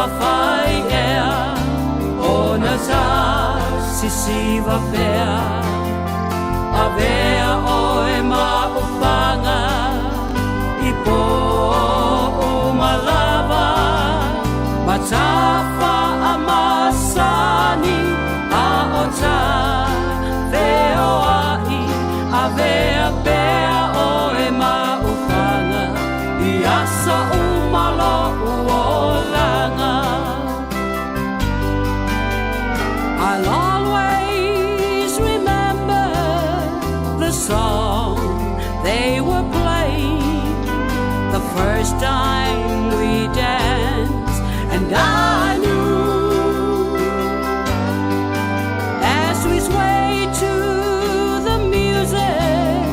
mafai ea ona ta sisiva pea Avea oe ma ufaga i po uma lava Ma tafa a masani a o ta feoai Avea pea oe ma ufaga i aso uma lo'u olaga I'll always remember the song they were playing the first time we danced, and I knew as we swayed to the music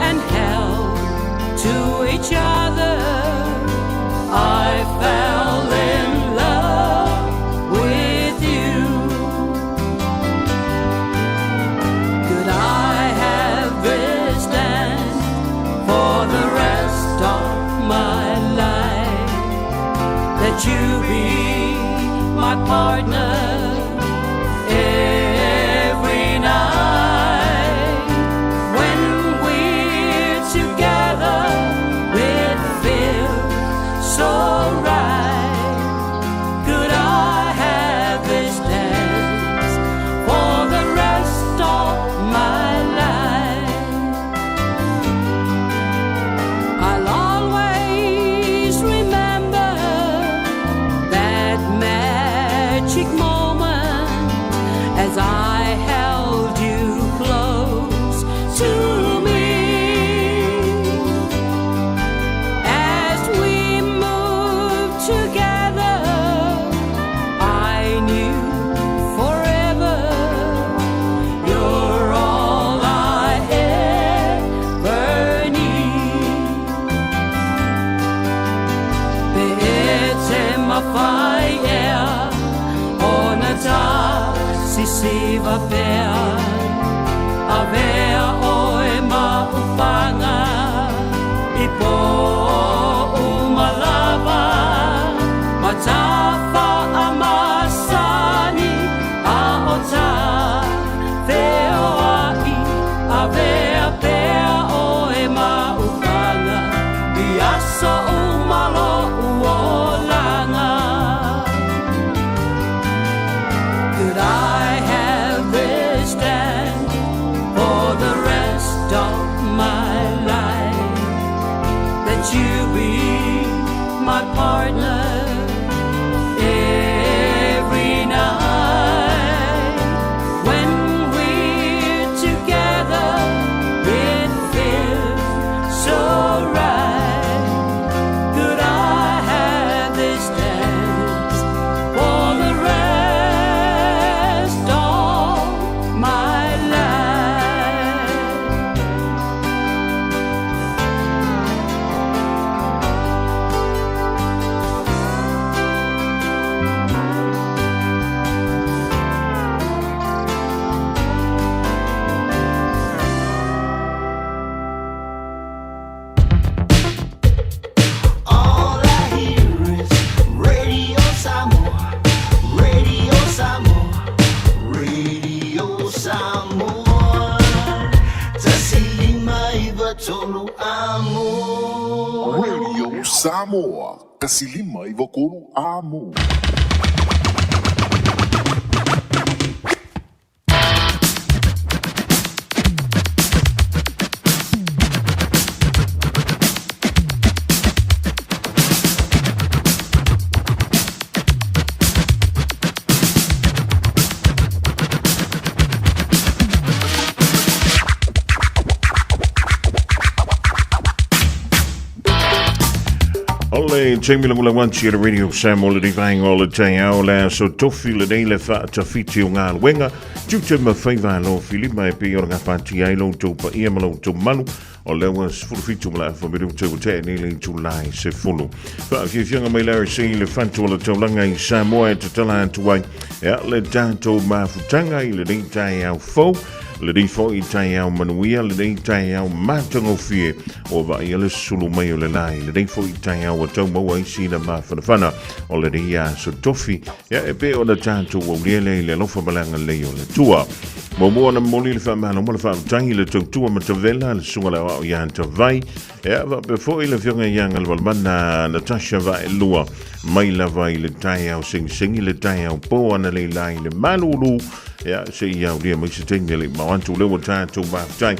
and held to each other, I fell in love with you. Could I have this dance for the rest of my life? That you be my partner every night. When we're together, it feels so right. Could I have this dance for the rest of my life? I'll always remember that magic moment as I held you close to me. As we moved together, I knew forever you're all I ever need. Pe e mafai ea ona ta sisiva pea Avea oe ma ufaga i po uma lava Ma tafa a masani a o ta feoai Avea pea oe ma ufaga i aso uma lo'u olaga Could I have this dance for the rest of my life? That you be my partner every night. When we're together, it feels so right. Could I have this dance for the rest of my life? All I hear is Radio Samoa, Radio Samoa, Radio Samoa. 1593 amo. Radio Samoa, 1593 amo. O le taimi lagolago atu i le Radio Samoa le vaega o le taeao le aso tofi lenei le faatafiti o galuega tiute ma faiva alofilima e pei ona gapatia ai lo outou paia ma lo outou malu o lea ua 17 ma le afa minute ua tea nei le itula e 10. Faafiafiaga mai le RC le fatu o le taulaga i Samoa e tatala atu ai e le tatou mafutaga i lenei taeao fou. Lenei foi taeao manuia, lenei taeao matagofie, ua vaaia le sulu mai o le la i lenei foi taeao ua tau maua ai sina mafanafana o lenei aso tofi, ia e pei ona tatou aulia lea i le alofa ma le agalelei o le Atua. Muamua ona momoli le faamalo ma le faafetai i le tautua matavela le susuga i le aoao ia Tavai, ia faapea foi le afioga ia Galvalmana Natasha Vaelua, mai lava i le taeao segisegi le taeao po analeila i le malulu, ia seia aulia mai se taimi e le i mao atu lea ua tatou maftai.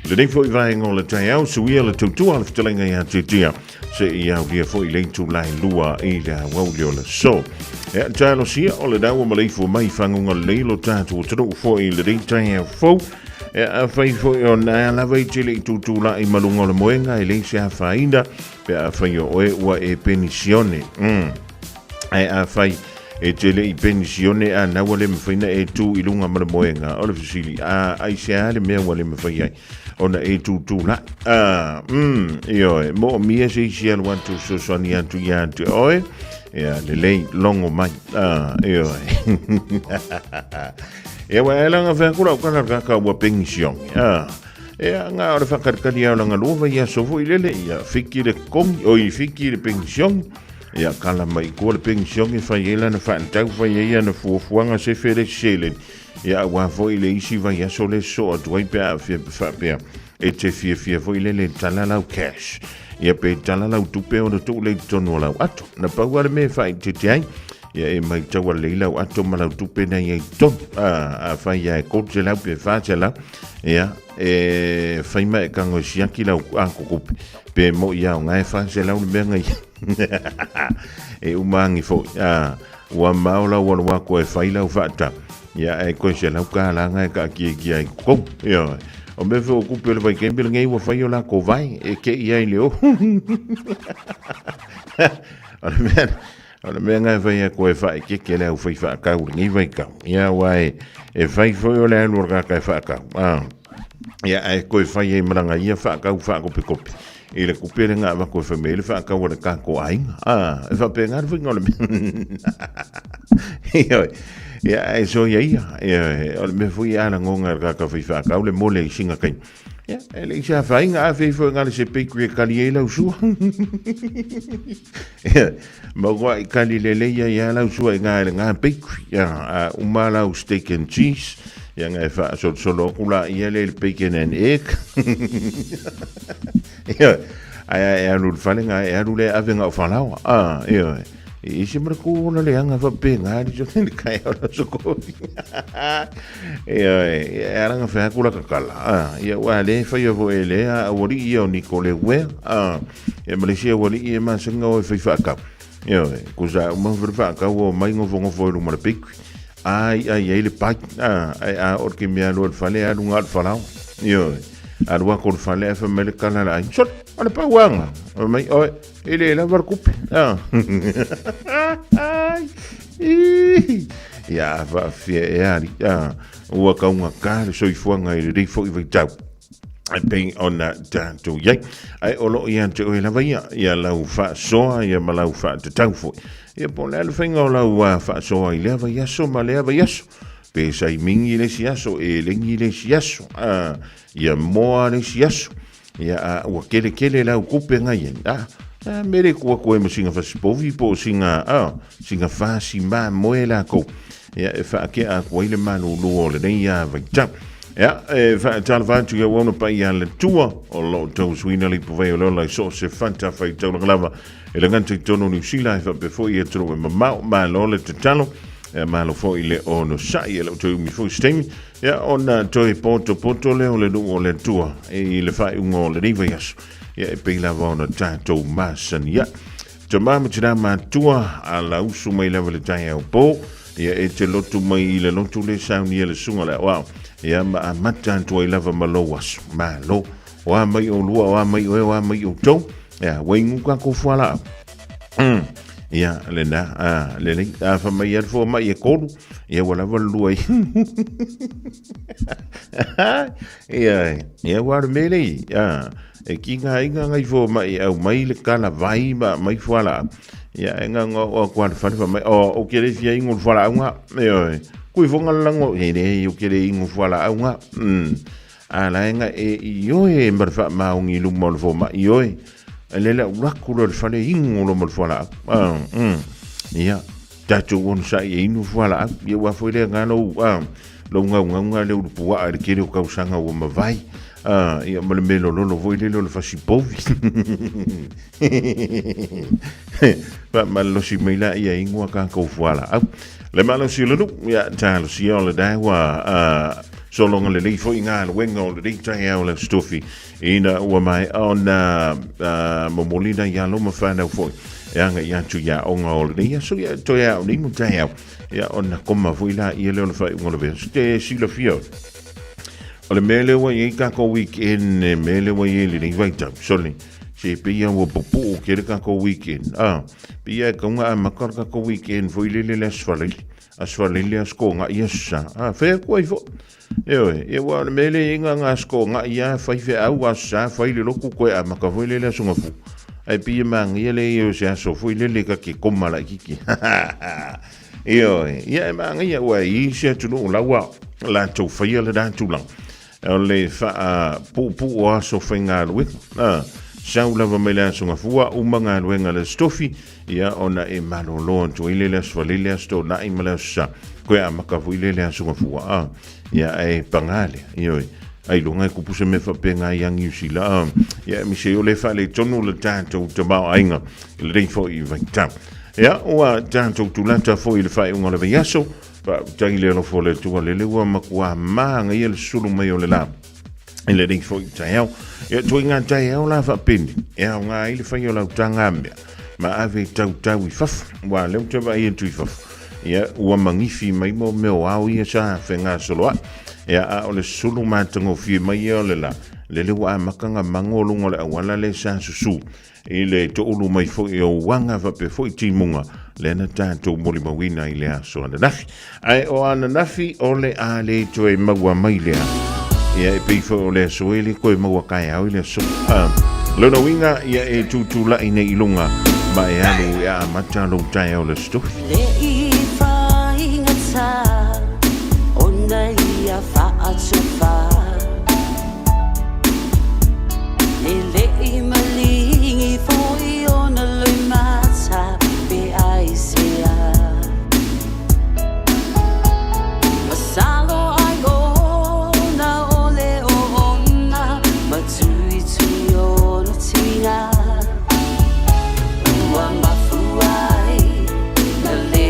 Lenei foi vaega o le taeao, suia le tautua a le fetalaiga ia Tiatia, seia aulia foi le itula e 2 i le aoauli o le aso. Ia, talosia o le ua maleifua mai i faguga lelei lo tatou atunuu foi i lenei taeao fou. Ia, afai foi o na lava i te le i tutulai ma luga o le moega e leai se afaina, pe afai o oe ua e penisione. Ae afai e te le i penisione a na ua le mafai na e tu i luga ma le moega, o le fesili, a aisea le mea ua le mafai ai ona e tutulai? Ioe, moomia se isi alu atu fesoasoani atu ia te oe, ia lelei logo mai. Ioe. Ia ua e langa whea kura o kana kaka ua penisione. Ia nga o le whakarekari au langa lua vai aso foi lele, ia fiki le komi, oi fiki le penisione. Ia kala mai kua le penisione whai e lana whaantau whai e ana fuafuaga se fele selen. Ia ua foi le isi vai aso le so atu ai pe a fia whapea. E te fia fia foi lele tala lau cash. Ia pe tala lau tupe o na tuu le tonu o lau ato. Na pau ale me whai te te ai. Ia e maitau a lelei lau ato ma lau tupe nei ai tonu. Afai ia e 300 pe 400, ia e fai ma e kago e siaki lau akokope. Pe mo ia o ngae 400 le mea ngai. E uma angi foi. Ua mao lau alu ako e fai lau faatau. Ia e koe se lau ka langa e ka kia kia i kou. Ia, o mea fe o kupe o le vaikembe le ngei ua fai o la ko vai e ke ia i le o. O le mea, O le mea nga e fai aku e whaekeke le au whai whaakau le ngi vaikau. Ia wa e whai foi o le alu o le kaka e whaakau. Ia e koe whai e maranga ia whaakau whaakopekope. I le kupe le ngā wako e whai me le whaakau o le kako ainga. E whape ngā whinga o le mea. Ia, ia e so ia ia. Ia, o le mea fui ala ngonga le kaka whai whaakau le mole i singa kai. Ia, e le isa whainga a whai fo ngā le se bakery e kali e lau sua. Ia, ma ua i kali lelei ia ia lau sua i ngā le ngā bakery. Ia, a uma lau steak and cheese. Ia ngā e whaasolosolo aku la ia le bacon and egg. Ia, ai ai e alu le fale ngā e alu le ave ngā o whalawa. Ia, i se mara kō ola le anga whape ngā ri so tini kai ola so kō. Ia, e aranga whea kura kakala. Ia, ua le whai o e le a awari ia o Nicole Wea. E Malaysia ua lii e masenga o e whai whaakau. Ioe, ko sa uma whai whaakau o mai ngofo ngofo e luma le peikui. Ai, ai, ai le pai. Ai, a or ke mea lua le fale, a lunga le falao. Ioe, a lua ko le fale, a wha mai le kala la ai. Sol, a le pauanga. O mai, oe, e le lava le kupe. Ai, ia, whaafia e ari. Ua kaunga ka le soifuanga i le rei foi vaitau. E pei ona tatou i ai. Ae o loo ia te oe lava ia, ia lau faasoa ia ma lau faatatau foi. Ia po o le a le faiga o lau faasoa i lea vaiaso ma lea vaiaso. Pe saimigi le isi aso, e legi le isi aso, ia moa le isi aso. Ia a ua kelekele lau kupe ngai ai. A mere kua koe ma singa fasipovi po o singa, singa fasi ma moe lākou. Ia e faakea aku ai le malūlū o lenei vaitau. Ia, e faatalofa atu i au ona pai a le tua o loo tau suina le ipu vai o le ola i so o se fata whai taulaga lava e le gata i tonu Niu Sila e whape foi e toro e mamao malo le tatalo e malo foi le ono sai e lau toi umi foi se taimi ia ona toi poto poto lea o le nuu o le tua e i le faaiuga o lenei vaiaso ia e pei lava ona tatou masani ia Tama ma tina matua a la usu mai lava le taeao po ia e te lotu mai i le lotu le saunia le suga le aoao ia ma amata atu ai lava ma lou aso malo o a mai o lua o a mai oe o a mai outou ia ua igu kako fualaau ia lena a lelei a fa mai a fua mai e kolu ia ua lava le lua i ia ia ua le mele ia E ki ngā inga ngai fo mai au mai le kala vai ma mai fuala. Ia e ngā ngā o kua le whare mai o o ke le fia ingo le fuala au ngā. E oi. Kui fonga lango e le yo ke le ingo fuala au nga. A la enga e i oe ma le faamaogi i luma o le fomaʻi oe. E le lau laku loa le fale inu lo ma le fualaau. Ah, Ia, tatou onosaʻi e inu fualaau. Ia ua foi lea nga lou, ah, lou gaugauga lea ulu puaa i le tele o tausaga ua mavae. Ah, ia ma le mea lololo foi lele o le fasi povi. Faamalolosi mai la ia inu a tatou fualaau. Le malosi o le nuu, ia talosia o le dawa, ah, sologa lelei foi galuega o lenei taeao le Aso Tofi. Ina ua maea ona momoli nai alo ma fanau foi e agai atu i aoga o lenei aso, ia toe ao nei ma taeao, ia ona koma foi la ia lea o le faaiuga o le vaiaso. Te silafia o le mea lea ua i ai takou weekend, e mea lea ua i ai lenei vaitau, sole, se pei lava ua pupuu tele takou weekend, a, pei lava e tatau ona amata le takou weekend foi lele le Aso Faraile, Aso Faraile, Aso Toonai, Aso Sa, a, fai atu ai foi. Ioe, ia ua o le mea lea e i ai na ona aso toonai lava, fai feau, aso sa, fai le lotu, toe amata foi lea i le aso Gafua. Ae pei e manaia le i ai o se aso foi lele ta te koma laitiiti. Ioe, ia e manaia aua e i ai isi atunuu la ua latou faia lena tulaga. O le faapuupuu o aso faigaluega. A, sau lava mai le aso Gafua, uma galuega a le Aso Tofi, Ia ona e malolo atu ai lea i le Aso Faraile, le Aso Toonai ma le Aso Sa, toe amata foi lea i le Aso Gafua, a. Ia ae paga lea, ioe, ailoga e kupu se mea faapena ia Niu Sila, a. Ia aemaise ai o lea e faaletonu le tatou tamaoaiga i lenei foi vaitau. Ia, ua tatou tulata foi i le faaiuga o le vaiaso, faafetai i le alofa o le Atua lele ua matua manaia le sulu mai o le la. I lenei foi taeao. Ia tuaiga taeao la faapeni, e aoga ai le fai o lau tagamea, ma ave tautau i fafo, ua lea ou te vaai atu i fafo. Ia, ua magifi mai mo mea o ao ia sa fegasoloai. Ia, a o le sulu matagofie mai ia o le la, lele ua amata ona mago luga o le auala lea sa susu i le toulu mai foi o uaga faapea foi timuga lea na tatou molimauina i le aso ananafi. Ae o ananafi o le a le toe maua mai lea. Ia e pei foi o le aso e le toe maua taeao i le aso. Ah, lona uiga ia e tutulai nei i luga ma e alu e amata lou taeao le Aso Tofi. Le i faigata ona ia faatufa. E le i maligi foi ona loimata pe aisea. Masalo ai ona o le oona ma tuitui ona tina. Ua mafua ai na le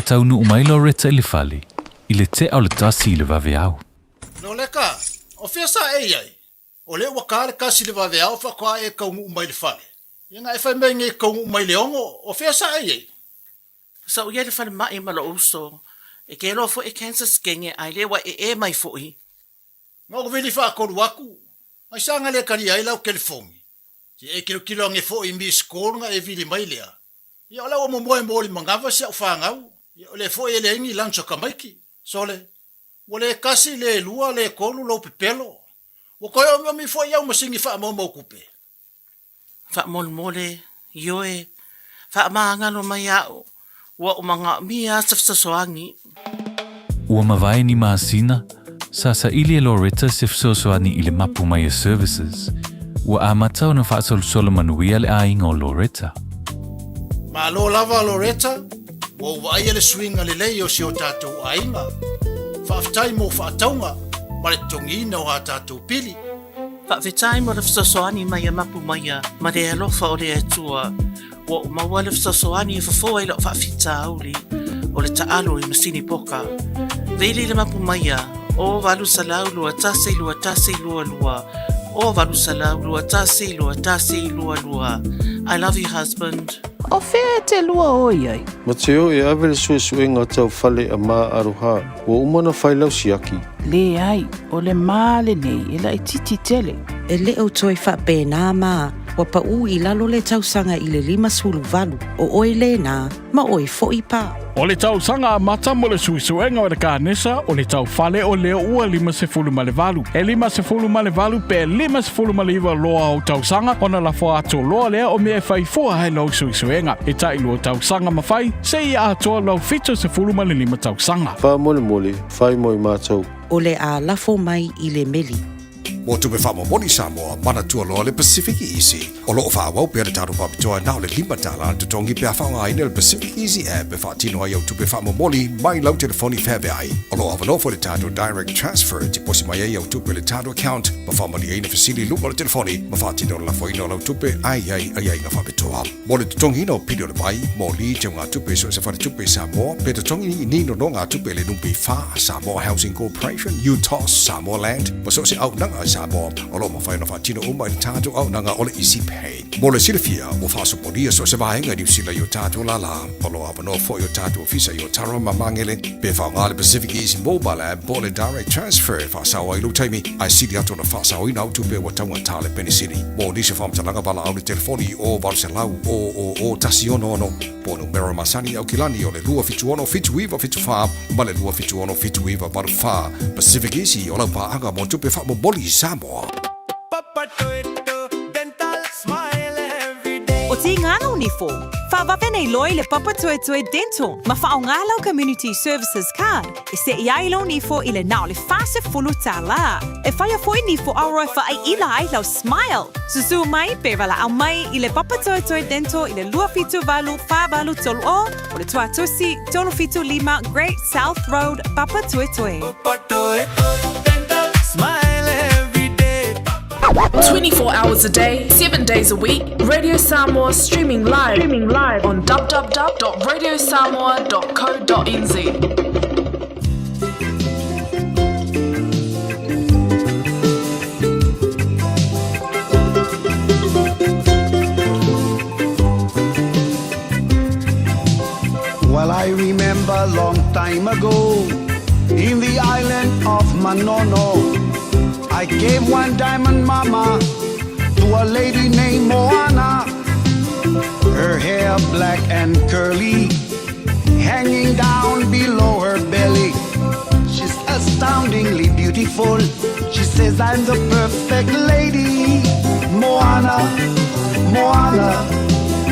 taunuu mai Loretta i le fale i le tea o le 1 i le vaveao. Loleka, o fea sa e i ai? O lea ua ka le 1 i le vaveao faatoa e taunuu mai i le fale. Ia na e fai mai nei e taunuu mai i le 6, o fea sa e i ai? Sa ou i ai i le falemai ma lou uso, e ke loa foi e cancer skenge ae le ua ee mai foi. Na ou vili faatolu atu, ai sa na le talia ai lau telefoni. Se e tilotilo ane foi i miss call na e vili mai lea. Ia o la ua momoe mo le manava si au fanau. Ia o lea foi e leai ni lunch a tamaiti. Sole, ua le tasi, le lua, le tolu lou pepelo. Ua toe omiomi foi au masini faamaumau tupe. Faamolemole, ioe, faamagalo mai au, ua ou manaomia se fesoasoani. Ua mavae ni masina, sa saili e Loretta se fesoasoani i le mapu mai a Services. Ua amata ona faasolosolo manuia le aiga o Loretta. Malo lava Loretta, ua ou vaaia le suiga lelei o si o tatou aiga. Faafetai mo faatauga ma le totogiina o a tatou pili. Faafetai mo le fesoasoani mai a Mapu Maia ma le alofa o le Atua. Ua ou maua le fesoasoani e fofo ai la'u faafitauli o le taalo i masini poka. Vili le Mapu Maia, o 800 21 21 22, o 800 21 21 22. I love you husband. O fea e te lua o i ai? Mateo e ave le suesuega tau fale a Ma Aroha, ua uma ona fai lau siaki. Leai, o le ma lenei e laitiiti tele. E le o toe faapena ma ua paʻu i lalo le tausaga i le 58, o oe lena, ma oe foi pa. O le tausaga amata mo le suesuega o le kanesa o le tau fale o lea ua 58. E 58 pe 59 loa ou tausaga ona lafo atu loa lea o mea e fai fua ai lou suesuega. E tai lua tausaga ma fai, seia atoa lou 75 tausaga. Faamolemole, fai mo i matou. O le a lafo mai i le meli. Mo tupe faamomoli Samoa, manatua loa le Pacific Easy. O lo o faaauau pea le tatou faapitoa na o le $5 le totogi pe a faaaogaina le Pacific Easy app e faatino ai au tupe faamomoli mai lau telefoni feaveai. O lo o avanoa foi le tatou Direct Transfer e tiposi mai ai au tupe i le tatou account ma faamalieina fesili i luga o le telefoni ma faatino le lafoina o lau tupe a i ai aiaiga faapitoa. Mo le totogiina o pili o le vai, moli, teugatupe i so o se faletupe i Samoa, pe totogi ni nonogatupe i le NPF, Samoa Housing Corporation, UTOS, Samoa Land, ma so o se auaunaga i Samoa, o lo o mafai ona faatino uma i le tatou auaunaga o le Easy Pay. Mo le silafia, ua faasopolia so o se vaega i Niu Sila i o tatou lālā. O lo o avanoa foi o tatou ofisa i Otara ma Magele, pe faaaoga le Pacific Easy Mobile App po o le Direct Transfer e faasao ai lou taimi, ae sili atu ona faasaoina au tupe ua taugata le penisini. Mo nisi o faamatalaga valaau i le telefoni o 800 000 166 po o numera masani i Aukilani o le 276 7974 ma le 276 7984. Pacific Easy o lau paaga mo tupe faamomoli i Samoa. O Tīngana o Nifo, whawawe nei loa i le Papatoetoe Dental ma whaonga lau Community Services Card e seʻi ai lou nifo i le na o le $40. E whaia foi nifo auro e whaaiila ai lau smile. Susu mai pe valaau mai i le Papatoetoe Dental i le 278 483 o o le Tuatosi 375 Great South Road, Papatoetoe. 24 hours a day, 7 days a week, Radio Samoa streaming live, streaming live on www.radiosamoa.co.nz. Well, I remember long time ago in the island of Manono. I gave one diamond mama to a lady named Moana. Her hair black and curly, hanging down below her belly. She's astoundingly beautiful. She says I'm the perfect lady. Moana, Moana,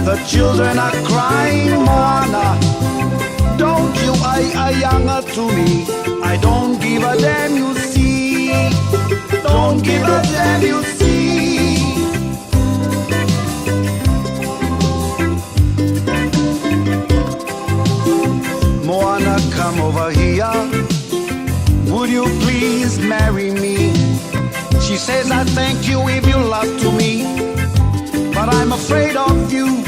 the children are crying, Moana. Don't you I ayanga to me. I don't give a damn, you see. Don't give a damn, you see. Moana, come over here. Would you please marry me? She says, I thank you if you love to me. But I'm afraid of you.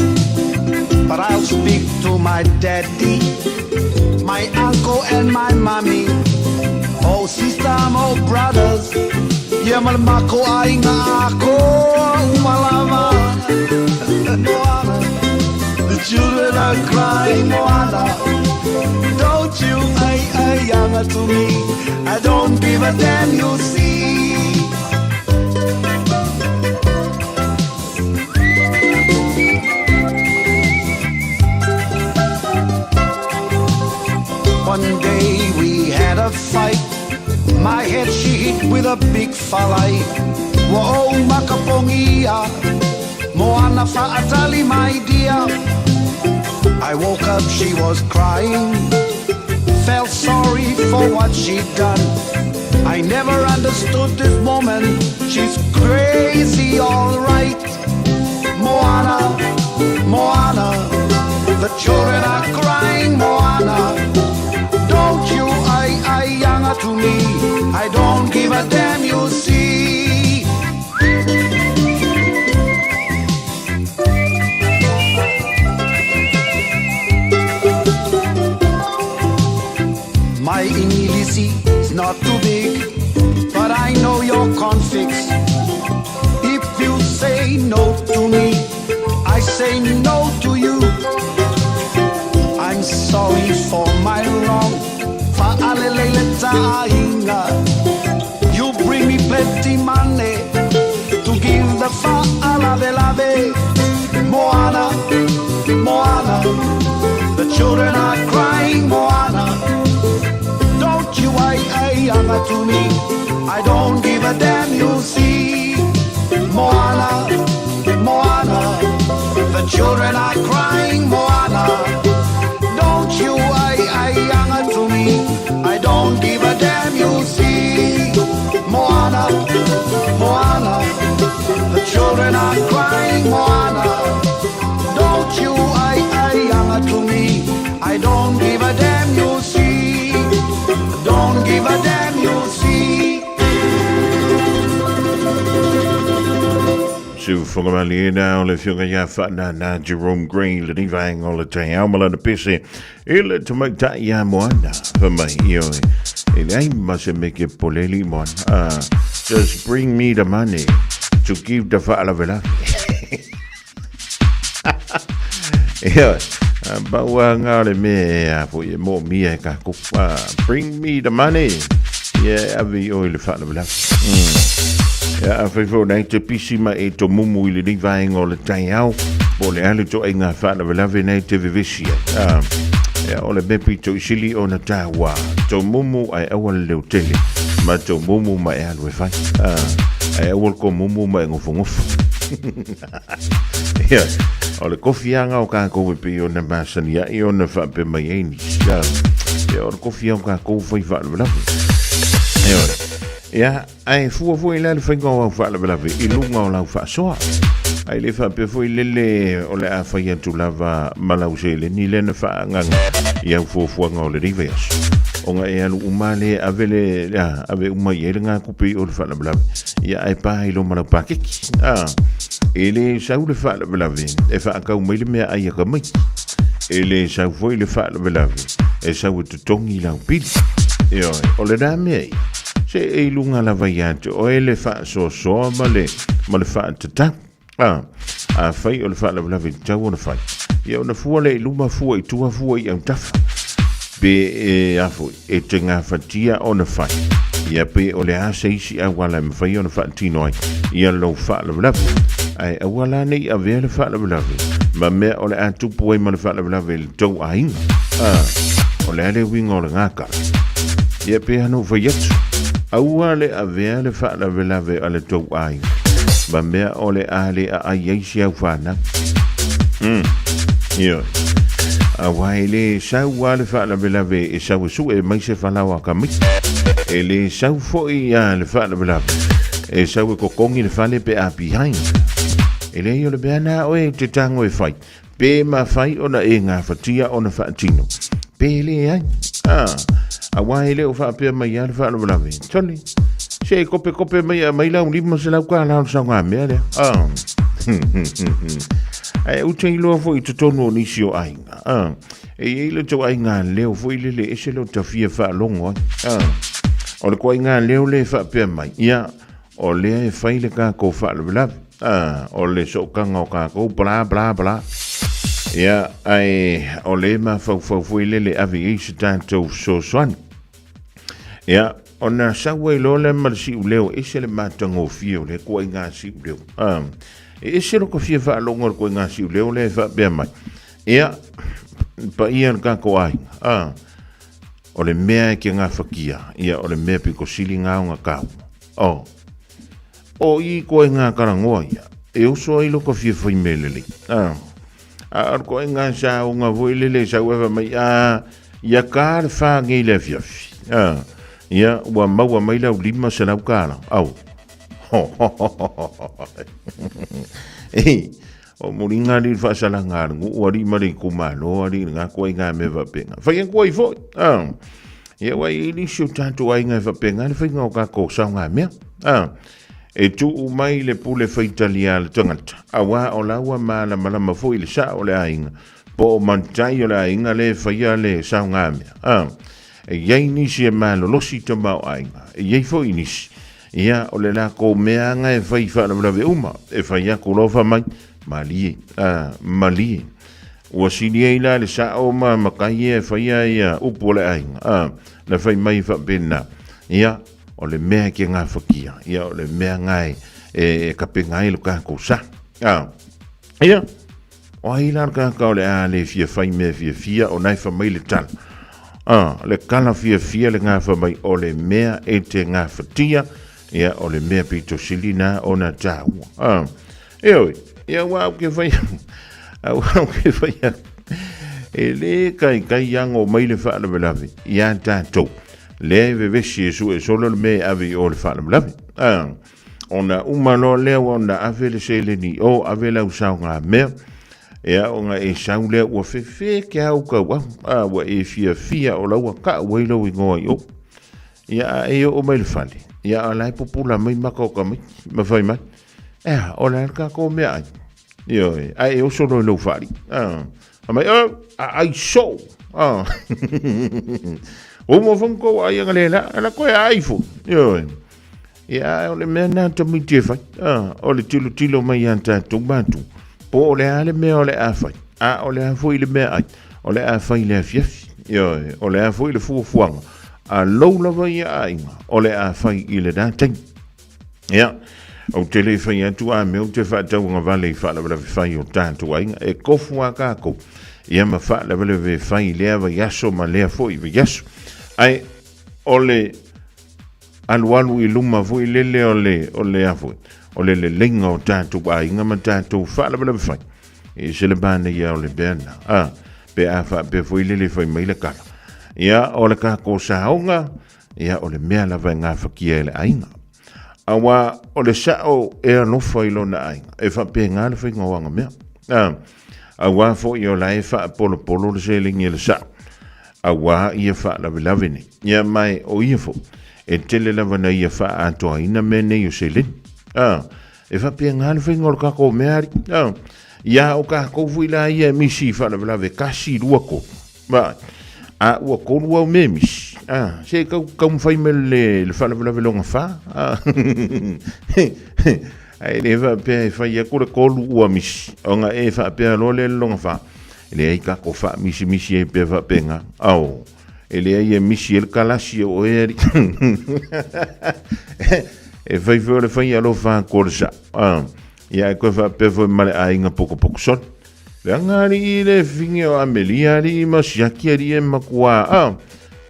But I'll speak to my daddy. My uncle and my mommy. Oh sister, oh brothers. Ia ma le mako aiga akoa uma lava. Moana, the children are crying, Moana. Don't you ai ai anga to me. I don't give a damn, you see. One day we had a fight. My head she hit with a big falai. Ua ou makapogia, Moana fa'atali my dear. I woke up, she was crying. Felt sorry for what she'd done. I never understood this woman. She's crazy, all right. Moana, Moana, the children are crying, Moana. Don't you I, I, younger to me. I don't give a damn, you see. My English is not too big, but I know your configs. If you say no to me, I say no to you. I'm sorry for my wrong. Fa'alelele ta'aiga. You bring me plenty money to give the fa'alavelave. Moana, Moana, the children are crying, Moana. Don't you I, I, to me. I don't give a damn, you see. Moana, Moana, the children are crying, Moana. Don't you I, I, to me. I don't give a damn, you see. Moana, Moana, the children are crying, Moana. Don't you I, I, to me. I don't give a damn, you see. Don't give a damn, you see. Siufogamaliena o le afioga ia Faanana Jerome Green lenei vaega o le taeao ma lana pese i le tamaitai ia Moana. Fai mai, ioe, e leai ma se mea ke poleli Moana. Just bring me the money to give the faalavelave. Ioe, pau a ngā o le mea e a foi e moomia e kākou. Bring me the money. Ia e ave i oe le faalavelave. Ia, afai foi o nei te pisi ma e to mumu i lenei vaega o le taeao, po o le a le toaiga faalavelave nei te vevesi ai. Ia, o le mea pito i sili ona tāua, to mumu ae aua le leo tele, ma to mumu ma e alu e fai. Ae aua le ko mumu ma e ngofongofo. Ia, o le kofiaga o kākou e pei ona masani ai ona faapea mai ai nisi. Ia, o le kofia o kākou fai faalavelave. Ioe. Ia, ae fua foi la le faiga o au faalavelave i luga o lau faasoa. Ae le faapea foi lele o le a fai atu lava ma lau seleni lea na faaagaga i au fuafuaga o lenei vaiaso. Ona e alu uma le ave le, a, ave uma i ai le gakupe i o le faalavelave. Ia, ae pa ai loa ma lau pakeki. A, e le sau le faalavelave e faatau mai le meaai a tamaiti. E le sau foi le faalavelave e sau e totogi lau pili. Ioe, o lena mea ia. Se e i luga lava ia te oe le faasoasoa ma le, ma le faatatau. A, afai o le faalavelave i tatau ona fai, ia ona fua lea i luma, fua i tua, fua i autafa. Pe e, a foi, e te gafatia ona fai. Ia pe o le a se isi auala e mafai ona faatino ai ia lou faalavelave. Ae aua la ne i avea le faalavelave ma mea o le a tupu ai ma le faalavelave i le tou aiga. A, o le a le uiga o le gakala? Ia pe ana ou fai atu, aua le avea le faalavelave a le tou aiga ma mea o le a le aai ai si au fanau. Ioe. Aua e le sau a le faalavelave e sau e sue mai se falao a tamaiti. E le sau foi a le faalavelave e sau e kokongi le fale pe a behind. E leai o le mea na oe e te tago e fai. Pe mafai ona e gafatia ona faatino. Pe leai. Ah, aua e le o faapea mai a le faalavelave. Tony, se e kope kope mai a mai lau lima se lau ka lau sa ngā mea lea. Ah. Ae ou te iloa foi i totonu o nisi o aiga. Ah. E i ai le ituaiga leo foi lele e ese lo ta fia faalogo ai. Ah, o le ituaiga leo le faapea mai, ia, o lea e fai le kākou faalavelave. Ah, o le sootaga o kākou, bla, bla, bla. Ia, ae o le mafaufau foi lele ave i ai se tatou fesoasoani. Ia, ona sau ai loa lea ma le siuleo, e ese le matagofie o le ituaiga siuleo. Ah, e ese lo ka fia faalogo i le ituaiga siuleo lea e faapea mai. Ia, paia le kākou aiga. Ah, o le mea e ke gafatia, ia o le mea pito sili ngā o ngā kau. Oh, o i koe ngā karangoa ia, e oso ai lo ka fia whai me lele. Ah, a ar koe ngā sa o ngā voi lele sa uewa mai, ah, ia kā le whā ngei le afiafi. Ah, ia, ua maua mai lau 500 kāla. Au. Ho, ho, ho, ho, ho, ho. Ei, O muringa ali le faasalaga a le nuu alii ma le itumalo alii le gaku ai ngā mea faapenga. Fai atu ai foi. Ah. Ia ua i nisi o tātou aiga e faapenga le faiga o kākou saoga mea. Ah. E tuu mai le pule faitalia a le tagata. Auā o la ua malamalama foi le sao o le aiga. Po o matai o le aiga le faia le saoga mea. Ah. E iai nisi e malolosi tamaoaiga. E iai foi nisi Ia, o le lākou meaga e fai faalavelave uma, e fai aku loa fai mai, malie, a, malie. Ua sili ai la le sa'o ma makai ia e faia ia upu o le aiga, a, na fai mai faapena. Ia, o le mea e ke gafatia, ia, o le mea ga e, e, e kapenga ai lo kākou sa. A, ia, O ai la le tagata o le a le fia fai mea fiafia o nae fa mai le tala. Ah, le kala fiafia le gafa mai o le mea e te gafatia, ia o le mea pito sili na ona tāua. Ah, e oi, ia ua au ke whai, au au ke whai e le kai kai ango mai le whaalavelave, ia tātou. Le vevesi e su e solo le mea ave i o le whaalavelave. Ah, Ona uma loa lea ua ona ave le seleni i o, ave lau saoga mea. Ia, ona e sau lea ua fefe ke au kau au, a ua e fiafia o laua ka'u ai lou igoa i o. Ia, a e oo mai le fale, ia a la e pupula mai maka o tamaiti, ma fai mai, Ea, o le a le kākou meaai? Ioe, a e oso loa i lou faalii. A, fai mai, Oh, a ai soo. A, uma foi kou ai anga le la, ala koe a ai fo. Ioe. Ia, o le mea nā tamaiti e fai, a, o le tilotilo mai ia tātou mātua, po o le a le mea o le a fai, a o le a foi le mea ai, o le a fai le afiafi, ioe, o le a foi le fuafuaga, a lou lava ia aiga, o le a fai i le nā taimi. Ia, ou te le fai atu a mea ou te faatauagavale i faalavelave fai o tātou aiga, e kofu a kākou, ia ma faalavelave fai i lea vaiaso ma lea foi vaiaso. Ae, o le alualu i luma foi lele o le, o le a foi, o le leleiga o tātou aiga ma tātou faalavelave fai. E se le manaia ia o le mea na. A, pe a faapea foi lele fai mai le kala. Ia, o le kākou saoga, ia, o le mea lava e gafatia e le aiga. Auā, o le sa'o e alofa i lona aiga, e faapena le faiga o ana mea. A, auā foi o la e faapolopolo le seleni a le sa'o, auā ia faalavelave nei. Ia mae o ia foi, e tele lava na ia faaatoaina mea nei o seleni. A, e faapena le faiga o le tatou mea alii. A, ia o tatou foi la ia e misi i faalavelave kasi, lua, tolu. Ma, a ua tolu au mea misi. A, se kau, taumafai mai le, le faalavelave lona fa. A, ae le faapea e fai atu le tolu ua misi. Ona e faapea loa lea le lona fa. E leai tatou faamisimisi ai pea faapena. Ao, e leai e misi ai le kalasi o oe alii. E fai foi o le fai alofa atu o le sao. A, ia e toe faapea foi ma le aiga pokopoko soli. Leaga alii le fine o Amelia alii ma siaki alii e matua a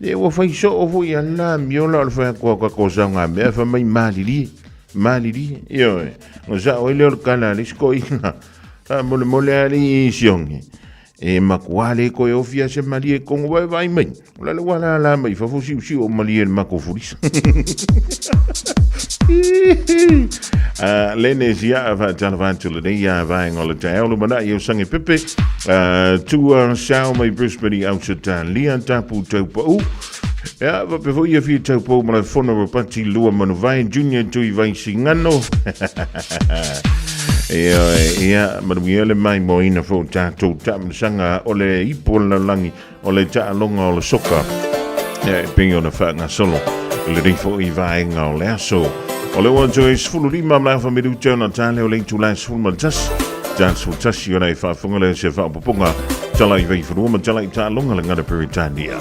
le ua fai soo foi a la miola o le fai atu a tatou saoga mea fai mai malilie malilie ioe o sao ai lea o le kala a le isi toeaina faamolemole alii siogi e matua le toe ofi a se malie i totonu vae vaai mai o la le ua lala mai fafo siusiu o malie i le matou fulisa. Uh, lene sia a whaatala atu le nei a vaenga o le taeao lumanai o sange pepe uh, tua sao mai Brisbane i Ausetalia tapu taupau Ia, vape foi ia fia taupau ma le fono rapati lua manuvai Junior Tui Vai Singano. Ioe, ia, manuia le maimoaina foi o tatou taamilosaga o le ipu o le lalolagi o le taaloga o le soka e pei ona faagasolo i lenei foi vaega o le aso. O le ua toe 15 ma le minute ona tale o le itula e 11, ta 11 ona e faafofoga lea se faaopoopoga tala i vaifanua ma tala i taaloga le gana Peretania.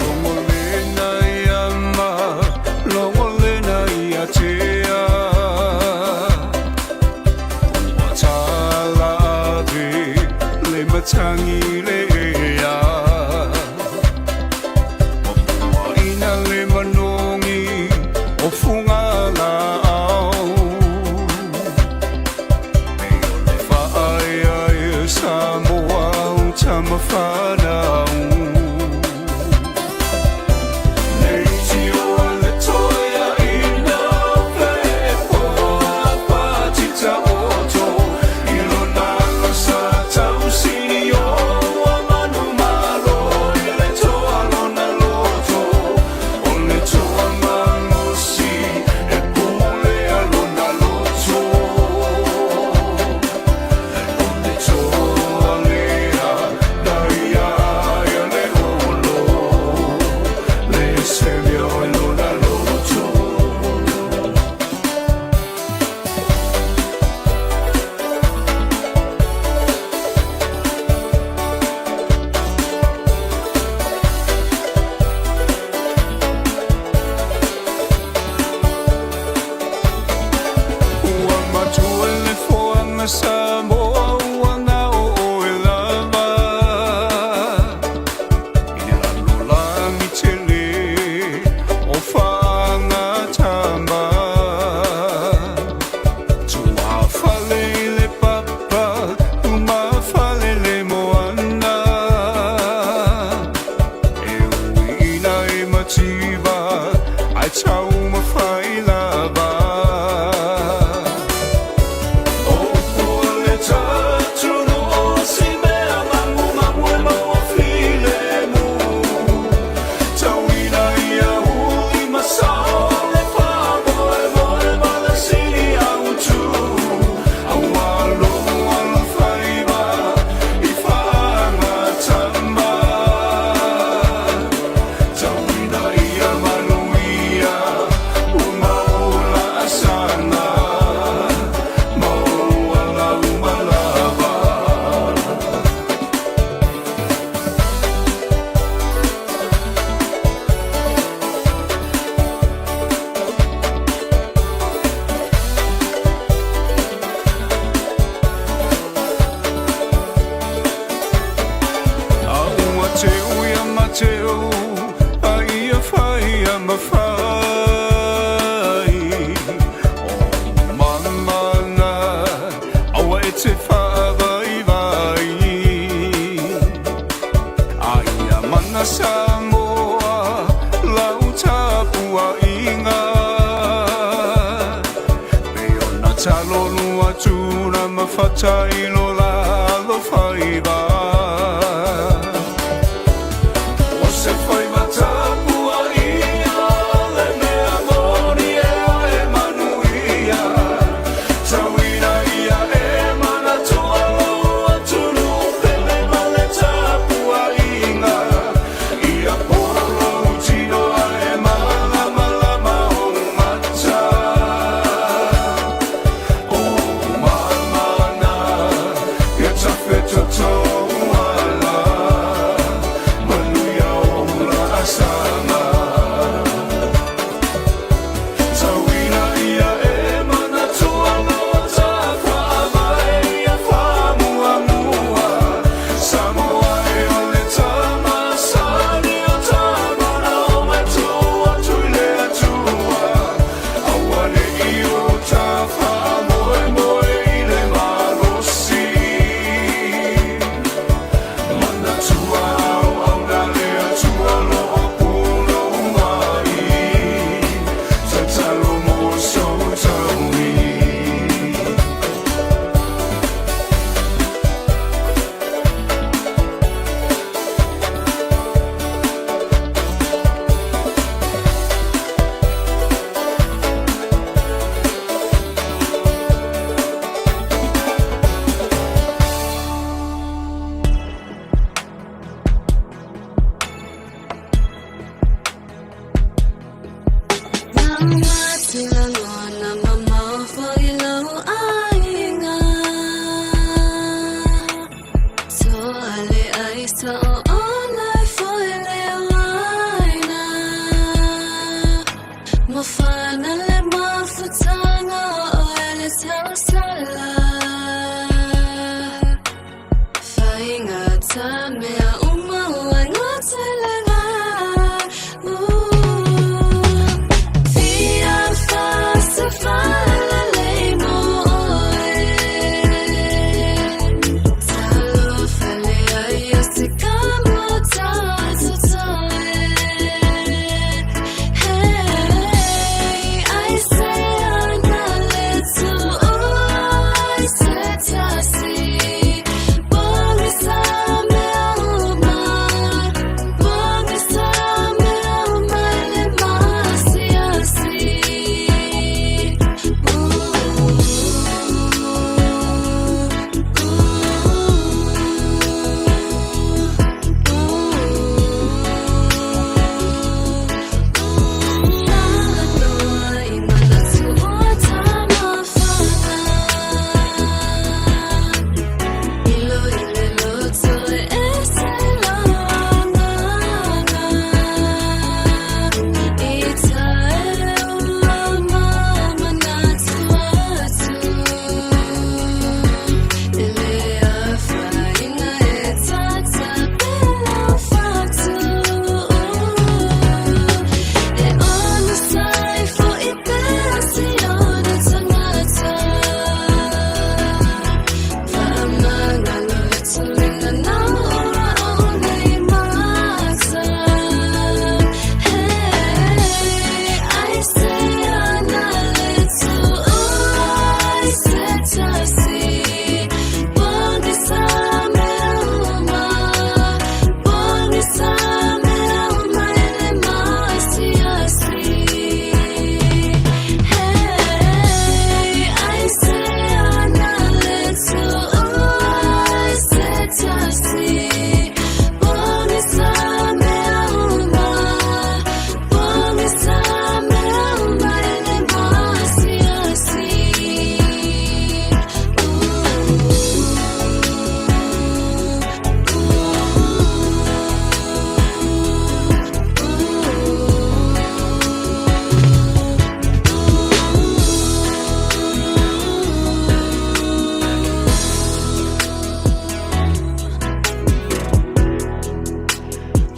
Toto.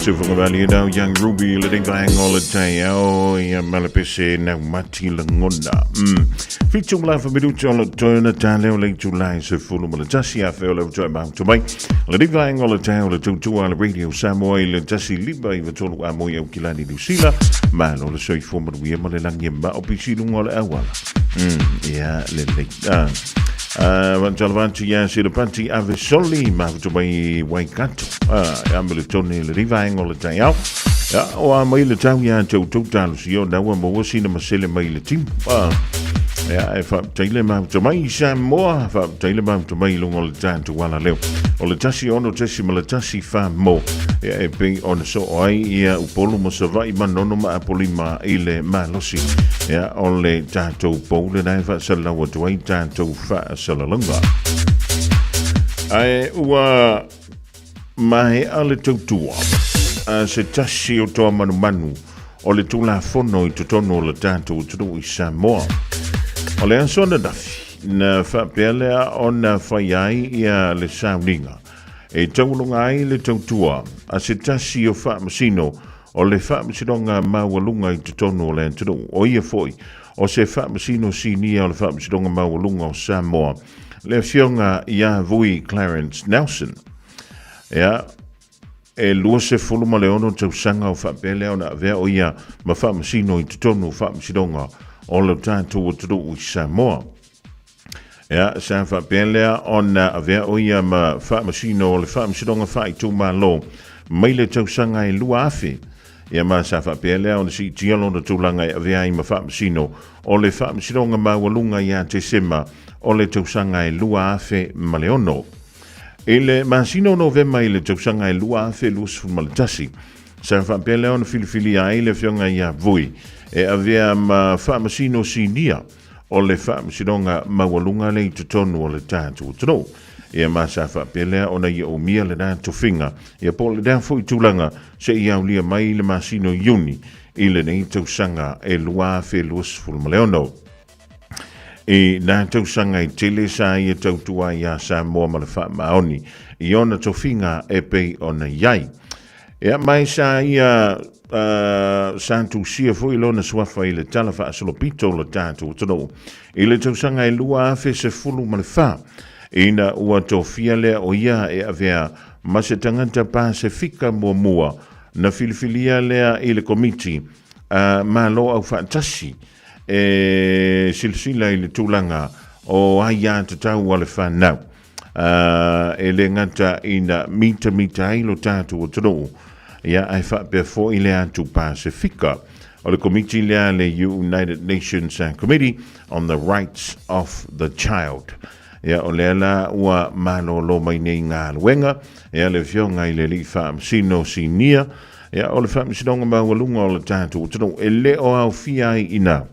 Sufangavali e nau Young Ruby le ding vaeng o le taiao ia malapese nau mati lagona. Fitu ma lafa minuti o le toena ta leo le itulai se fulu ma le tasi afe o le utoe mahuta mai. Le ding vaeng o le taiao le tautua le Radio Samoa i le tasi lima i vatolu a moi au kilani Lusila. Malo le soifua manuia ma le langi e mao pisi lunga o le auala. Ia le lei. Ah. Vantalavanti ia se le panti ave soli mahuta mai Waikato. Ah, ia me le tone le riva engo le taiao. Ia, o a mai le tau ia te utou talo si o naua maua sina masele mai le timu. Ah, ia, e whaaptaile mahuta mai i Samoa, whaaptaile mahuta mai i lunga o le tātou ala leo. O le tasi ono tesi ma le tasi wha mo. Ia, e pei ona so o ai ia Upolu ma Savaii ma Nono ma Apolima i le malosi. Ia, o le tātou pou le nae whaasalalau atu ai tātou whaasalalauga. Ae ua maea le tautua a se tasi o toa manumanu o le Tulafono i totonu o le tātou atunuu i Samoa. O le aso ananafi, na faapea lea ona fai ai ia le sauniga e taualoga ai le tautua a se tasi o faamasino o le Faamasinoga Maualuga i totonu o le atunuu. O ia foi o se Faamasino Sinia o le Faamasinoga Maualuga o Samoa, le Afioga ia Vui Clarence Nelson. Ia, e 26 tausaga o faapea lea ona avea o ia ma faamasino i totonu o Faamasinoga o lo tatou atunuu i Samoa. Ia, sa faapea lea ona avea o ia ma faamasino o le Faamasinoga Faaitumalo mai le tausaga e 2000. Ia ma sa faapea lea ona siitia lona tulaga e avea ai ma faamasino o le Faamasinoga Maualuga ia Tesema o le tausaga e 2006. I le masina o Novema i le tausaga e 2021, sa faapea lea ona filifilia ai le Afioga ia Vui e avea ma Faamasino Sinia o le Faamasinoga Maualuga lea i totonu o le tatou atunuu. Ia ma sa faapea lea ona ia umia lena tofiga, ia po o lena foi tulaga seia aulia mai le masina o Iuni i lenei tausaga e 2026. I nā tausaga e tele sa ia tautua ai iā Samoa ma le faamaoni i ona tofiga e pei ona i ai. Ia mai sa ia sa tusia foi lona suafa i le Tala Faasolopito o le tatou atunuu i le tausaga e 2014 ina ua tofia lea o ia e avea ma se tagata Pasefika muamua na filifilia lea i le Komiti a Malo Aufaatasi e silasila i le tulaga o aiatatau a le fanau e le gata ina mitamita ai lo tatou atunuu, ia ae faapea foi le atu Pasefika. O le komiti lea le United Nations Committee on the Rights of the Child. Ia, o lea la ua malolo mai nei galuega, ia le afioga i le Alii Faamasino Sinia, ia o le Faamasinoga Maualuga o le tatou atunuu, e le o aofia ai i ina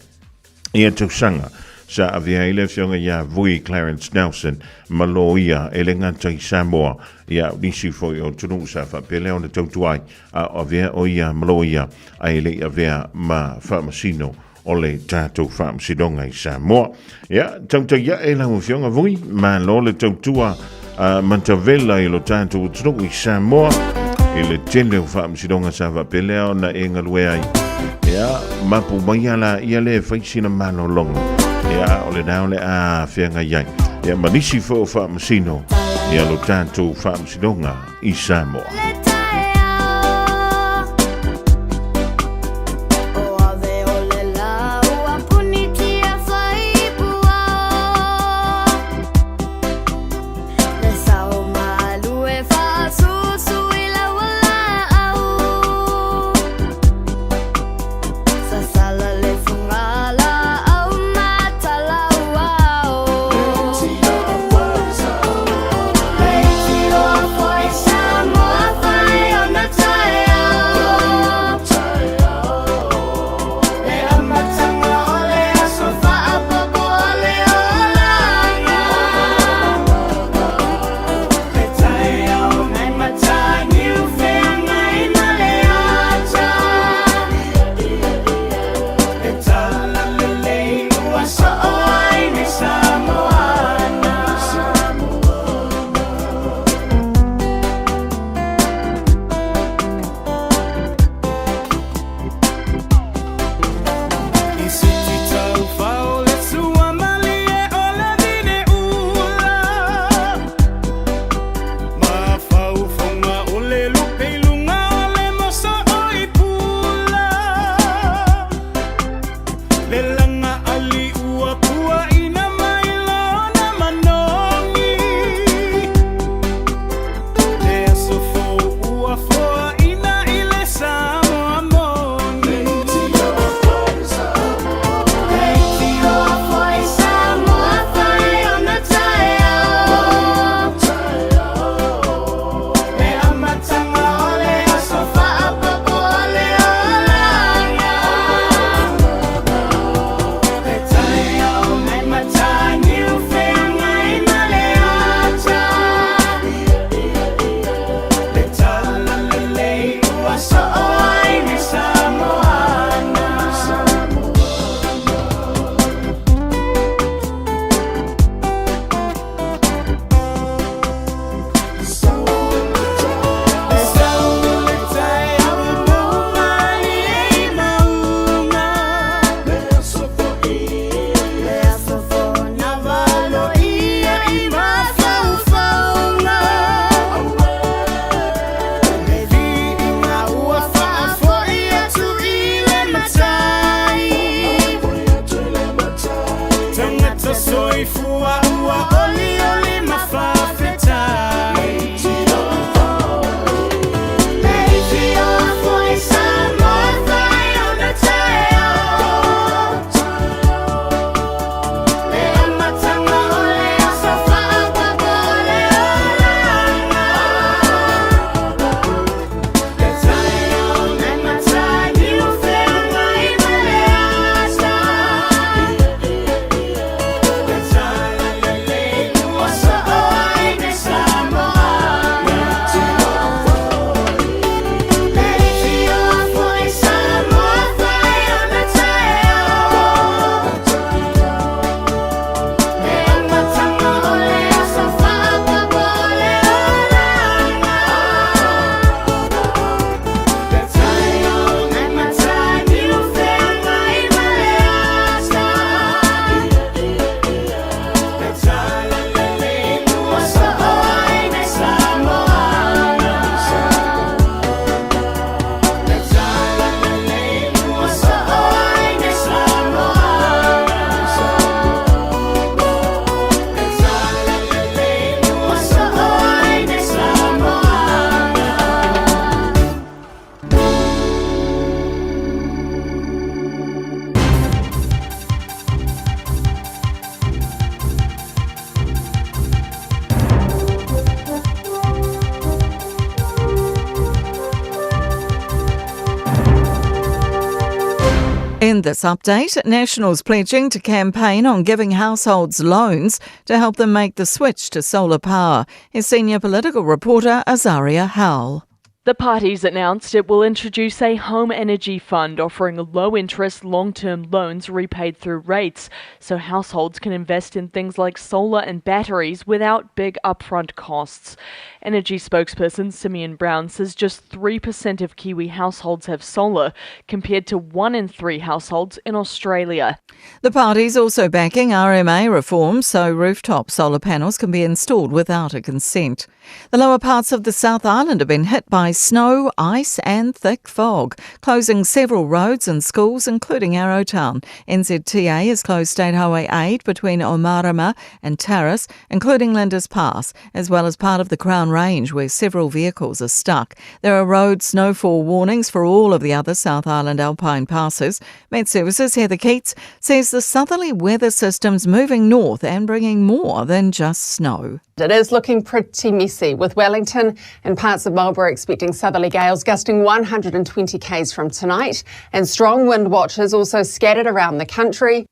ia tausaga sa avea ai le afioga ia Vui Clarence Nelson ma loia e le gata i Samoa, ia o nisi foi o atunuu sa faapea lea ona tautua ai, a o avea o ia ma loia ae le i avea ma Faamasino o le tatou Faamasinoga i Samoa. Ia, tautai ae lau Afioga Vui, malo le tautua matavela i lo tatou atunuu i Samoa i le tele o Faamasinoga sa faapea lea ona e galue ai. Ia, mapu mai ala ia le fai sina malologa. Ia, o lena o le a feagai ai. Ia, ma nisi foi o Faamasino ia lo tatou Faamasinoga i Samoa. In this update, Nationals pledging to campaign on giving households loans to help them make the switch to solar power. His senior political reporter, Azaria Howell. The party's announced it will introduce a home energy fund offering low interest long term loans repaid through rates so households can invest in things like solar and batteries without big upfront costs. Energy spokesperson Simeon Brown says just 3% of Kiwi households have solar, compared to 1 in 3 households in Australia. The party's also backing RMA reform so rooftop solar panels can be installed without a consent. The lower parts of the South Island have been hit by snow, ice, and thick fog, closing several roads and schools, including Arrowtown. NZTA has closed State Highway 8 between Omarama and Tarras, including Lindis Pass, as well as part of the Crown Range where several vehicles are stuck. There are road snowfall warnings for all of the other South Island Alpine passes. Met Services Heather Keats says the southerly weather system's moving north and bringing more than just snow. It is looking pretty messy, with Wellington and parts of Marlborough expecting southerly gales gusting 120 k's from tonight, and strong wind watches also scattered around the country.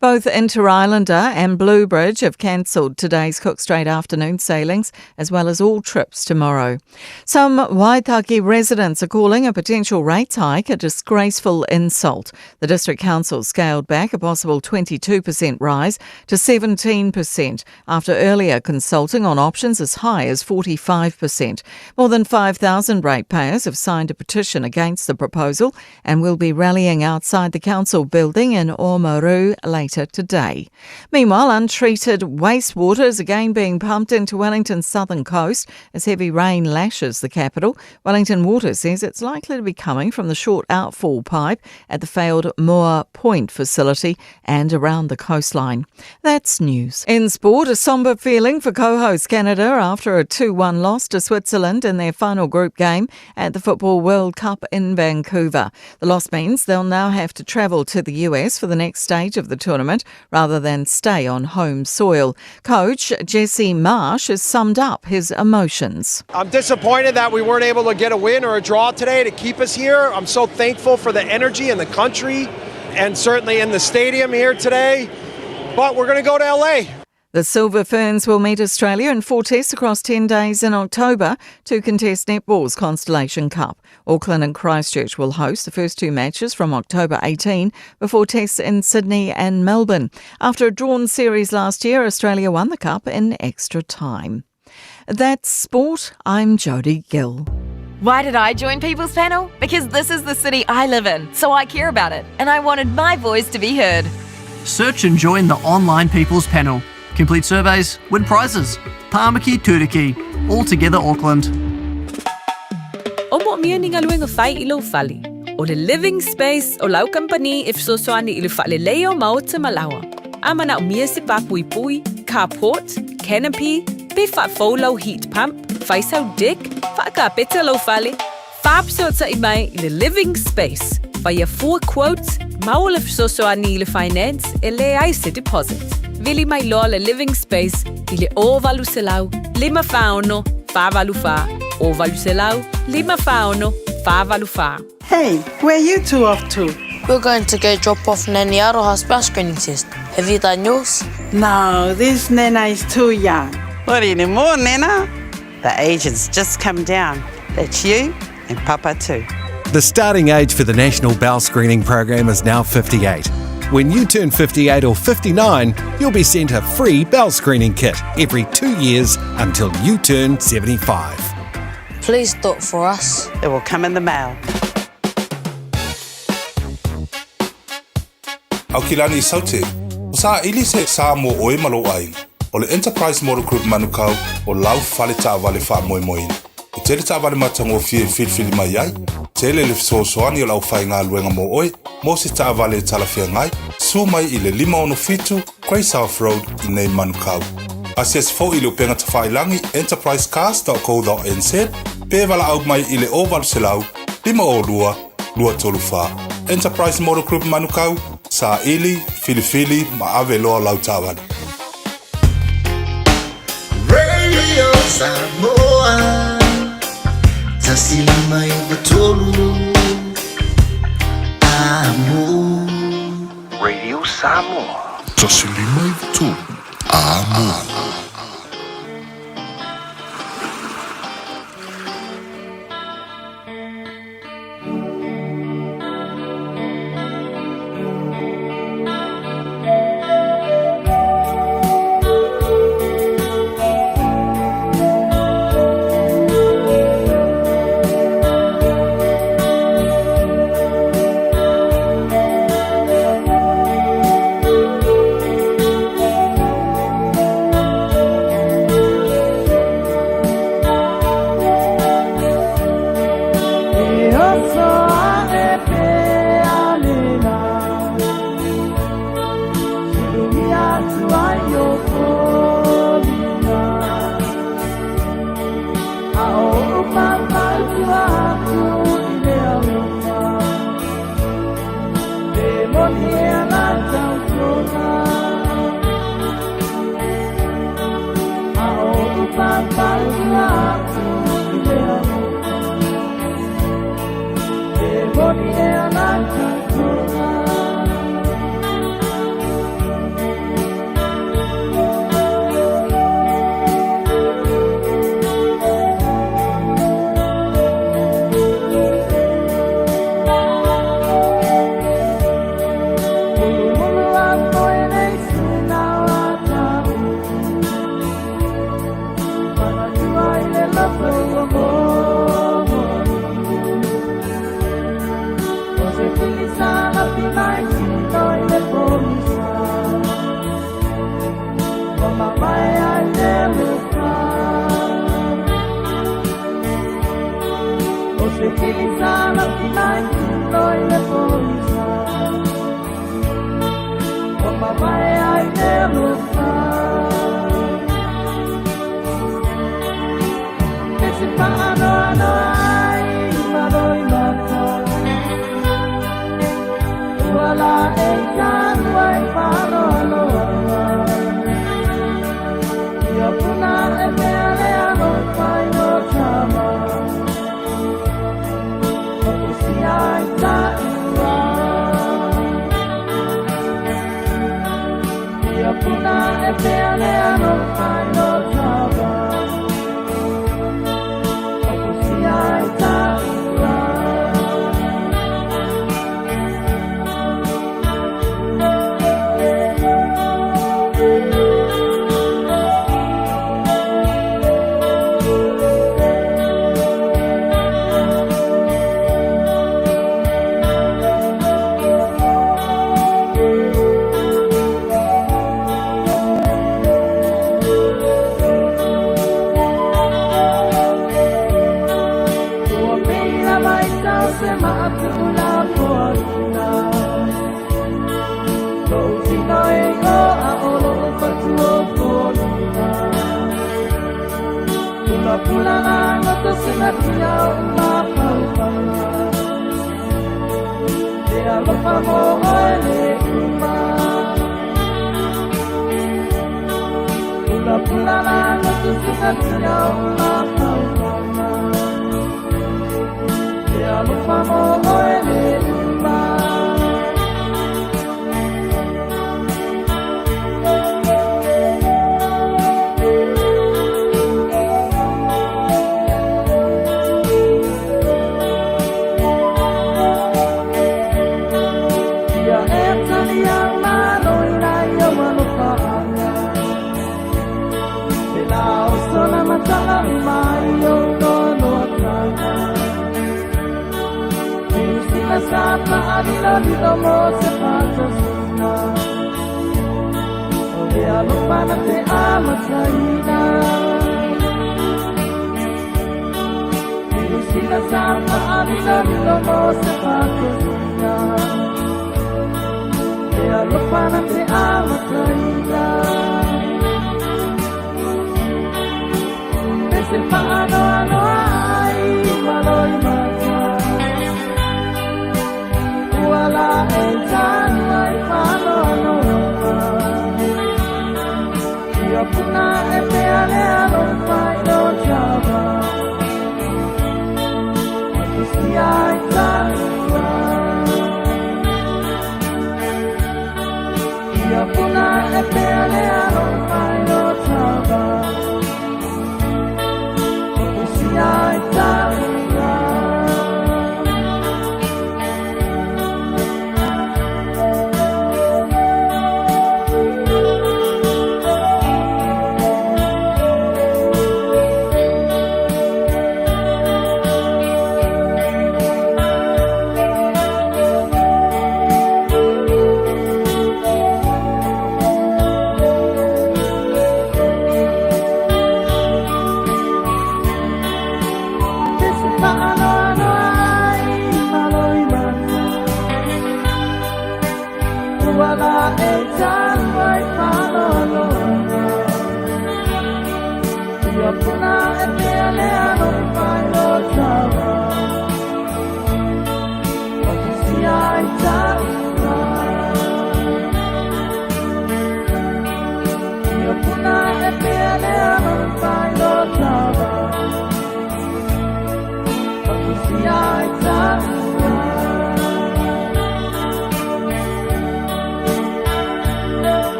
Both Interislander and Bluebridge have cancelled today's Cook Strait afternoon sailings, as well as all trips tomorrow. Some Waitaki residents are calling a potential rates hike a disgraceful insult. The District Council scaled back a possible 22% rise to 17% after earlier consulting on options as high as 45%. More than 5,000 ratepayers have signed a petition against the proposal and will be rallying outside the council building in Oamaru later today. Meanwhile, untreated wastewater is again being pumped into Wellington's southern coast as heavy rain lashes the capital. Wellington Water says it's likely to be coming from the short outfall pipe at the failed Moa Point facility and around the coastline. That's news. In sport, a sombre feeling for co-host Canada after a 2-1 loss to Switzerland in their final group game at the Football World Cup in Vancouver. The loss means they'll now have to travel to the US for the next stage of the tournament rather than stay on home soil. Coach Jesse Marsch has summed up his emotions. I'm disappointed that we weren't able to get a win or a draw today to keep us here. I'm so thankful for the energy in the country and certainly in the stadium here today. But we're going to go to LA. The Silver Ferns will meet Australia in four tests across 10 days in October to contest netball's Constellation Cup. Auckland and Christchurch will host the first two matches from October 18 before tests in Sydney and Melbourne. After a drawn series last year, Australia won the cup in extra time. That's sport. I'm Jodie Gill. Why did I join People's Panel? Because this is the city I live in, so I care about it, and I wanted my voice to be heard. Search and join the online People's Panel. Complete surveys, win prizes. Tāmaki Turuki. All together Auckland. O moomia ni galuega fai i lou fale. O le Living Space o lau kamupani e fesoasoani i le faaleleia o maota ma laoa. A manaomia se pā puipui, carport, canopy, pe faafou lau heat pump, fai sau deck, faakapeta lou fale, faafesootai mai i le Living Space. Faia fua quotes, maua le fesoasoani i le finance e leai se deposit. Vili mai loa le Living Space i le 0800 546 484, 0800 546 484. Hey, where you two off to? We're going to go drop off Nanny Aroha's bowel screening test. Have you done yours? No, this Nana is too young. Not anymore, Nana. The age has just come down. That's you and Papa too. The starting age for the National Bowel Screening Program is now 58. When you turn 58 or 59, you'll be sent a free bowel screening kit every two years until you turn 75. Please do it for us. It will come in the mail. Aukilani Saute, o saili se Samoa oe ma lou aiga. O le Enterprise Motor Group Manukau o lau fale taavale faamoemoeina. E tele taavale matagofie e filifili mai ai, tele le fesoasoani o le aufaigaluega mo oe mo se taavale e talafeagai, susu mai i le 567 Grey South Road i nei Manukau. Asiasi foi i le upega tafailagi enterprisecars.co.nz pe valaau mai i le 0800 502 234. Enterprise Motor Group Manukau, saili, filifili ma ave loa lau taavale. Radio Samoa 153 Amo. Radio Samoa. 153 Amoa.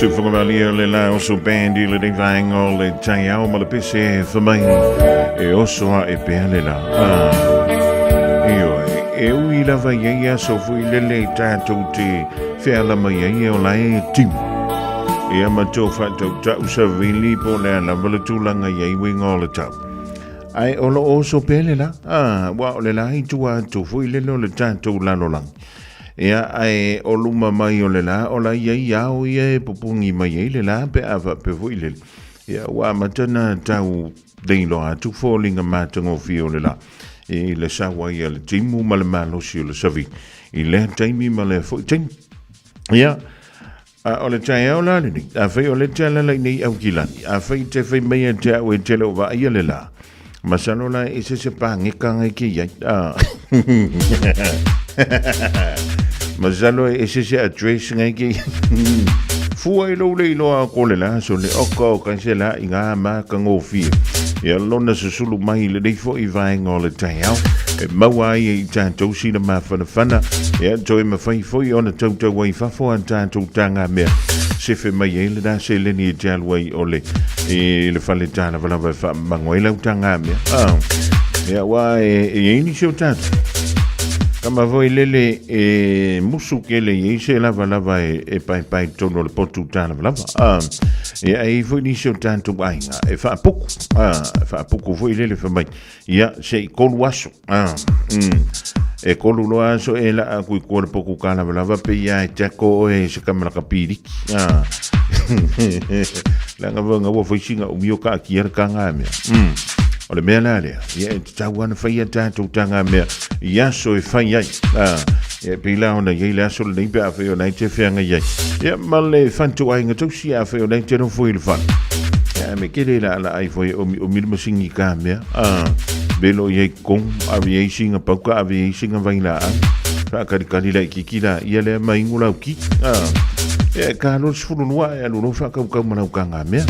Tuwhakamalia le la oso bandi le nei vaenga o le taiao ma le pese whamai e oso a e pea le la. Ah. Ioe, e ui lava i ai aso fui lele tātou te wheala mai ai o la e timu. Ia ma tō whatau tau sa vili po le ala ma le tūlanga i ai winga o le tau. Ai o lo oso pea le la, ah, wa o le la i tua atu fui lele o le tātou lalolangi. Ia, ae o luma mai o le la, o la ia i ao ia e pupungi mai ai le la pe a faapea foi lele. Ia, ua amata na tau leiloa atu foliga matagofie o le la i le sau ai a le timu ma le malosi o le savili i lea taimi ma lea foi taimi. Ia, a o le taeao la lenei, afai o le te alala i nei Aukilani, afai te fai mai ia te au e te le o vaaia le la, masalo la e ese se pāgeka ngai ke iai. Ah. Masalo e ese se address ngai ke iai. Fua i lou le iloa ko le la so le oka o kai se la i ngā mā ka ngōfie. Ia lona susulu mai le nei foi vaenga o le taeao. E maua ai e i tātou sina māwhanawhana. Ia toe mawhai foi ona tautau ai fafo a tātou tāngā mea. Sefe mai ai le nā se leni e te alu ai o le e le fale tālavalava e whaamango ai lau tāngā mea. Ah. Ia wā e e i nisi o tātou. Kama foi lele e musu ke le i se lava lava e, e pai pai tonu o le potu tālavalava. Ah. Ia e i foi nisi o tātou aiga e whaapuku. Ah, e whaapuku foi lele whamai. Ia, se i kolu aso. Ah, mm. E kolu loa aso e la aku i kua le poku kālavalava pe ia e te ako oe se kamala ka piriki. Ah. Langa vanga ua whaisinga o mio ka aki ara ka ngā mea. O le mea la lea. Ia e te tau ana whai a tātou tā ngā mea. I aso e whai ai. Ah. Ia pe la ona iai le aso le nei pe a whai o nei te whianga iai. Ia ma le whantu ai ngā tausi a whai o nei te nofo i le whana. Ia me kere la ala ai whai o mi o mi masingi ka mea. Ah. Belo iai kong, awe iai singa pauka, awe iai singa vai la a. Whaakarikari la i kiki la, ia lea maingu lau ki. Ah. Ia ka lo sifulu lua e alu lo whaakaukau ma lau ka ngā mea.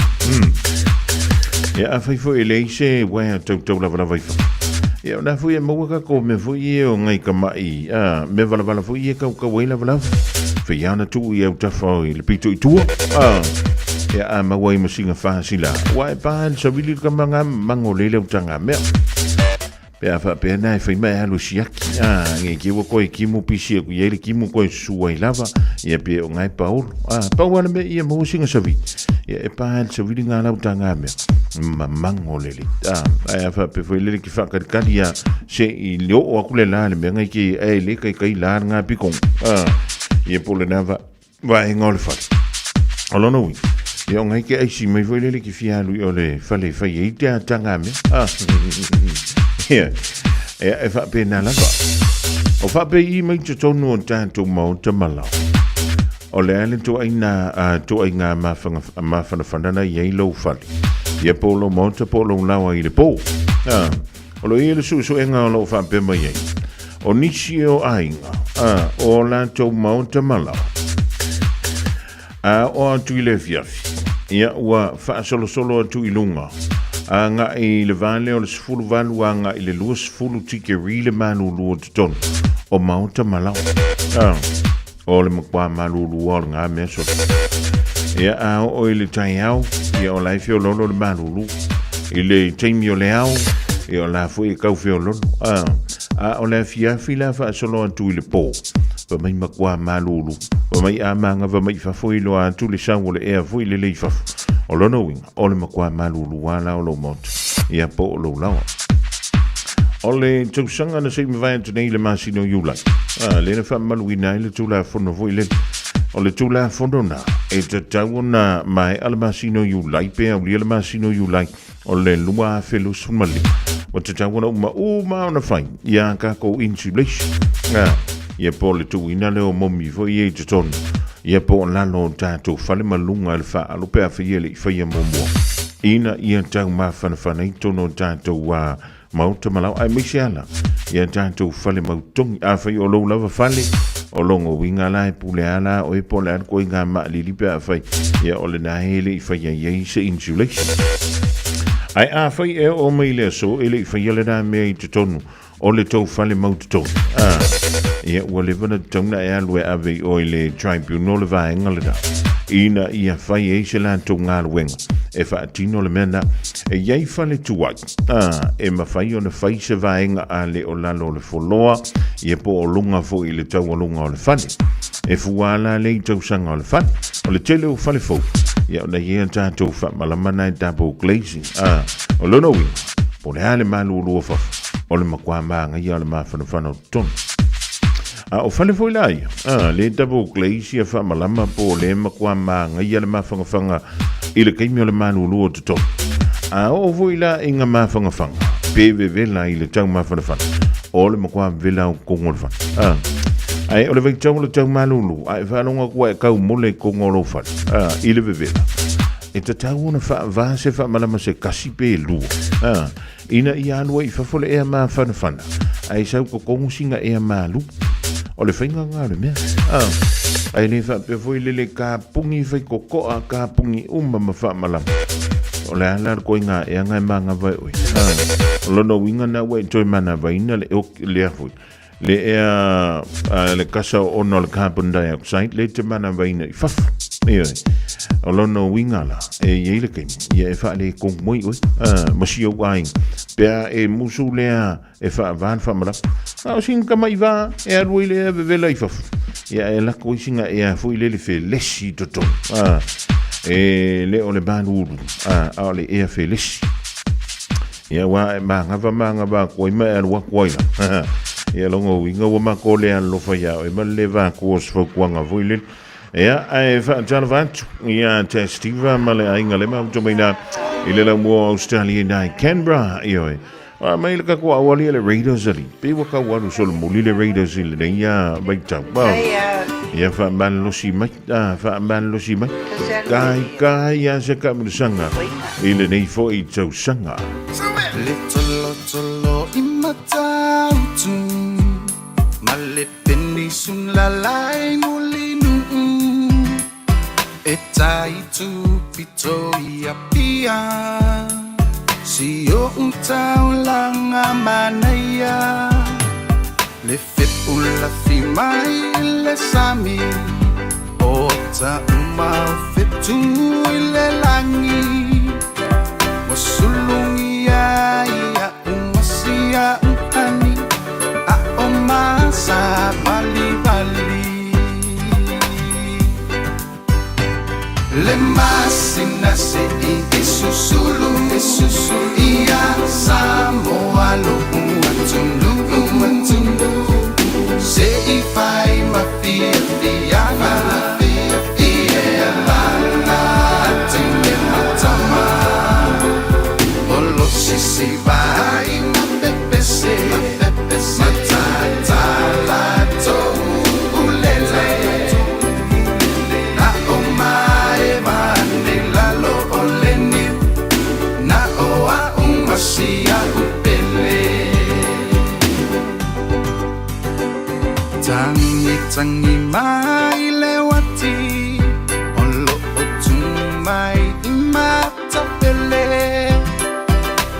Ia a whai foi e le ise wea tau tau lava lava i wha. Ia o nā foi e maua ka ko mea foi e o ngai ka mai. Ah, mea vala vala foi e kau kau e lava lava. Whai ana tu i au tawha i le pito i tua. Ah. Ia a maua i masinga whāsila. Wa e pā le sawili ka manga mango lele o tanga mea. Pe a whaapea nā e whai mai alu siaki. Ah, nge ki ua koe kimu pisi aku i le kimu koe sua i lava. Ia pe o ngai paolo. Ah, pau ana mea ia maua singa savi. Ia e pā le sawili ngā lau tanga mea. Mamango lele. Ah, ai a whaapea whai lele ki whakarikari ia se i le oo aku le la le mea ngai ki e le kai kai la ngā pikong. Ah, ia po le nā va e ngā o le whare. O lona ui. Ia o ngai ke aisi mai foi lele ki fia alu i o le whale whai e i te a tanga mea. Ah, ia, e, e whaapea nā lava. O whaapea i mai te tonu o tātou maota malao. O le ale to ai nā, to ai ngā māwhanawhanana i ai lou whale. Ia po lou maota po lou lawa i le pō. Ah, o lo ia le suesuega o lou whaapea mai ai. O nisi o aiga, ah, o lātou maota malao. A o atu i le afiafi, ia ua faasolosolo atu i luga, agai i le va lea o le 18 agai i le 20 tikeri le malūlū o totonu o maota ma laoa. A. O le matua malūlū o lena mea sole. Ia a oo i le taeao, ia o la e feoloolo le malūlū. I le taimi o le ao, ia o la foi e kau feoloolo. A, a o le afiafi la faasolo atu i le pō, fa mai matua malūlū. Fa mai a maga mai fafo i loa atu le sau o le ea foi lele i fafo. O lona uiga, o le matua malūlū lava la o lou maota, ia po o lou laoa. O le tausaga na se i mavae atu nei i le masina o Iulai, a, lea na faamamaluina ai le Tulafono foi lele. O le Tulafono na, e tatau ona maea le masina o Iulai pe aulia le masina o Iulai o le 2025. Ua tatau ona uma uma ona fai ia tatou insulation. A, ia po o le tuuina lea o momi foi ia i totonu, ia po o lalo o tatou fale ma luga i le faalo pe afai e le i faia muamua, ina ia taumafanafana i totonu o tatou a maota ma laoa, aemaise ala ia tatou fale mautogi. Afai o lou lava fale, o logo uiga la e pule a la oe po o le a le koiga maalili pe afai, ia o lena e le i faia i ai se insulation. Ae afai e oo mai le aso e le i faia lena mea i totonu o le tou fale mautotogi, a, ia ua leva ona tatau ona e alu e ave i oe i le tribunal le vaega lena, ina ia fai ai se latou galuega e faatino le mea lena. E i ai fale tuai, a, e mafai ona fai se vaega a le o lalo o le foloa, ia po o luga foi i le taualuga o le fale. E fua la lea i tausaga o le fale. O le tele o fale fou, ia ona i ai a tatou faamalama na e double glazing. A, o lona uiga, po o le a le malūlū o fafo, o le matua mānaia o le mafanafana o totonu. A o fale foi la ia, a, le double glaze ia faamalama po o le matua mānaia le mafanafana i le taimi o le malūlū o totonu. A oo foi la i ngā mafanafana, pe vevela i le tau mafanafana, o le matua vevela o totonu o le fale. A, ae o le vaitau o le tau malūlū, a e faalogo atu ai e kau mole i totonu o lou fale, a, i le vevela. E tatau ona faavā se faamalama se kasi pe lua, ā, ina ia alu ai i fafo le ea māfanafana, ae sau totonu sina ea malū. O le faiga lena o le mea, ā, ae le faapea foi lele kapuni faikokoa, kapuni uma ma faamalama. O le a la le koiga ea na e manava e oe, ā, o lona uiga na ua e toe manavaina le, lea foi, le ea le kasa o ona o le carbon dioxide le te manavaina i fafo. Ioe. O lona uiga la, e i ai le taimi, ia e faaletonu ai oe, ma si ou aiga, pe a e musu lea e faavā le faamalama. A o sina tama'i vā e alu ai le ea vevela i fafo, ia e lako ai sina ea foi lele felesi i totonu. E le o le malūlū, a o le ea felesi. Ia aua e manava manava atu ai ma e alu atu ai la. Ia logo uiga ua matou le alolofa iā oe ma le le vatua o se fautuaga foi lele. Ia, ae faatalofa atu ia te Steve ma le aiga le matou mai na i le laumua o Australia i nai Canberra. Ioe. A mai le tatou auali le Raiders ali. Pe ua tau alu solomuli le Raiders i lenei ia vaitau. Ia faamalolosi mai, a faamalolosi mai. Kai kai ia se kamulisaga i lenei foi tausaga. Le tolotolo i Matautu ma le penisula lai Mulinuu e tai tupito i Apia si o'u taulaga manaia le fepulafi mai i le sami o ata uma o fetu i le lagi ua sulugia ia uma sia uhani a o masa valivali le masina se'i e susulu e susulu ia Samoa lo'u atunuu atunuu se'i fai ma fiafiaga ia lala teine ma tama Molosi vai ma pepese matatala toulele na o maeva ane lalo o le niu na o a'u ma si a'u pele tagitagi mai le uati o lo'o tu mai i Matapele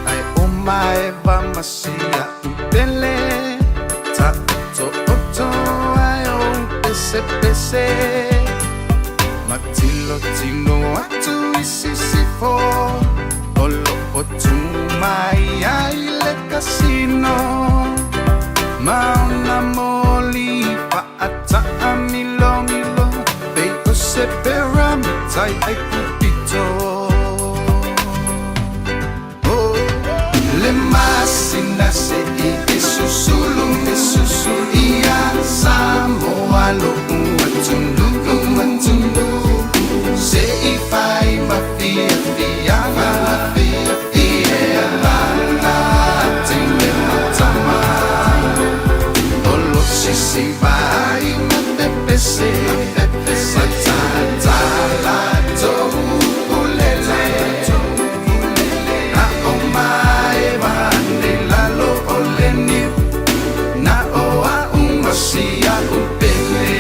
ae o maeva ma si a'u pele ta'oto'oto ae o pese. pepese Matilotilo atu i sisifo O loo tumai ai le kasino Ma ona moli fa'ataʻamilomilo Pei o se pyramitai ai kupito Oh, le masina se'i e susulu e susulu ia Samoa lo'u atunuu atunuu se'i fai ma fiafiaga ia lala tele matama o lo sisi vai ma pepese matatala toulele a o mae vane lalo o le niu na o a'u ma sia'u pele.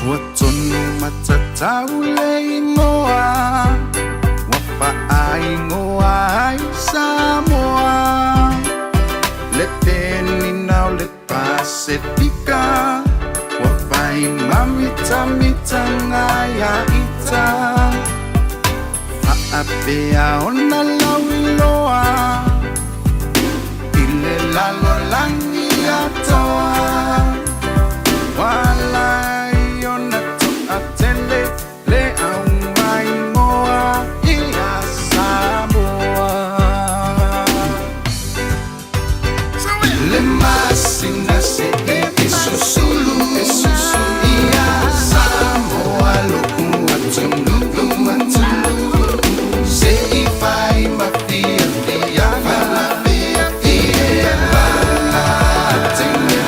Ua tonu matatau le igoa Ua faaigoa ai Samoa Le penina o le Pasefika Ua fai mamitamitaga ia ita Faapea ona lauiloa I le lalolagi atoa Ua ala ai ona toatele le aumaimoa ia Samoa Le masina se'i e susulu e susulu ia Samoa lo'u atunuu atunuu se'i fai ma fiafiaga ia lala tele.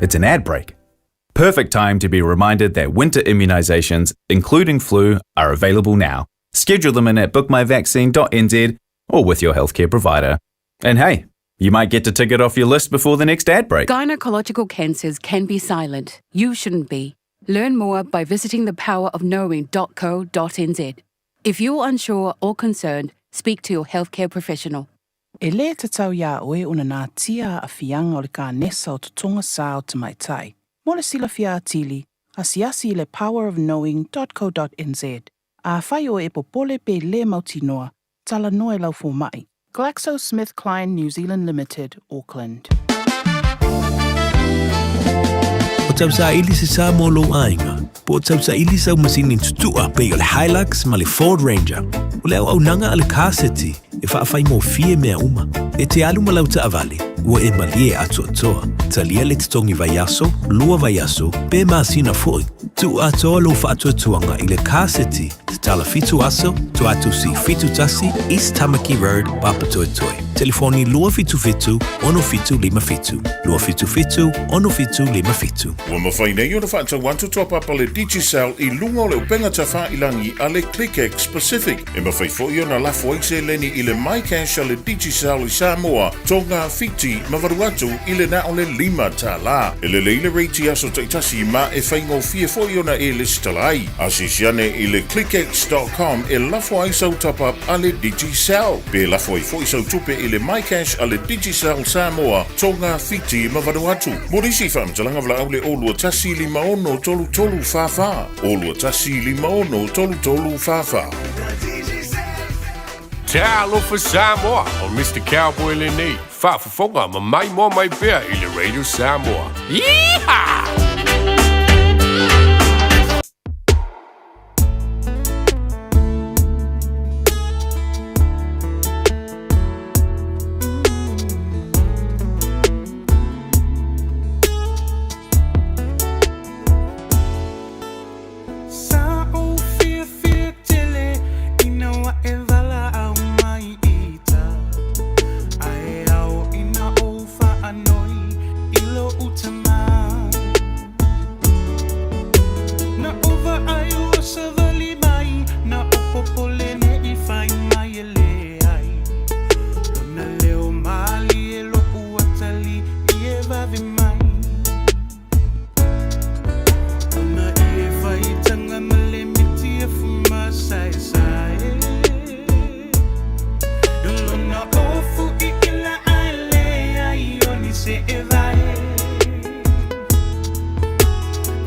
It's an ad break. Perfect time to be reminded that winter immunisations, including flu, are available now. Schedule them in at bookmyvaccine.nz or with your healthcare provider. And hey, you might get to tick it off your list before the next ad break. Gynecological cancers can be silent. You shouldn't be. Learn more by visiting thepowerofknowing.co.nz. If you're unsure or concerned, speak to your healthcare professional. E lē tatau iā oe ona natia aafiaga o le kanesa o totoga sa o tamaitai. Mo le silafia atili, asiasi i le powerofknowing.co.nz. Afai oe e popole pe lē mautinoa, talanoa i lau fomaʻi. GlaxoSmithKline New Zealand Limited, Auckland. O tausaili se sa mo lou aiga, po o tausaili sau masini tutua pei o le Hilux ma le Ford Ranger. O le auaunaga a le Car City e faafaigofie mea uma. E te alu ma lau taavale, ua e malie atoatoa. Talia le totogi vaiaso, lua vaiaso, pe masina foi. Tuu atoa lou faatuatuaga i le Car City, tatala fitu aso, Tuatusi 71, East Tamaki Road, Papatoetoe. Telefoni 277 6757, 277 6757. Ua mafai nei ona faatau atu toa papa le Digicel i luga o le upega tafailangi a le ClickX Pacific. E mafai foi ona lafo ai seleni i le MyCash a le Digicel i Samoa, Tonga, Fiti ma Vanuatu i le na o le $5. E lelei le rate i aso taitasi ma e faigofie foi ona e lesitala ai. Asiasi ane i le clickx.com e lafo ai sau top-up a le Digicel. Pe lafo ai foi sau tupe i le MyCash a le Digicel Samoa, Tonga, Fiti ma Vanuatu. Mo nisi faamatalaga valaau le 021 56 33 44. 021 56 33 44. Talofa Samoa, o Mr. Cowboy lenei, faafofoga ma maimoa mai pea i le Radio Samoa. Yeehaw! Sa ou fiafia tele ina ua e valaau mai ita, Ae ao ina ou faanoi i lou tama. Na ou vaai ua savali mai, Na ou popole nei fai mai e leai. Lona leo malie lo'u atalii e vave mai. Ona ie faitaga ma le miti afu masaesae. Lona ofu i ila ae leai o ni se e vae.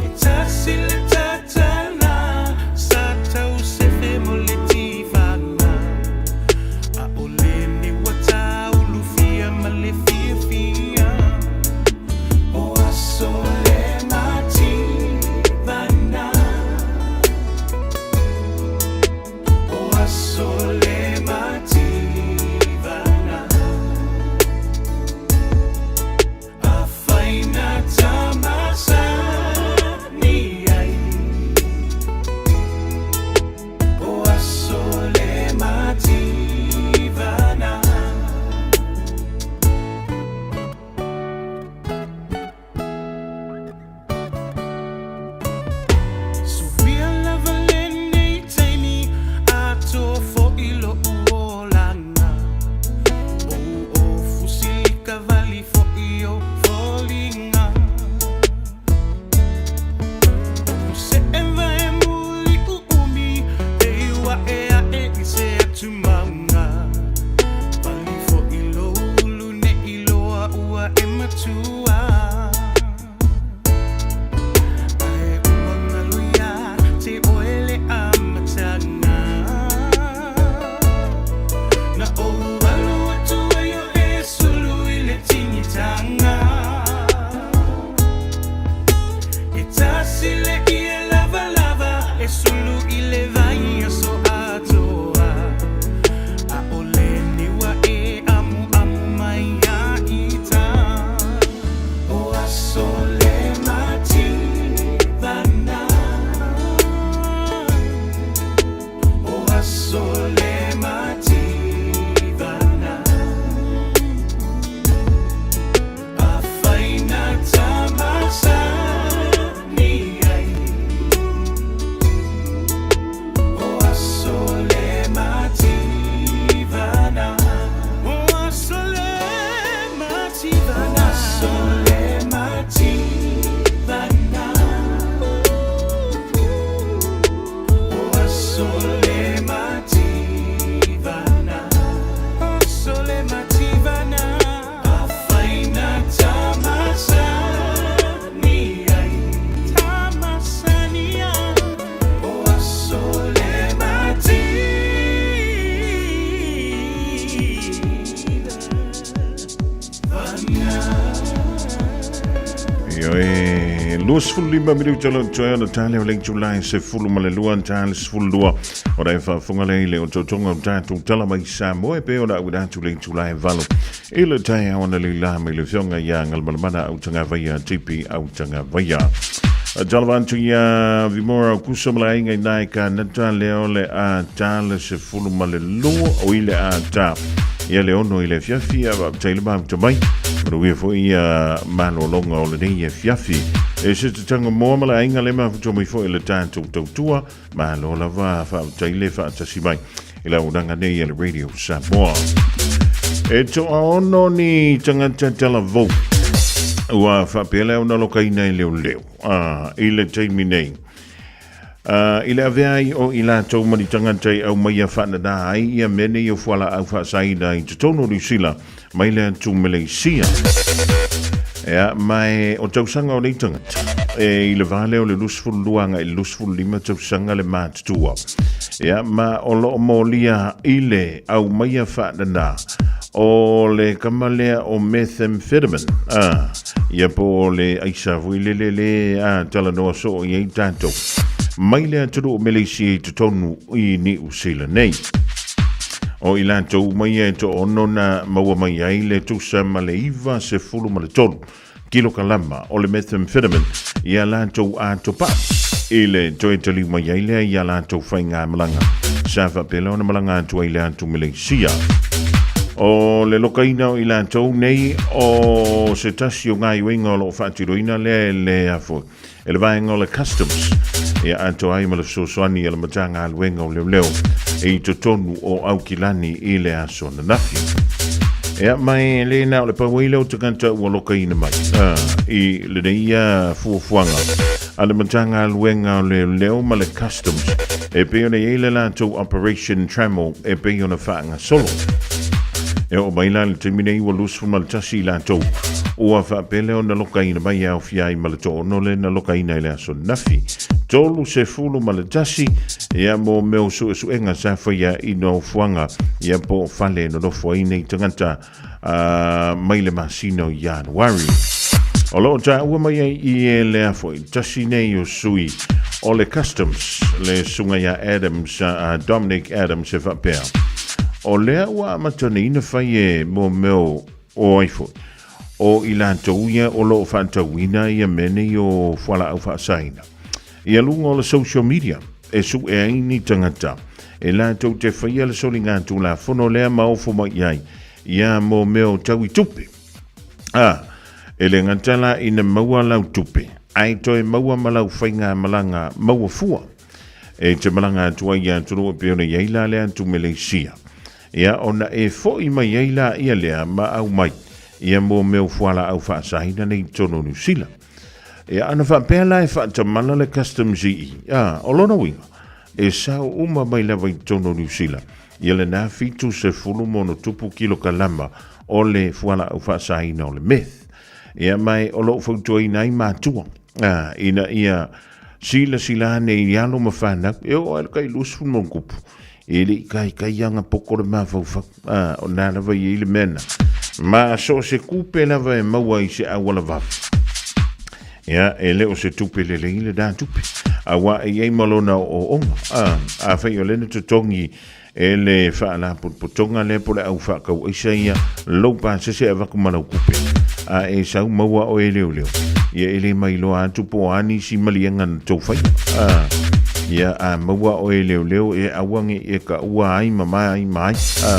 E tasi le tatala sa tau sefe mo le tivaga. A'ole ni ua taulufia ma le fiafia. O aso le mativana. O aso le mativana. Afaina tamasani ai. O aso le mativana. Suia lava lenei taimi atoa fo'i lo'u olaga. Ou ofu silika vali fo'i o foliga. Ou se'e vae muli u'umi e ua'e a'e i se atu mauga. Pali fo'i lou ulu ne'i loa ua e matua. Ae ua galo iā te oe le amataga. Na ou alu atu ai o e sulu i le tigitaga. E tasi le ie lavalava e sulu i le vai aso atoa. A'ole niua e amuamu mai ia ita. O aso le mativana. O aso le mativana. Afaina tamasani Ioe, 25 minuta lo toe ona tale o le itula e 12 tale 12 o le faafofoga lea i le otootoga o tatou tala mai Samoa e pei ona auina atu le itula e 8 i le taeao analeila mai le afioga ia Galumalemana Autagavaia TP Autagavaia. Tala atu ia Vimora o Kusa ma le aiga i nai Kanata lea o le a tale 12 o i le a ta ia le 6 i le afiafi a faafetai le mafuta mai. Manuia foi ia malologa o lenei afiafi. E se tatanga moa ma le aiga le mafuta mai foi le tatou tautua. Malo lava faafetai le faatasi mai i le auaunaga nei a le Radio Samoa. E toaono ni tagata talavou ua faapea lea ona lokaina i leoleo i le taimi nei. I le avea ai o i latou ma ni tagata i aumaia faanana ai ia mea nei o fualaau faasaina i totonu o Niu Sila mai le atu Meleisia. Ea, ma e o tausaga o nei tagata, e i le va lea o le 22 agai i le 25 tausaga le matutua. Ea, ma o loo molia i le aumaia faanana o le kama lea o methamphetamine. Ah, ia po o le aisa foi lele le a talanoa soo i ai tatou. Mai le atunuu o Meleisia i totonu i Niu Sila nei. O i latou uma ia e toaono na maua mai ai le tusa ma le 93 kilokalama o le methamphetamine i a latou atopa i le toe taliu mai ai lea i a latou faigamalaga sa faapea ona malaga atu ai le atu Malaysia. O le lokaina o i latou nei o se tasi o gaioiga o loo faatiloina lea e le afo e le vaega o le Customs ia atoa ai ma le fesoasoani a le Matagaluega o Leoleo i totonu o Aukilani i le aso ananafi. Ia, mai le na o le pau ai lea o tagata ua lokaina mai i lenei fuafuaga a le Matagaluega o Leoleo ma le Customs e pei ona i ai le latou Operation Trammel e pei ona faagasolo. E oo mai la le taimi nei ua 21 i latou ua faapea lea ona lokaina mai e aofia ai ma le toaono lea na lokaina i le aso ananafi. 31 ia mo mea o suesuega sa faia i nofoaga ia po o fale e nonofo ai nei tagata mai le masina o Ianuari. O lo o taua mai ai i e lea foi tasi nei o sui o le Customs, le susuga ia Adams, Dominic Adams e faapea. O lea ua amata nei na fai e mo mea o ai foi. O i latou ia o lo o faatauina ia mea nei o fualaau faasaina. Ia luga o le social media e su'e ai ni tagata e latou te faia le soligatulafono lea ma ofo mai ai ia mo mea o tau i tupe. A, e le gata la ina maua lau tupe, ae toe maua ma lau faigamalaga maua fua. E te malaga atu ai ia atunuu e pei ona i ai la le atu Meleisia. Ia ona e fo'i mai ai la ia lea ma aumai ia mo mea o fualaau faasaina nei i totonu o Niu Sila. Ia, ana faapea la e faatamala le Customs i i, a, o lona uiga, e sao uma mai lava i totonu o Niu Sila, ia lena 70+ kilokalama o le fualaau faasaina o le meth. Ia, ma e o lo o fautuaina ai matua, a, ina ia silasila ane i alo ma fanau, e oo lava i le tai 20+, e le i kaikai aga poko le mafaufau. A, o nā lava i ai le mea na. Ma so o se kupe lava e maua i se auala vave. Ia, e le o se tupe lelei le nā tupe. Auā e i ai ma lona ooooga. A, afai o lea na totogi e le faalapotopotoga lea po o le au faakauaisa ia lou pasese e avatu ma lau kupe, a e sau maua oe e leoleo, ia e le mailoa atu po o a nisi maliega na tou faia. A, ia a maua oe e leoleo e aua ne i e kaua ai ma mai ma ai. A,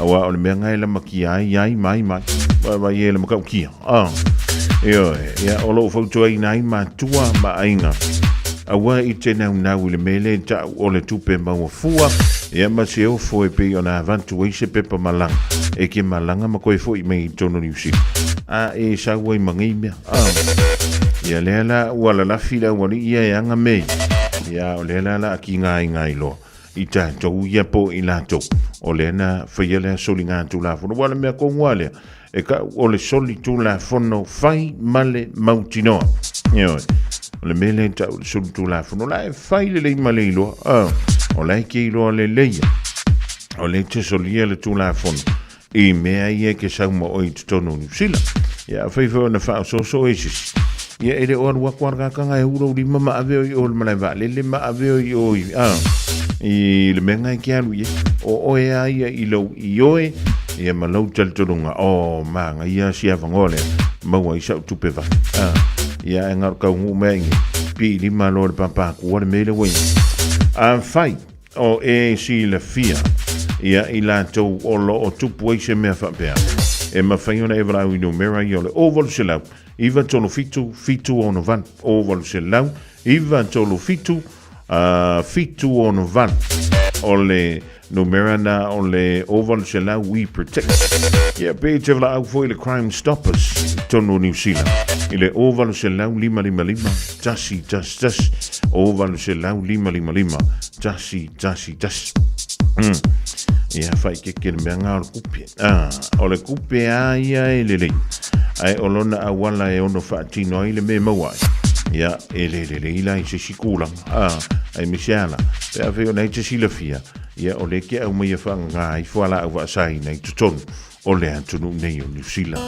auā o le mea na e lamakia ai ai ma ai ma ai. Vaai e le matautia. A, ioe, ia o lou fautuaina ai matua ma aiga. Aua i te naunau i le mea lea e ta'u o le tupe maua fua, ia ma se ofo e pei ona avatu ai se pepa malaga, e ke malaga ma koe fo'i mai i totonu o Niu Sila. A e sau ai ma nei mea. A, ia lea la ua lalafi le aualii ia e aga mea ia. Ia, o lea la la a kiga ai loa i tatou ia po o i latou. O lea na faia lea soliga Tulafono. Ua o le mea tonu lava lea, e kau o le soli Tulafono fai ma le mautinoa. Ioe. O le mea lea e tau le soli Tulafono, la e fai lelei ma le iloa. O la e ke iloa lelei ia. O lea e te solia le Tulafono i mea ia e ke sau ma oe i totonu o Niu Sila. Ia, afai foi ona faaosooso e se isi. Ia e le o alu atu a le kakanga e hula ulima ma ave o i o le malae vaalele ma ave o i o i, a, i le mea ngai ke alu i ai. O oe a ia i lou ioe, ia ma lou talitonuga, o, manaia si avanoa lea, maua ai sau tupe vave. A, ia e ngaro kaunuu mea ingi, pii lima loa le pāpākua le mea lea ua i ai. Afai o e silafia ia i latou o lo o tupu ai se mea faapea, e mafai ona e valaau i numera ia o le 0800 937 768, 0800 937 768. O le numera na o le 0800 We Protect. Ia pe te valaau foi le Crime Stoppers i tonu o Niu Sila i le 0800 555 111, 0800 555 111. Ia whaikeke le mea ngā o le kupe. Ah, o le kupe a ia e lelei. Ae o lona auala e ono whaatino ai le me maua ai. Ia, e le lelei la i se isi kūlanga. Ah, ai me se ala. Pe a whai o nei te silafia. Ia, o le ke au mai e whaangā i whala au waasaina i totonu o le atunuu nei o Niu Sila.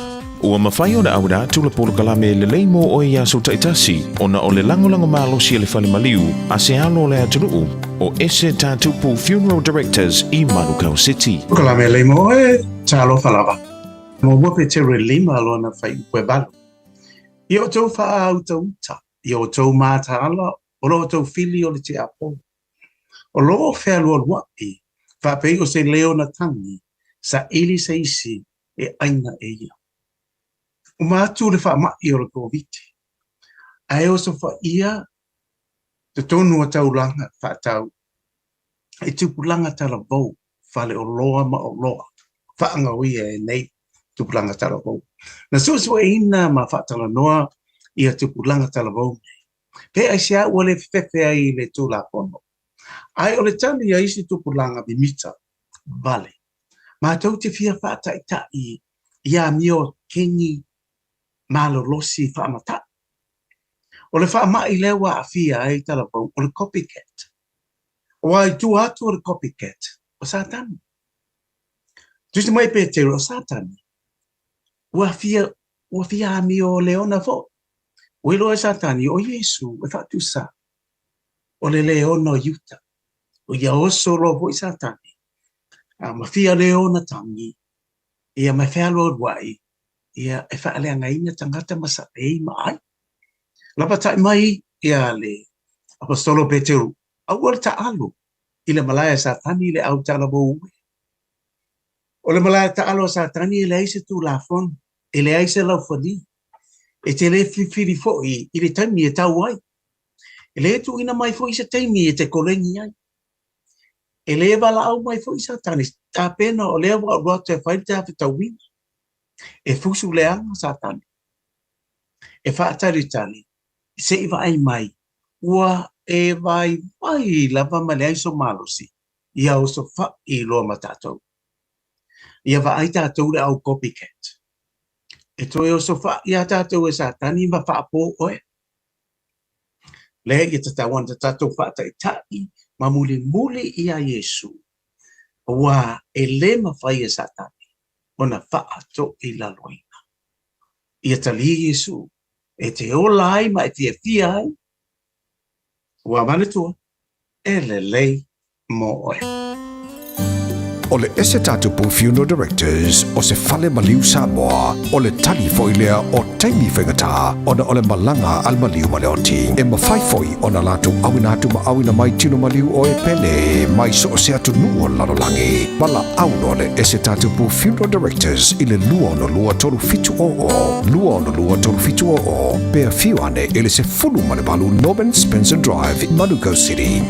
Ua mafai ona auina atu le polokalame lelei mo oe i aso taitasi ona o le lagolago malosi a le Fale Maliu a se alo o le atunuu o Ese Tatupu Funeral Directors i Manukau City. Polokalame lelei mo oe, talofa lava. Muamua Peteru e lima lona fuaiupu e valu. I outou faautauta, i outou mataala, o lo outou fili o le tiapolo. O lo o fealualuaʻi, faapei o se leo na tagi, saili se isi e ʻaina e ia. Uma atu le faamaʻi o le Koviti, ae osofaia totonu o taulaga faatau i tupulaga talavou, faleoloa ma oloa faagaoia e nei tupulaga talavou. Na suesueina ma faatalanoa ia tupulaga talavou nei, pe aisea ua le fefefe ai i le Tulafono, ae o le tali a isi tupulaga mimita vale. Matou te fia faataitaʻi i amio kegi malolosi faamataʻi. O le faamaʻi lea ua aafia ai talavou o le copycat. Aua i tua atu o le copycat, o Satani. Tusi mai Peteru, o Satani, ua fia, ua fia amio leona foʻi. Ua iloa e Satani, o Iesu e faatusa o le leona o Iuta. O ia oso loa foʻi Satani, a ma fia leona tagi, ia ma fealualuaʻi, ia e faaleagaina tagata ma saʻei ma ʻai. Lapataʻi mai ia le Aposetolo Peteru, aua le taʻalo i le malae a Satani i le au talavou ue. O le malae taʻalo a Satani e leai se Tulafono, e leai se laufali, e te le filifili foʻi i le taimi e tau ai. E le tuuina mai foʻi se taimi e te koleni ai. E le valaau mai foʻi Satani, tapena o lea ua alu atu e fai le tafetauina. E fusu leaga Satani, e faatalitali se i vaai mai ua e vaivai lava ma leai so malosi ia osofaʻi loa ma tatou. Ia vaai tatou le au copycat. E toe osofaʻi iā tatou e Satani ma faapo oe. Lea ia tatau ana tatou faataʻitaʻi ma mulimuli iā Iesu, auā e lē mafai e Satani ona faatoilaloina. Ia talia Iesu e te ola ai ma e fiafia ai, ua manatua, e lelei mo oe. O le Ese Tatupu Funeral Directors o se fale maliu Samoa, o le tali foi lea o taimi faigata ona o le malaga a le maliu ma le oti. E mafai foi ona latou auina atu ma auina mai tino maliu o e pele mai so o se atunuu o le lalolagi. Valaau loa le Ese Tatupu Funeral Directors i le 262 3700, 262 3700, pe afio ane i le 18 Norman Spencer Drive, Manukau City.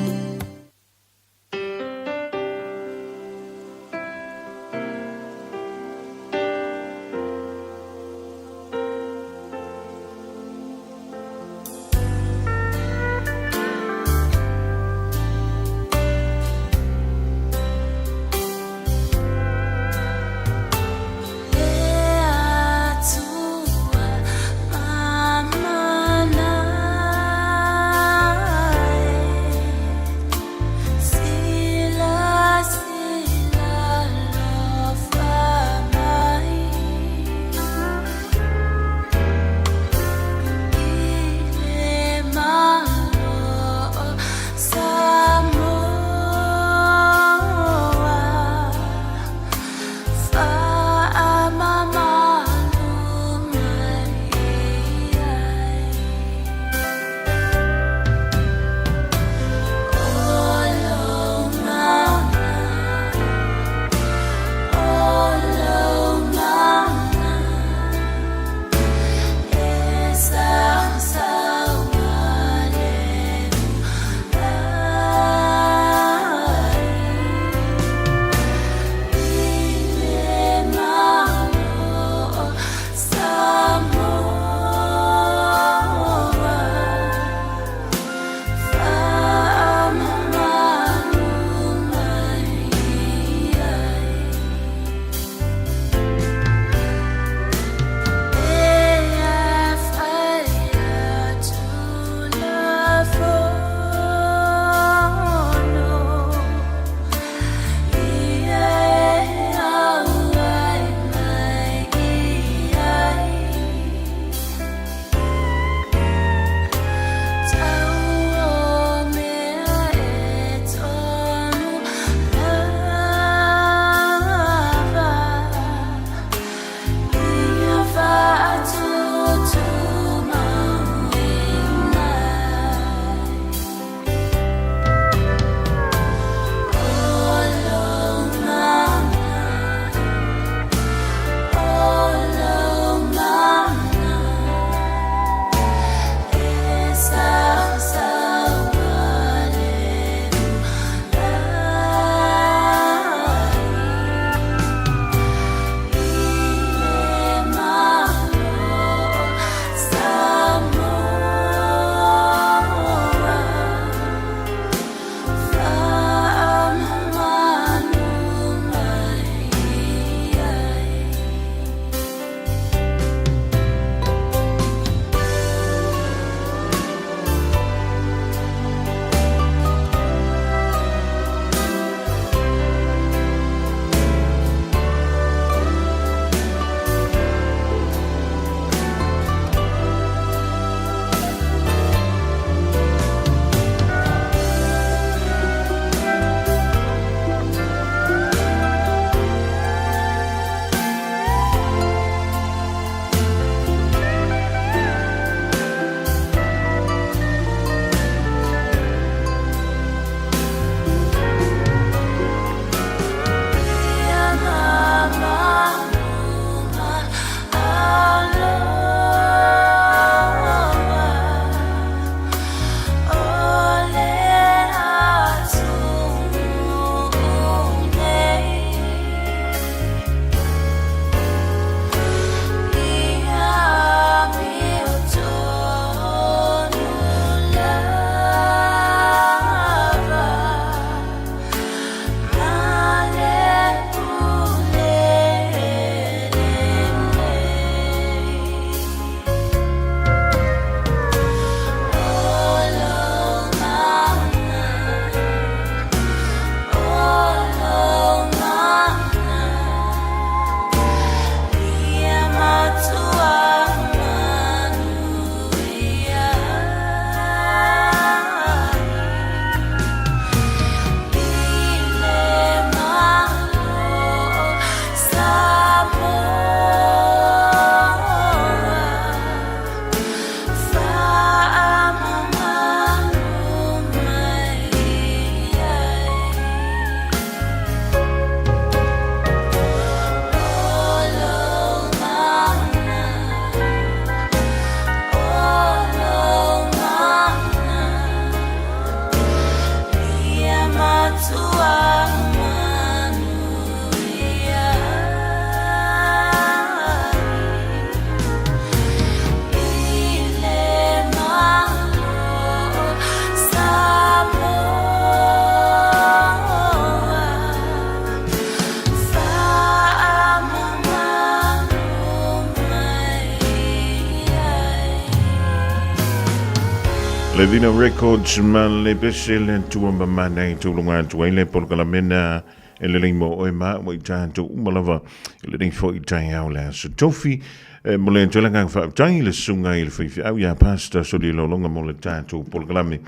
Le Vina Records ma le pese le tua mamana i tūlunga atu ai le polokalamena e lelei mo oe ma ua i tātou uma lava i lenei foi taeao le aso tofi. E mo le atu le agaga faafetai i le susuga i le faifeau ia Pastor Soli Lolonga mo le tātou polokalame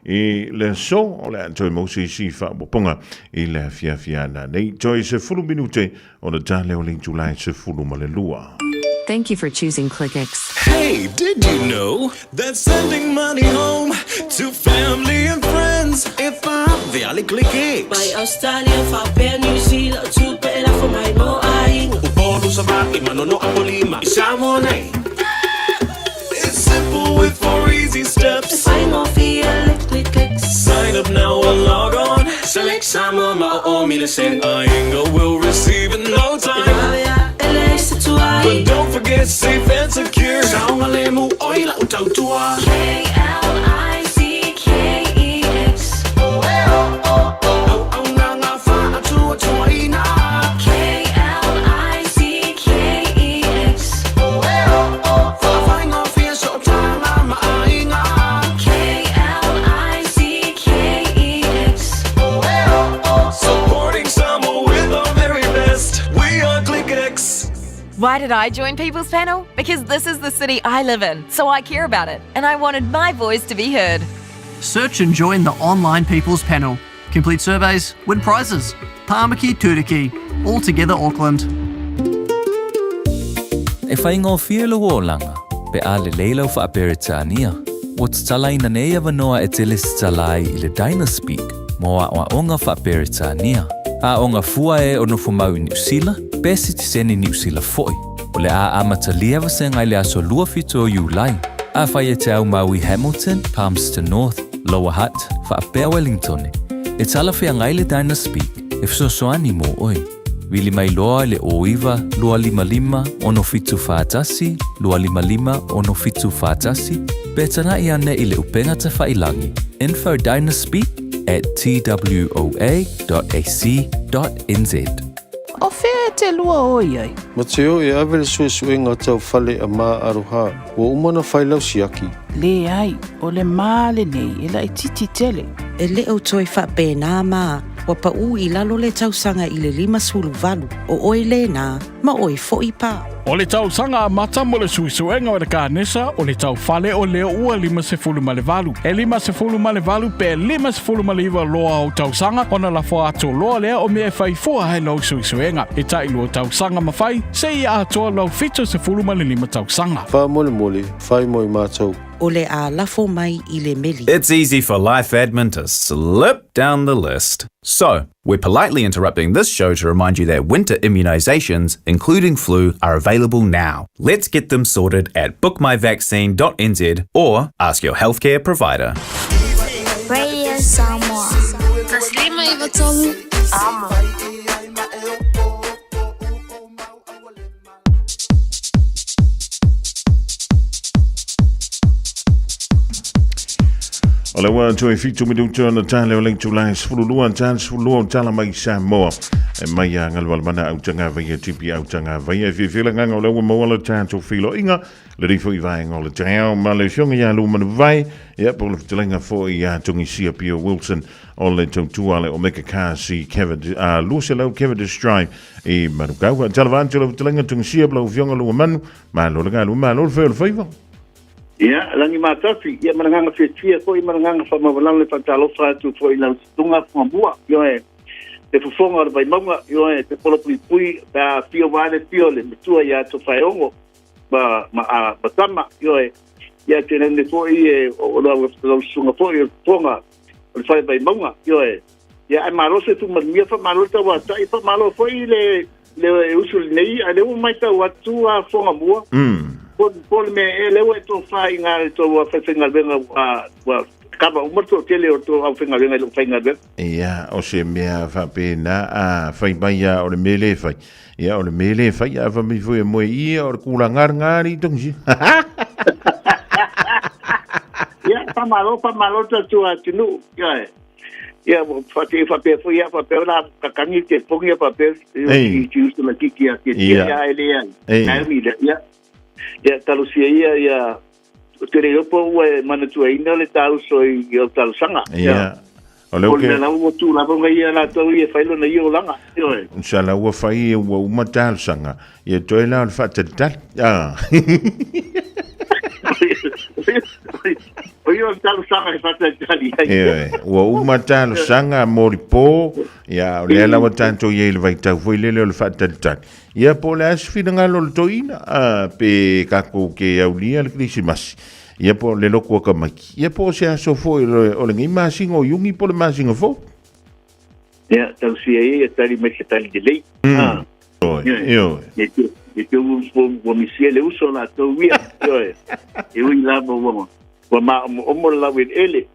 i le aso o le a toe mau se isi faaopoopoga i le afiafi a nanei. Toe 10 minute ona tā lea o le itula e 12. Thank you for choosing ClickX. Hey, did you know that sending money home to family and friends if I'm the Ali ClickX? Mai Australia, faapea New Zealand, tupe e lafo mai mo aiga. Upolu sa va'i, Manono Apolima, i Samoa nei. It's simple with four easy steps. E faigofie le ClickX. Sign up now or log on. Select Samoa ma o o mile sen. Aiga will receive in no time. E vave ae leai se tuai. But don't forget safe and secure. Saogalemu oi lau tautua. K-L-I-C-K-E-X. Auaunaga faatuatuaina. K-L-I-C-K-E-X. Faafaigofie sootaga ma aiga. K-L-I-C-K-E-X. Supporting Samoa with our very best. We are ClickX. Why did I join People's Panel? Because this is the city I live in, so I care about it, and I wanted my voice to be heard. Search and join the online People's Panel. Complete surveys, win prizes. Tāmaki Turuki. All together Auckland. E faigofie lou olaga, pe a lelei lau faaperetania. Ua tatalaina nei avanoa e te lesitala ai i le Dynaspeak mo aʻoaʻoga faaperetania. Aoga fua e o nofomau i Niusila, pe sitiseni Niusila foʻi. O le a amatalia vasega i le aso 27 o Iulai. Afai e te aumau i Hamilton, Palmerston North, Lower Hutt, faapea Wellington, e talafeagai le Dynaspeak e fesoasoani mo oe. Vili mai loa i le 09 255 6741 255 6741 pe tagai ane i le upega tafailagi infodynaspeak at twoa.ac.nz. O fea e te lua o i ai? Ma te o e ave le suesuega tau fale a Ma Aroha, ua uma ona fai lau siaki. Leai, o le ma lenei e laitiiti tele. E le o toe faapena ma, ua paʻu i lalo le tausaga i le 58, o oe lena, ma oe foʻi pa. O le tausaga amata mo le suesuega o le kanesa o le taufale o lea ua 58. E 58 pe 59 loa o tausaga ona lafo atu loa lea o mea e fai fua ai lau suesuega. E tailua tausaga ma fai, seia atoa lau 75 tausaga. Faamolemole, fai mo i matou. O le a lafo mai i le meli. It's easy for life admin to slip down the list. So, we're politely interrupting this show to remind you that winter immunizations, including flu, are available now. Let's get them sorted at bookmyvaccine.nz or ask your healthcare provider. Radio Samoa. Taslima Ivatolu. Amo. O le ua toe 7 minuta ona tā lea o le itula e 12 tā le 12 o tala mai Samoa. E mai a Galumalemana Autagavaia Tipi Autagavaia. E fiafia le agaga o lea ua maua le tatou feiloaiga. Lenei foi vaega o le taeao ma le afioga ia Luamanuvai. Ia po o le fetalaiga foi ia Togisia Pio Wilson o le tautua a le Omega Cars i Cavendish, 200 Cavendish Drive i Manukau. Faatalofa atu lau fetalaiga Togisia po o lau afioga Luamanu. Malo le galue, malo le fai o le faiva. Ia, lagi matafi, ia ma le agaga fiafia foi ma le agaga faamaualalo e faatalofa atu foi i lau tutuga Fugamua, ioe, le fofoga o le Vaimauga, ioe, te polopuipui pe a afio vae le afio o le matua ia Tofaeogo ma, ma, a, ma Tama, ioe, ia tainane foi e o lau, lau susuga foi o le fofoga o le Fale Vaimauga, ioe, ia ae malo se tumanuia, faamalo le tauatai, faamalo foi le le usu lenei, a lea ua matau atu a Fugamua, po le mea ea lea ua e tofa i ngā tou faifaigaluega ua kava uma le toatele o tou aufaigaluega i lou faigaluega. Ia, o se mea faapena, a fai mai a o le mea lea e fai. Ia, o le mea lea e fai, a fai mai foi e moe ia, o le kula ngari tongisi. Ia, faamalo, faamalo tautua atunuu. Ia, ia whate whapea foi ia whapea la kakangi te pongi ia whapea i ti usu la kiki a te tia ia ele ia. Naomi le ia. Ia talusia ia ia Ou te le iloa po o ua e manatuaina le ta uso i au talosaga. Ia. O lea O le mea lava ua tuu lava ona ia latou ia e fai lona ia olaga. Ioe. Sala ua fai ua uma talosaga, ia toe la o le faatalitali. Ah. O ia o le talosaga e faatalitali ai. Ioe, ua uma talosaga mo le po, ia o lea lava tatou i ai i le vaitau foi lele o le faatalitali. Ia po o le a se finagalo o le toeaina, a, pe tatou te aulia le Kerisimasi, ia po o le lotu akamai, ia po o se aso foi o lenei masina o Iuni po o le masina fou. Ia, tausia ia ia tali mai se tali lelei. Ah. Ioe. Ne te ne te ua misia le uso latou ia. Ioe. E ui lava ua ua maomoomo le laueleele.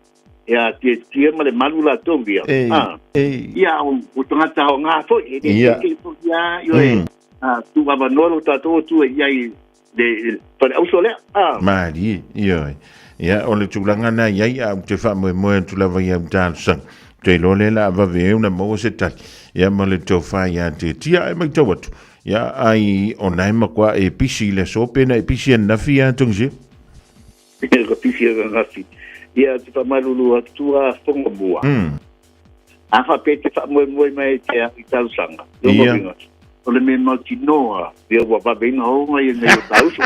Ia tietie ma le malu latou ia. Ei, Ah. ei. Ia o tagata aoga foi. E le Ia. tele foi ia. Ioe. Ah, tuu avanoa lo tatou atu e iai le faleauso lea. Ah. Malie, ioe. Ia, o le tulaga na i ai, a ou te faamoemoe atu lava i au talosaga. Ou te iloa lea la a vave ai ona maua se tali. Ia, ma le tofa ia te tia e matau atu. Ia, ai, o na e matua e pisi i le aso, pe na e pisi ananafi ia Tongisia? Ka pisi ananafi. Ia, te faamalulu atu a fonga mua. A faapea e te faamoemoe mai ai te i talosaga. Lona uiga, o le mea mautinoa, ia ua vave ina oo mai e nei o ta uso.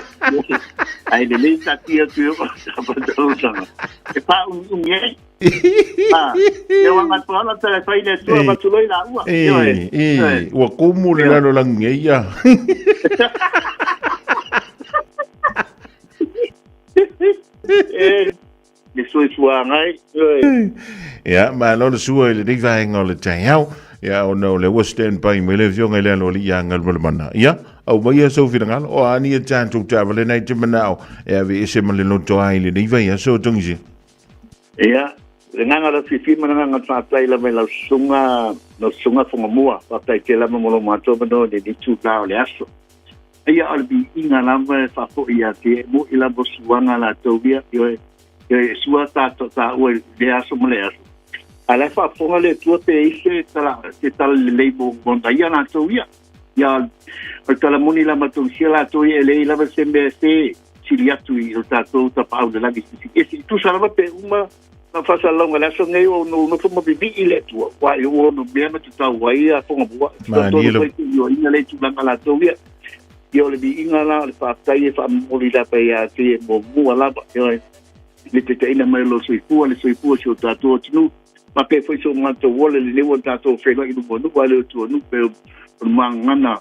Ae lelei taatia atu e oo ta talosaga. E pāumiumi ai. Ah, e ua ngatoa ala tala e fai le Atua avatu loa i laua. Ioe. E, ua kumu le lalolagi nei ia. E, le soifuaga ai. Ioe. Ia, malo le sua i lenei vaega o le taeao. Ia, ona o lea ua stand by mai le afioga i le aloalii ia Galumalemana. Ia, aumaia sou finagalo, o a ni e tatou taavale nai te manao e aveese ma le lotoa i lenei vaiaso o Tongisia. Ia, le agaga o lau fiafia ma le agaga o le faafetai lava i lau susuga, lau susuga Fogamua, faafetai tele lava mo lou matou avanoa i lenei itula o le aso. Ia, o le viiga lava e faafoi ia te e moʻi lava o suaga latou ia, ioe, ioe, e sua tatou taua i lea aso ma lea aso. A la e faafofoga le Atua pe i se tala, se tala lelei mo, mo na ia latou ia. Ia, o le tala moni la matou sia latou ia e leai lava se mea se sili atu i o tatou tapaau i le lagi sisi. E si tusa lava pe uma na faasalalauga i le aso nei o no nofo ma vivii le Atua, ua i ua ono mea ma tatau ai a fonga mua. Malie lo. Ioaiga le tulaga latou ia. Ia o le viiga la o le faafetai e faamomoli lava ia te e muamua lava. Ioe, le taitaiina mai o lou soifua, le soifua o si o tatou atunuu. Faapea foi so matou ola i lenei ua tatou feiloai i luma o nuu a le o tua o nuu pei o le magagana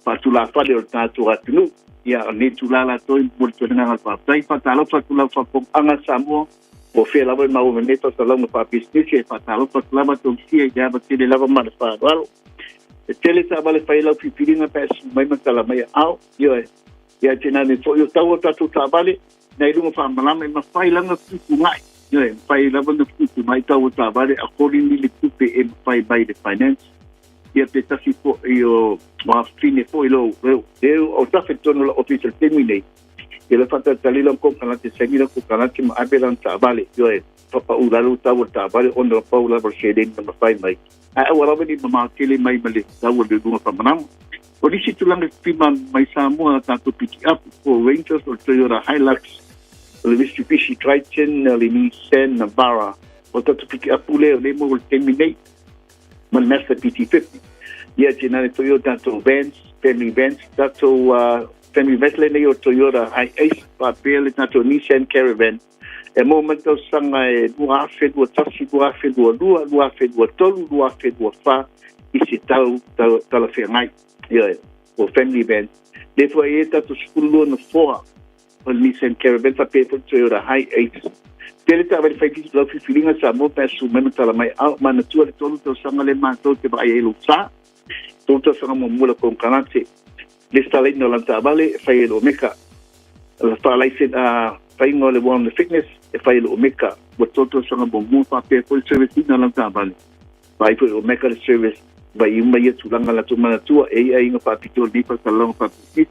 faatulafale o le tatou atunuu. Ia, o lenei itula latou e momoli atu ai le agaga o le faafetai. Faatalofa atu lau faafofogaaga Samoa, po o fea lava e maua mai nei faasalalauga faapisinisi, e faatalofa atu lava Tausia i le ava tele lava ma le faaaloalo. E tele taavale fai ai lau filifiliga pe a e susu mai ma tala mai aao. Ioe, ia tenane foi o tau o tatou taavale, nai luga faamalama e mafai lava ona fetuutuunai. Ioe, e mafai lava ona fetuutuunai tau o taavale according i le tupe e mafai mai le finance. Ia pe tasi foi o afafine foi lou leu o tafe totonu o lau ofisa i le taimi nei. Ia la faatalitali lau kokalate, saini lau kokalate ma ave lana taavale. Ioe, papaʻu i lalo tau o le taavale ona pau lava o le seleni na mafai mai. Ae aua lava ne i mamao tele mai ma le tau o le luga faamalama. O nisi tulaga e fima mai Samoa a tatou pikiapu, po Rangers, o le Toyota Hilux, o le Mitsubishi Triton, o le Nissan Navara. O le tatou pikiapu lea o lea e maua i le taimi nei, ma le Mazda BT-50. Ia, tenane foi o tatou vans, family vans, tatou family vans lenei o Toyota Hiace, faapea le tatou Nissan Caravan. E maua mai le tausaga e 2021, 2022, 2023, 2024 i se tau talafeagai. Ioe, o family van. Lea foi e i ai tatou 12 nofoa o le Nissan Caravan faapea foi le Toyota Hi-Ace. Tele taavale fai lau filifiliga Samoa pe a susu mai ma tala mai ao manatua le 3 tausaga lea matou te vaai ai lou sa. 3 tausaga muamua la konekarate. Lesitalaina o lana taavale e fai e le Omeka. La faalaisen a faiga o le Wellness and Fitness e fai e le Omeka. Ua 3 tausaga muamua faapea foi le service ina o lana taavale. Vaai foi Omeka le service vai uma ia tulaga latou manatua e i ai aiga faapitoa lenei faasalalauga faapisinisi.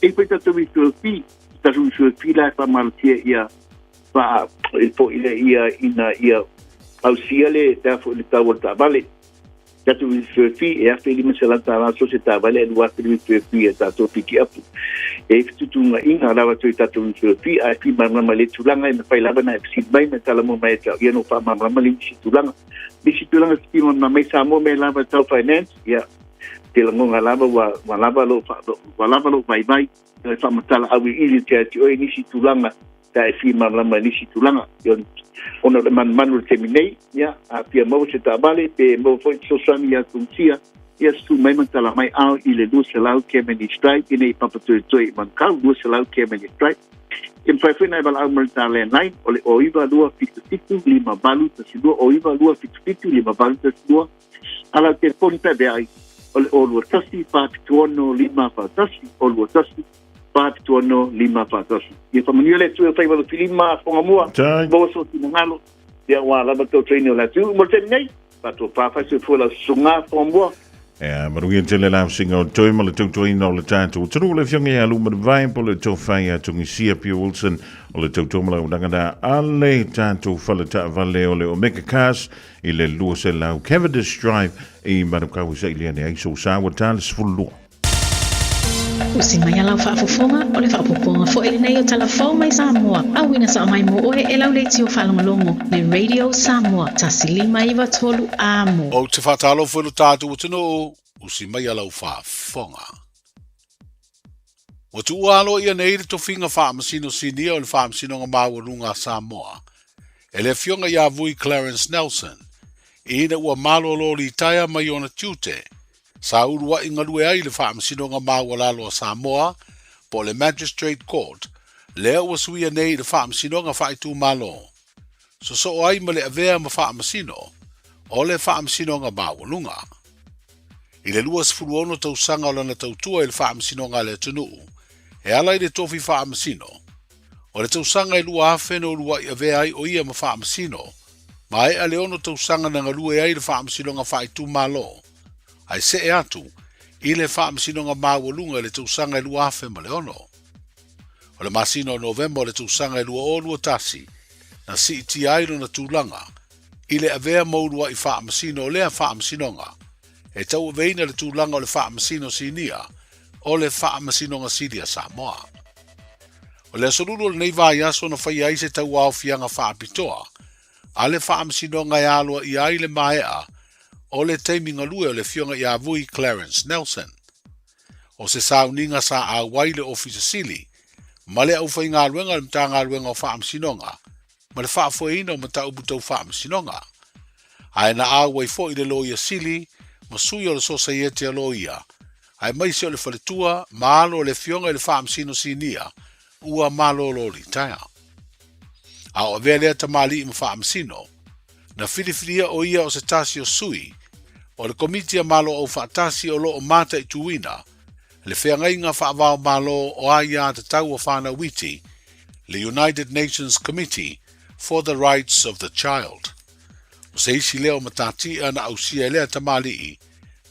E i foi tatou referral fee, tatou referral fee la e faamalosia ia faa e foi le ia ina ia ausia le pe a foi le tau o le taavale. Tatou refer fee e $1,500 so se taavale e $2,000 refer fee a tatou pikiapu. E i ai fetutuunaiga lava atu i tatou refer fee ae fia malamalama i lea tulaga e mafai lava ona e fesili mai ma e talamua mai ia te au ia ona ua faamalamalama lea i nisi tulaga. Nisi tulaga e fia malamalama ai Samoa mea lava tau finance, ia te lagona lava ua ua lava lou ua lava lou vaivai e faamatala auiliili atu ia te oe nisi tulaga pe a e fia malamalama i nisi tulaga. Ona o le manumanu i le taimi nei, ia, a fia maua se taavale, pe maua foi fesoasoani ia Tungsia, ia susu mai ma tala mai ao i le 200 Cavendish Drive, i nei Papatoetoe i Manukau, 200 Cavendish Drive. E mafai foi ona e valaau mai i le ta landline, o le 09277 5812, 09277 5812, A lau telefoni pe avea ai, o le 021 476 541, 021 476 541. Ia faamanuia le Atua i faiva lufilima, fofoga mua, maua sou finagalo, ia ua lava tautuaina o le atunuu. Mo le taimi nei, faatopa fai soifua lau susuga, fofoga mua. Ea, manuia tele la singa o toi ma le tautuaina o le tātou atunuu le afioga ia Luma Vae po le tofai a Tungisia Pio Wilson o le tautua ma lau na a le tātou fale taavale o le Omega Cars i le 200 Cavendish Drive i Manukau i sailia nei ai so sa ua tā le 12. Usi mai a lau faafofoga, o le faaopoopoga foi lenei o Tala Fou mai Samoa, auina sao mai mo oe e lau leitio faalogologo, le Radio Samoa 1593 Amo. Ou te faatalofa i lo tatou atunuu, usi mai a lau faafofoga. Ua tuua aloaia nei le tofiga faamasino sinia o le Faamasinoga Maualuga a Samoa e le Afioga ia Vui Clarence Nelson ina ua malolo litaea mai ona tiute sa ulua'i galue ai i le Faamasinoga Maualalo a Samoa po o le Magistrate Court lea ua suia nei i le Faamasinoga Faaitumalo sosoo ai ma le avea ma Faamasino o le Faamasinoga Maualuga. I le 26 tausaga o lana tautua i le Faamasinoga a le atunuu, e ala i le tofi faamasino, o le tausaga e 2000 na ulua'i avea ai o ia ma Faamasino, maea le ono tausaga na galue ai i le Faamasinoga Faaitumalo, ae see atu i le Faamasinoga Maualuga i le tausaga e 2006. O le masina o Novema o le tausaga e 2021, na siitia ai lona tulaga i le avea ma ulua'i faamasino o lea faamasinoga, e tauaveina le tulaga o le Faamasino Sinia o le Faamasinoga Sili a Samoa. O le aso lulu o lenei vaiaso na faia ai se tauaofiaga faapitoa a le Faamasinoga e aloaia ai le maea o le taimi galue o le Afioga ia Vui Clarence Nelson. O se sauniga sa auai le Ofisa Sili ma le aufaigaluega a le Matagaluega o Faamasinoga ma le faafoeina o mataupu tau faamasinoga. Ae na auai foi le Loia Sili ma sui o le Sosaiete a Loia, aemaise o le faletua ma alo o le Afioga i le Faamasino Sinia ua malolo litaea. A o avea lea tamalii ma faamasino, na filifilia o ia o se tasi o sui o le Komiti a Malo Aufaatasi o lo o mataituina le feagaiga faava-o-Malo o Aiā Tatau a Whānau Iti, le United Nations Committee for the Rights of the Child. O se isi lea o matatia na ausia e lea tamalii,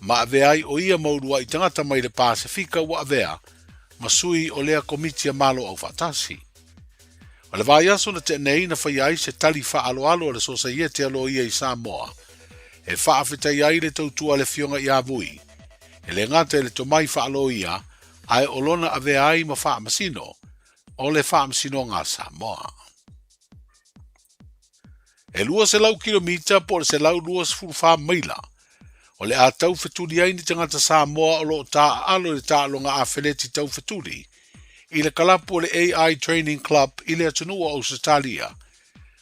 ma avea ai o ia ma ulua'i tagata mai le Pasefika ua avea ma sui o lea Komiti a Malo Aufaatasi. O le vaiaso na tea nei na faia ai se tali faaaloalo a le Sosaiete a Loia i Samoa e faafetai ai le tautua a le Afioga ia Vui, e le gata i le tomai faaloia ae o lona avea ai ma faamasino o le Faamasinoga a Samoa. E 200 kilomita po o le 124 maila o le a taufetuli ai ni tagata Samoa o lo o taaalo i le taaloga afeleti taufetuli i le kalapu o le AI Training Club i le atunuu o Ausetalia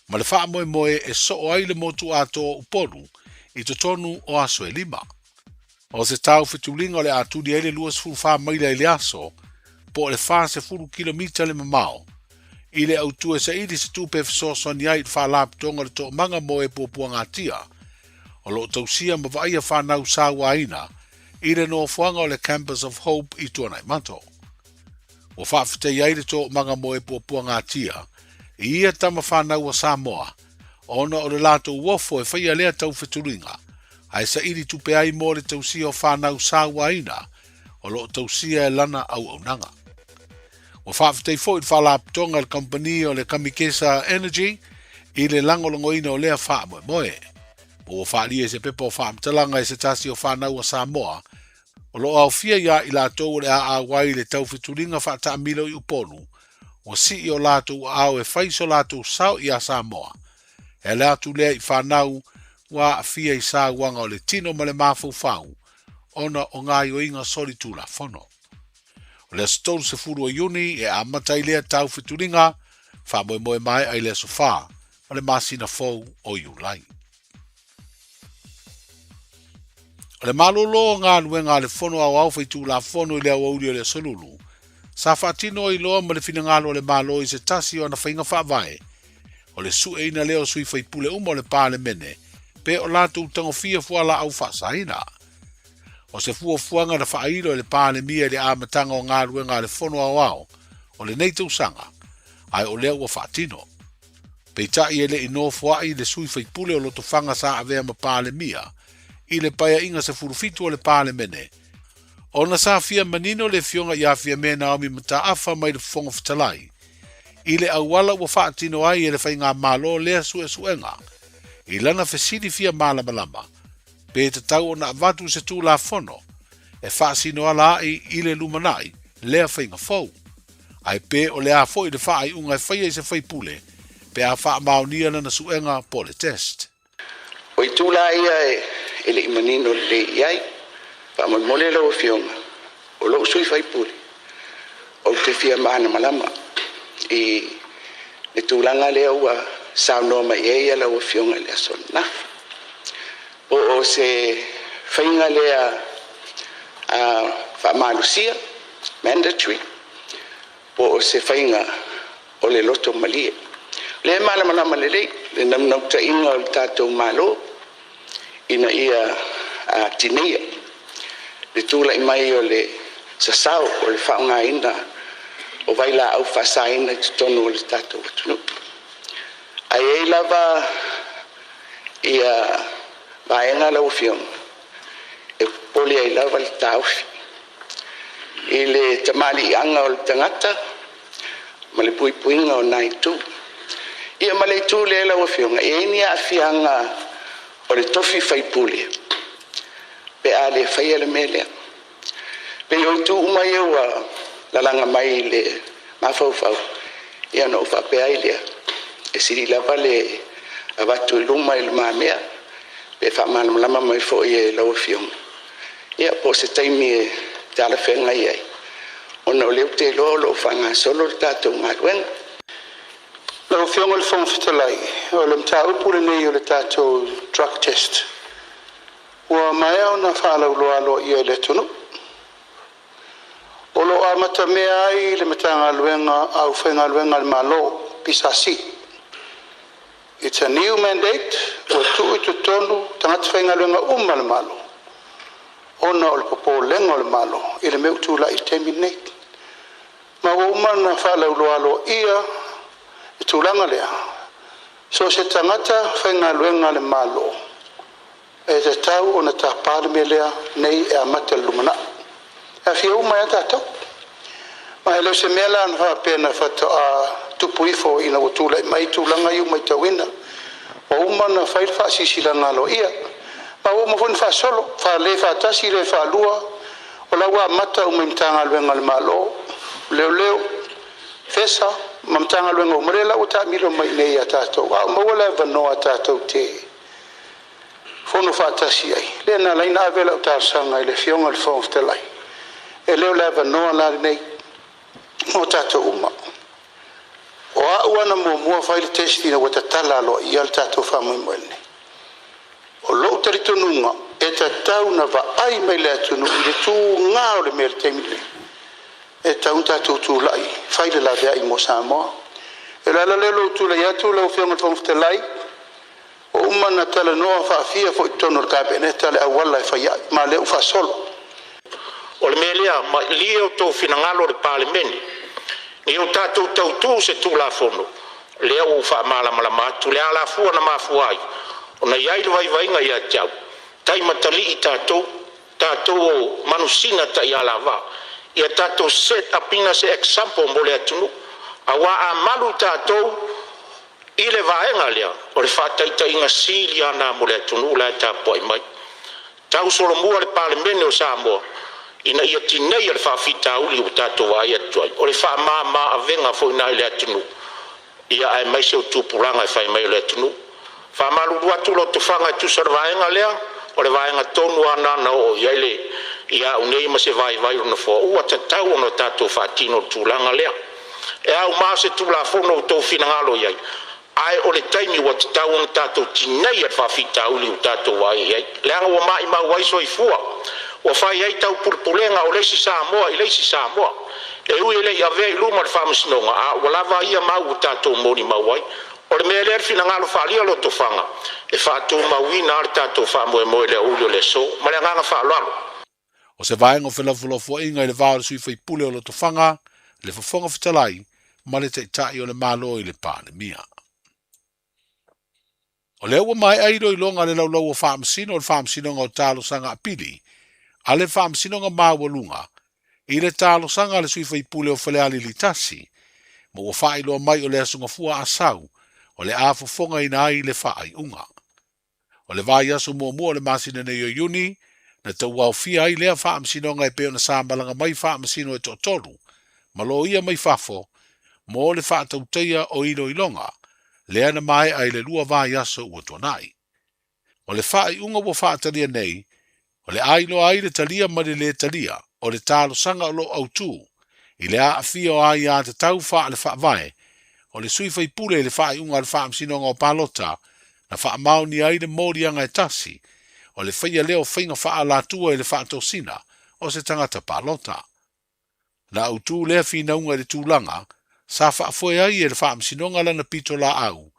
ma le faamoemoe e soo ai le motu atoa o Upolu i totonu o aso e lima. O se taufetuliga o le a tuli ai le 24 maila i le aso po o le 40 kilomita le mamao i le autu e saili se tupe e fesoasoani ai i le faalapotopotoga o le toomaga mo e puapuagatia o lo o tausia ma vaaia fanau sauaina i le nofoaga o le Campus of Hope i Tuanaimato. Ua faafetai ai le toomaga mo e puapuagatia i ia tama fanau a Samoa ona o le latou ofo e faia lea taufetuliga ae saili tupe ai mo le tausia o fanau sauaina o lo o tausia e lana auaunaga. Ua faafetai foi le Faalapotopotoga i le Kamupani o le Kamikesa Energy i le lagolagoina o lea faamoemoe. Ma ua faaalia i se pepa o faamatalaga e se tasi o fanau a Samoa, o lo o aofia iā i latou o le a auai i le taufetuliga faataamilo i Upolu, ua sii o latou aao e fai so latou sao iā Samoa. E ala atu lea i fanau ua aafia i sauaga o le tino ma le mafaufau ona o gaoioiga solitulafono. O le aso 30 o Iuni e amata ai lea taufetuliga faamoemoe maea i le aso 4 o le masina fou o Iulai. O le malolo o galuega a le Fono Aoao Faitulafono i le aoauli o le aso Lulu, sa faatino ai loa ma le finagalo o le Malo i se tasi o ana faiga faavae, o le sueina lea o sui faipule uma o le Palemene pe o latou tagofia fualaau faasaina. O se fuafuaga na faailo e le Palemia i le amataga o galuega a le Fono Aoao o lenei tausaga, ae o lea ua faatino. Peitai e le i nofoai le sui faipule o Lotofaga sa avea ma Palemia i le Paeaiga 17 o le Palemene, ona sa fia manino le Afioga ia Fiame Naomi Mataafa mai le Fofoga Fetalai i le auala ua faatino ai e le Faigamalo lea suesuega i lana fesili fia malamalama pe tatau ona avatu se Tulafono e faasino ala ai i le lumanai lea faiga fou. Ae pe o le a foi le faaiuga e faia i se faipule pe a faamaonia lana suega po o le test. O itu la ia e le i manino lelei i ai. Faamolemole lau Afioga, o lou sui faipule, ou te fia malamalama i le tulaga lea ua saunoa mai ai lau Afioga i le aso ananafi. Po o se faiga lea faamalosia, mandatory, po o se faiga o le loto malie. O lea e malamalama lelei le naunautaiga o le tatou Malo ina ia tineia le tulai mai o le sasao o le faaaogaina o vailaau faasaina i totonu o le tatou atunuu. Ae i ai lava ia vaega lau Afioga e popole ai lava le taofi i le tamaliiaga o le tagata ma le puipuiga o nai itu. Ia ma le itu lea lau Afioga, e i ai ni aafiaga o le tofi faipule pe a le faia le mea lea. Pei o itu uma ia ua lalaga mai i le mafaufau, ia ona ou faapea ai lea, e sili lava le avatu i luma i lumamea pe faamalamalama mai foi e lau Afioga, ia po o se taimi e talafeagai ai, ona o lea ou te iloa o lo o faagasolo le tatou galuega. Lau Afioga i le Fofoga Fetalai, o le mataupu lenei o le tatou drug test, ua maea ona faalauiloa aloaia i le atunuu. O lo o amatamea ai le Matagaluega a Aufaigaluega a le Malo, PSC. It's a new mandate ua tuu i totonu tagata faigaluega uma a le Malo ona o le popolega o le Malo i le mea ua tulai i le taimi lenei. Ma ua uma ona faalauiloa aloaia le tulaga lea, so o se tagata faigaluega a le Malo e tatau ona tapa le mea lea nei e amata i le lumanai. E aafia uma ai lava tatou. Ma e le o se mea la na faapea na faatoa tupu ifo ina ua tulai mai tulaga ia ua matauina. Ua uma ona fai le faasilasilaga aloaia, ma ua uma foi ona faasolo, le faatasi le faalua, o la ua amata uma i Matagaluega a le Malo, Leoleo, FESA ma Matagaluega uma, lea la ua taamilo mai i inei ia tatou, a o maua le avanoa tatou te fono faatasi ai. Lea na ala ai ona ave lau talosaga i le Afioga i le Fofoga Fetalai, e le o le avanoa la lenei mo tatou uma. O au ana muamua fai le test ina ua tatala aloaia le tatou faamoemoe lenei. O lou talitonuga e tatau na vaai mai le atunuu i le tugā o le mea i le taimi lenei. E tatau ona tatou tulai fai le laveai mo Samoa. E le ala lea o lou tulai atu lau Afioga i le Fofoga Fetalai, ua uma ona talanoa faafia foi i totonu o le Kapeneta le auala e fai ai, ma o lea ua faasolo. O le mea lea, malie outou finagalo o le Palemene, ia o tatou tautu se Tulafono, lea ua ou faamalamalama atu le alafua na mafua ai ona i ai le vaivaiga ia te au, taimatalii tatou, tatou o manusina taialavaa, ia tatou set up ina se example mo le atunuu, auā a malu tatou. I le vaega lea, o le faataitaiga sili lava lena mo le atunuu la e tapuai mai. Tausolomua le Palemene o Samoa ina ia tineia le faafitauli ua tatou vaai atu ai, o le faamama avega foi lena i le atunuu, ia aemaise o tupulaga e fai mai o le atunuu. Faamalulu atu Lotofaga e tusa o le vaega lea, o le vaega tonu lava lena na oo i ai le ia au nei ma se vaivai o le Nofoa, ua tatau ona tatou faatino le tulaga lea. E au ma se Tulafono ua outou finagalo i ai, ae o le taimi ua tatau ona tatou tineia le faafitauli ua tatou vaai i ai, leaga ua maimau ai soifua, ua fai ai taupulepulega o le isi Samoa i le isi Samoa. E ui e le i avea i luma o le Faamasinoga, a ua lava ia mau ua tatou molimau ai. O le mea lea le finagalo faaalia Lotofaga, e faatumauina lava le tatou faamoemoe i le aoauli o le aso. Ma le agaga faaaloalo. O se vaega o felafolafoaiga i le va o le sui faipule o Lotofaga, le Fofoga Fetalai ma le Taitai o le Malo i le Palemia. O lea ua maea iloiloga a le Laulau o Faamasino o le Faamasinoga o Talosaga Apili a le Faamasinoga Maualuga i le talosaga a le sui faipule o Falealili 1, ma ua faailoa mai o le Aso Gafua Asau o le a fofogaina ai le faaiuga. O le vaiaso muamua o le masina nei o Iuni, na tauaofia ai lea faamasinoga e pei ona sa malaga mai faamasino e toatolu ma loia mai fafo mo le faatautaia o iloiloga, lea na maea i le 2 vaiaso ua tuanai. O le faaiuga ua faatalia nei, o le a iloa ai le talia ma le lē talia o le talosaga o lo o autū i le aafia o aiatatau faale-faavae o le sui faipule i le faaiuga a le Faamasinoga o Palota na faamaonia ai le moliaga e tasi o le faia lea o faiga faaalatua i le faatosina o se tagata palota. Na autū lea finauga i le tulaga sa faafoe ai e le Faamasinoga lana pitolaau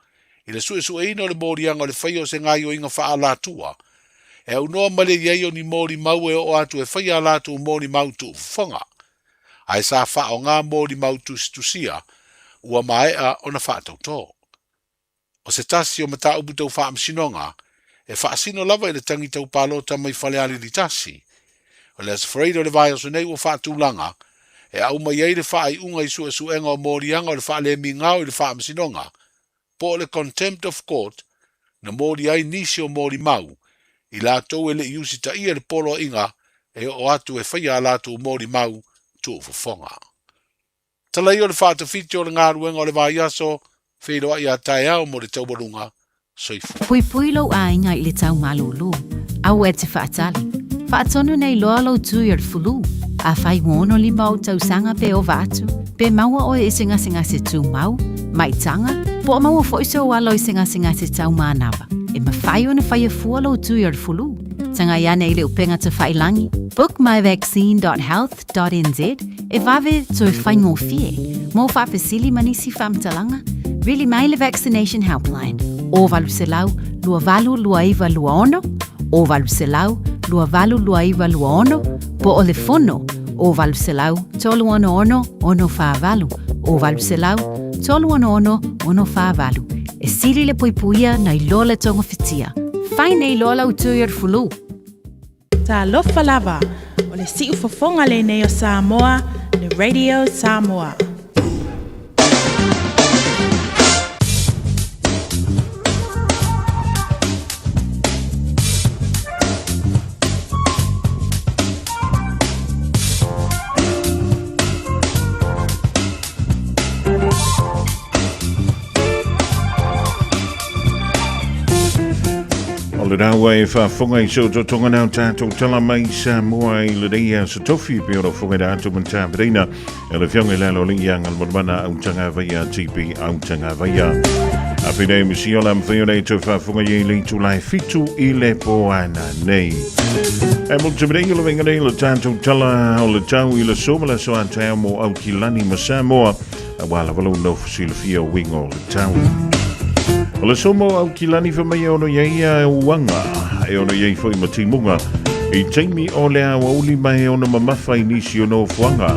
i le suesueina o le moliaga o le faia o se gaoioiga faaalatua e aunoa ma le i ai o ni molimau e oo atu e faia a latou molimau tuufofoga, ae sa faaaoga molimau tusitusia ua maea ona faatautō. O se tasi o mataupu tau faamasinoga e faasino lava i le tagi tau palota mai Falealili 1, o le Aso Faraile o le vaiaso nei ua faatulaga e aumai ai le faaiuga i suesuega o moliaga o le faalemigao i le faamasinoga po o le contempt of court na moli ai nisi o molimau i latou e le i usitaia le poloaiga e oo atu e faia a latou molimau tuufofoga. Talai o le faatafiti o le galuega o le vaiaso, feiloai a taeao mo le taualuga. Soifua. Puipui lou aiga i le tau malūlū. Aua e te faatali. Faatonu nei loa lou tui o le fulu. Afai ua 65 ou tausaga pe ova atu, pe maua oe i se gasegase tumau, maitaga, po o maua foi sou alo i se gasegase tau manava, e mafai ona faia fua lou tui o le fulu. Tagai ane i le upega tafailangi, bookmyvaccine.health .nz e vave toe faigofie mo faafesili ma nisi faamatalaga, vili mai le Vaccination Helpline o 800 282926 o 800 282926 po o le fono o 800 366 648 o 800 366 648. E sili le puipuia nai lo le togafitia. Fai nei loa lau tui o le fulu. Talofa lava, o le siufofoga lenei o Samoa, le Radio Samoa. O le raua e whaafonga i so totonga nau tātou tala mai sa mua i le reia sa tofi pe ora whonga rā atu man tāpereina e le whionga i lalo le ianga le mana au tanga vaia TP au tanga vaia. A whinei misi ola mwhio nei tau whaafonga i le tūlai fitu i le poana nei. E mo te merei o le venga nei le tātou tala o le tau i le sōmala so a te ao mō au ki lani ma Samoa. Aua lava lou nofo silafia o uiga o le tau. O le somo au kilani fa mai e ono iai a uanga, e ono iai foi ma timuga, i taimi o le aoauli ma e ono mamafa i nisi o nofoaga.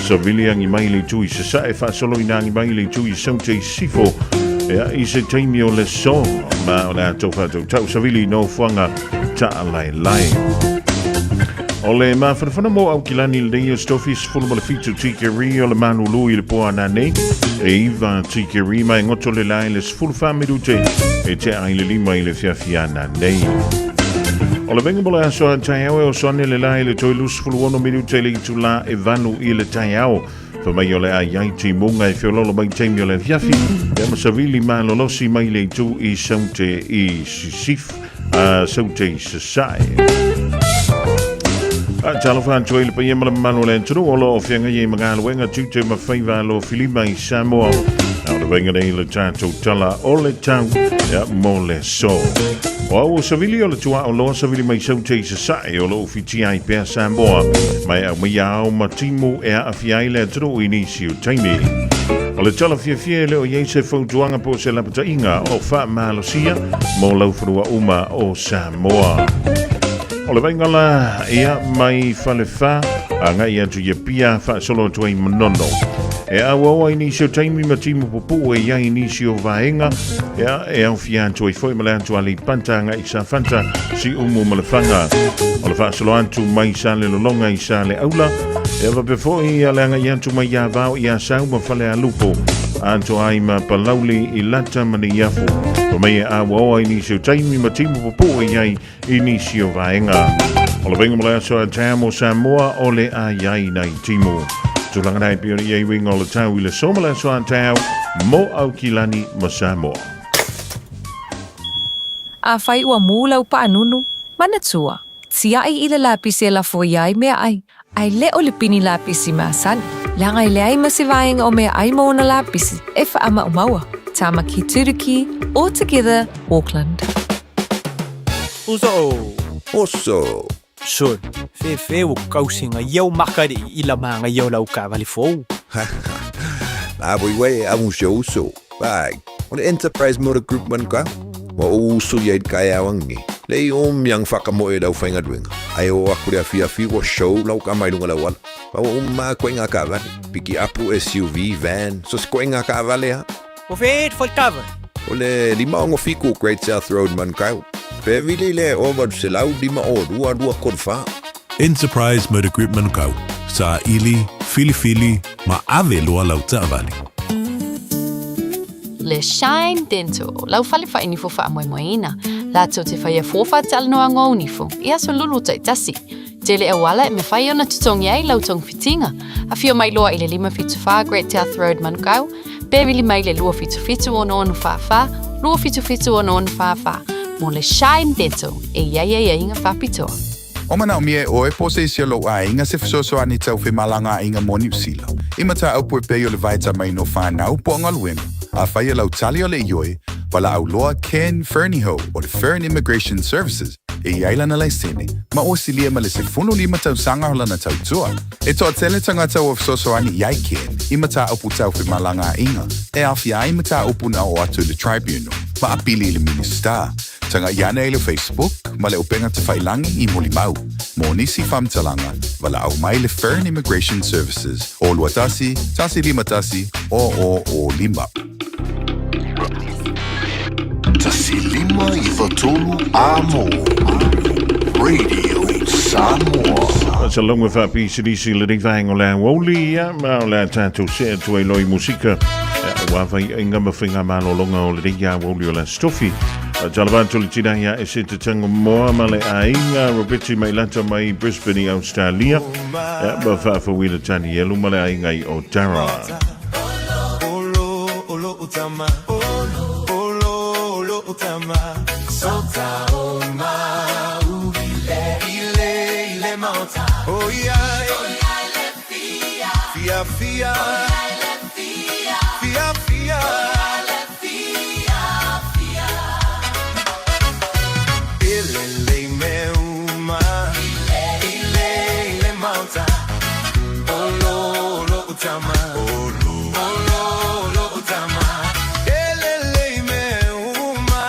Savili angi mai le itu i sasae, faasolo ina angi mai le itu i saute i sifo, ea i se taimi o le so, ma o le a tau faatautau savili i nofoaga taalaelae. O le mafanafana mo Aukilani lenei o se tofi 17 tikeri o le manulu i le po ananei e 9 tikeri ma e goto le la i le 14 minute e tea ai le 5 i le afiafi ananei. O le vaega mo le aso a taeao e oso ane le la i le toe 26 minute i le itulā e 8 i le taeao. Fai mai o le a i ai timuga e feoloolo mai taimi o le afiafi, ia ma savili malolosi mai le itu i Saute i Sisif, a Saute i Sasae. A talofa atu ai le paia ma le mamalu o le atunuu o lo o feagai ai ma galuega tiute ma faiva alofilima i Samoa. A o le vaega nei le tatou tala o le tau ia, mo le aso. O au o Savili o le tuaa o loa Savili mai Saute i Sasae o lo o fitia ai pea Samoa ma e aumaia ao ma timu e aafia ai le atunuu i nisi o taimi. O le tala fiafia e le o i ai se fautuaga po o se lapataiga o faamalosia mo laufanua uma o Samoa. O le vaaiga la ia mai Falefa agai atu i Apia faasolo atu ai Manono. E auau ai nisi o taimi ma timu pupuu e i ai nisi o vaega ia, e aofia atu ai foi ma le atu Aleipata agai i Safata, Siumu ma Lefaga. O le faasolo atu mai Salelologa i Saleaula, ia faapea foi le agai atu mai Avao i Asau ma Falealupo, atoa ai ma Palauli i Lata ma Neiafu. Fai mai e auau ai nisi o taimi ma timu pupuu e i ai i nisi o vaega. O le vaega mo le aso a taeao mo Samoa o le a i ai nai timu. Tulaga nei pei ona i ai uiga o le tau i le aso ma le aso a taeao mo Aukilani ma Samoa. Afai ua mū lau paanunu, manatua, tiaʻi i le lapisi e lafo ia ai meaʻai, a e le o le pini lapisi masani, leaga e leai ma se vaega o meaʻai ma ona lapisi e faamaumaua. Tāmaki Turuki, All Together, Auckland. Uso. Oso. Sol, fefe ua kausiga ia o makaliʻi i la magaia o lau kaavale fou. La voi wei a un sio uso. Vai, o le Enterprise Motor Group man ka. Ua ou uso ia i taeao angi. Le i om yang whakamoe lau whaingaluenga. Ai o aku le afiafi ua show lau ka mai lunga lau ala. Pa ua uma koe ngā kaavale. Piki apu SUV, van, so se koe ngā kaavale ha. O whē te whai kava? O le 567 Great South Road Manukau. Pe vili le 852 234. Enterprise Motor Group Manukau, saili, filifili, ma ave loa lau taavale. Le Shine Dental, lau fale whainifo whaamoemoeina. Latou te whaia fuofa talanoaga o nifo, i aso lulu taitasi. Tele auala e mawhai ona totogi ai lau togafitiga. Afio mai loa i le 574 Great South Road Manukau, pe vili mai le 277 6644, 277 6644 mo le Shine Dental e i ai aiaiga faapitoa. O manaomia e oe po o se isi o lou aiga se fesoasoani tau femalagaaiga mo Niu Sila, i mataupu e pei o le vaitamaina o whanau po o galuega. Afai e lau tali o le ioe, valaau loa Ken Fernihough o le Fern Immigration Services e i ai lana laisene, ma ua silia ma le 15 tausaga o lana tautua. E toatele tagata ua fesoasoani i ai Ken i mataupu tau femalagaaiga e aofia ai mataupu na oo atu i le Tribunal ma apili i le Minisita. Taga i ane i le Facebook ma le upega tafailangi i Mulimau. Mo nisi faamatalaga, valaau mai le Fern Immigration Services o 21 151 0005. 1593 A mo Radio Samoa. Sa longa faapisinisi lenei vaega o le aoauli ia, ma o le a tatou see atu ai loa i musika aua faiaiga ma faigamalologa o lenei aoauli o le Aso Tofi. Talofa atu le tina ia e se te tango moa ma le aiga Robeti mai lata mai Brisbane i Australia ia, ma faafauila Tanielu ma le aiga i Otara. Olo, olo utama. Olo, olo, olo utama. Sota o mau. Ile, ile, ile maota. Oh yeah. Fia, fia. Fia, fia. Ile le me uma. Ile, ile maota. Olo, olo utama. Olo, olo, olo utama. Ele le me uma.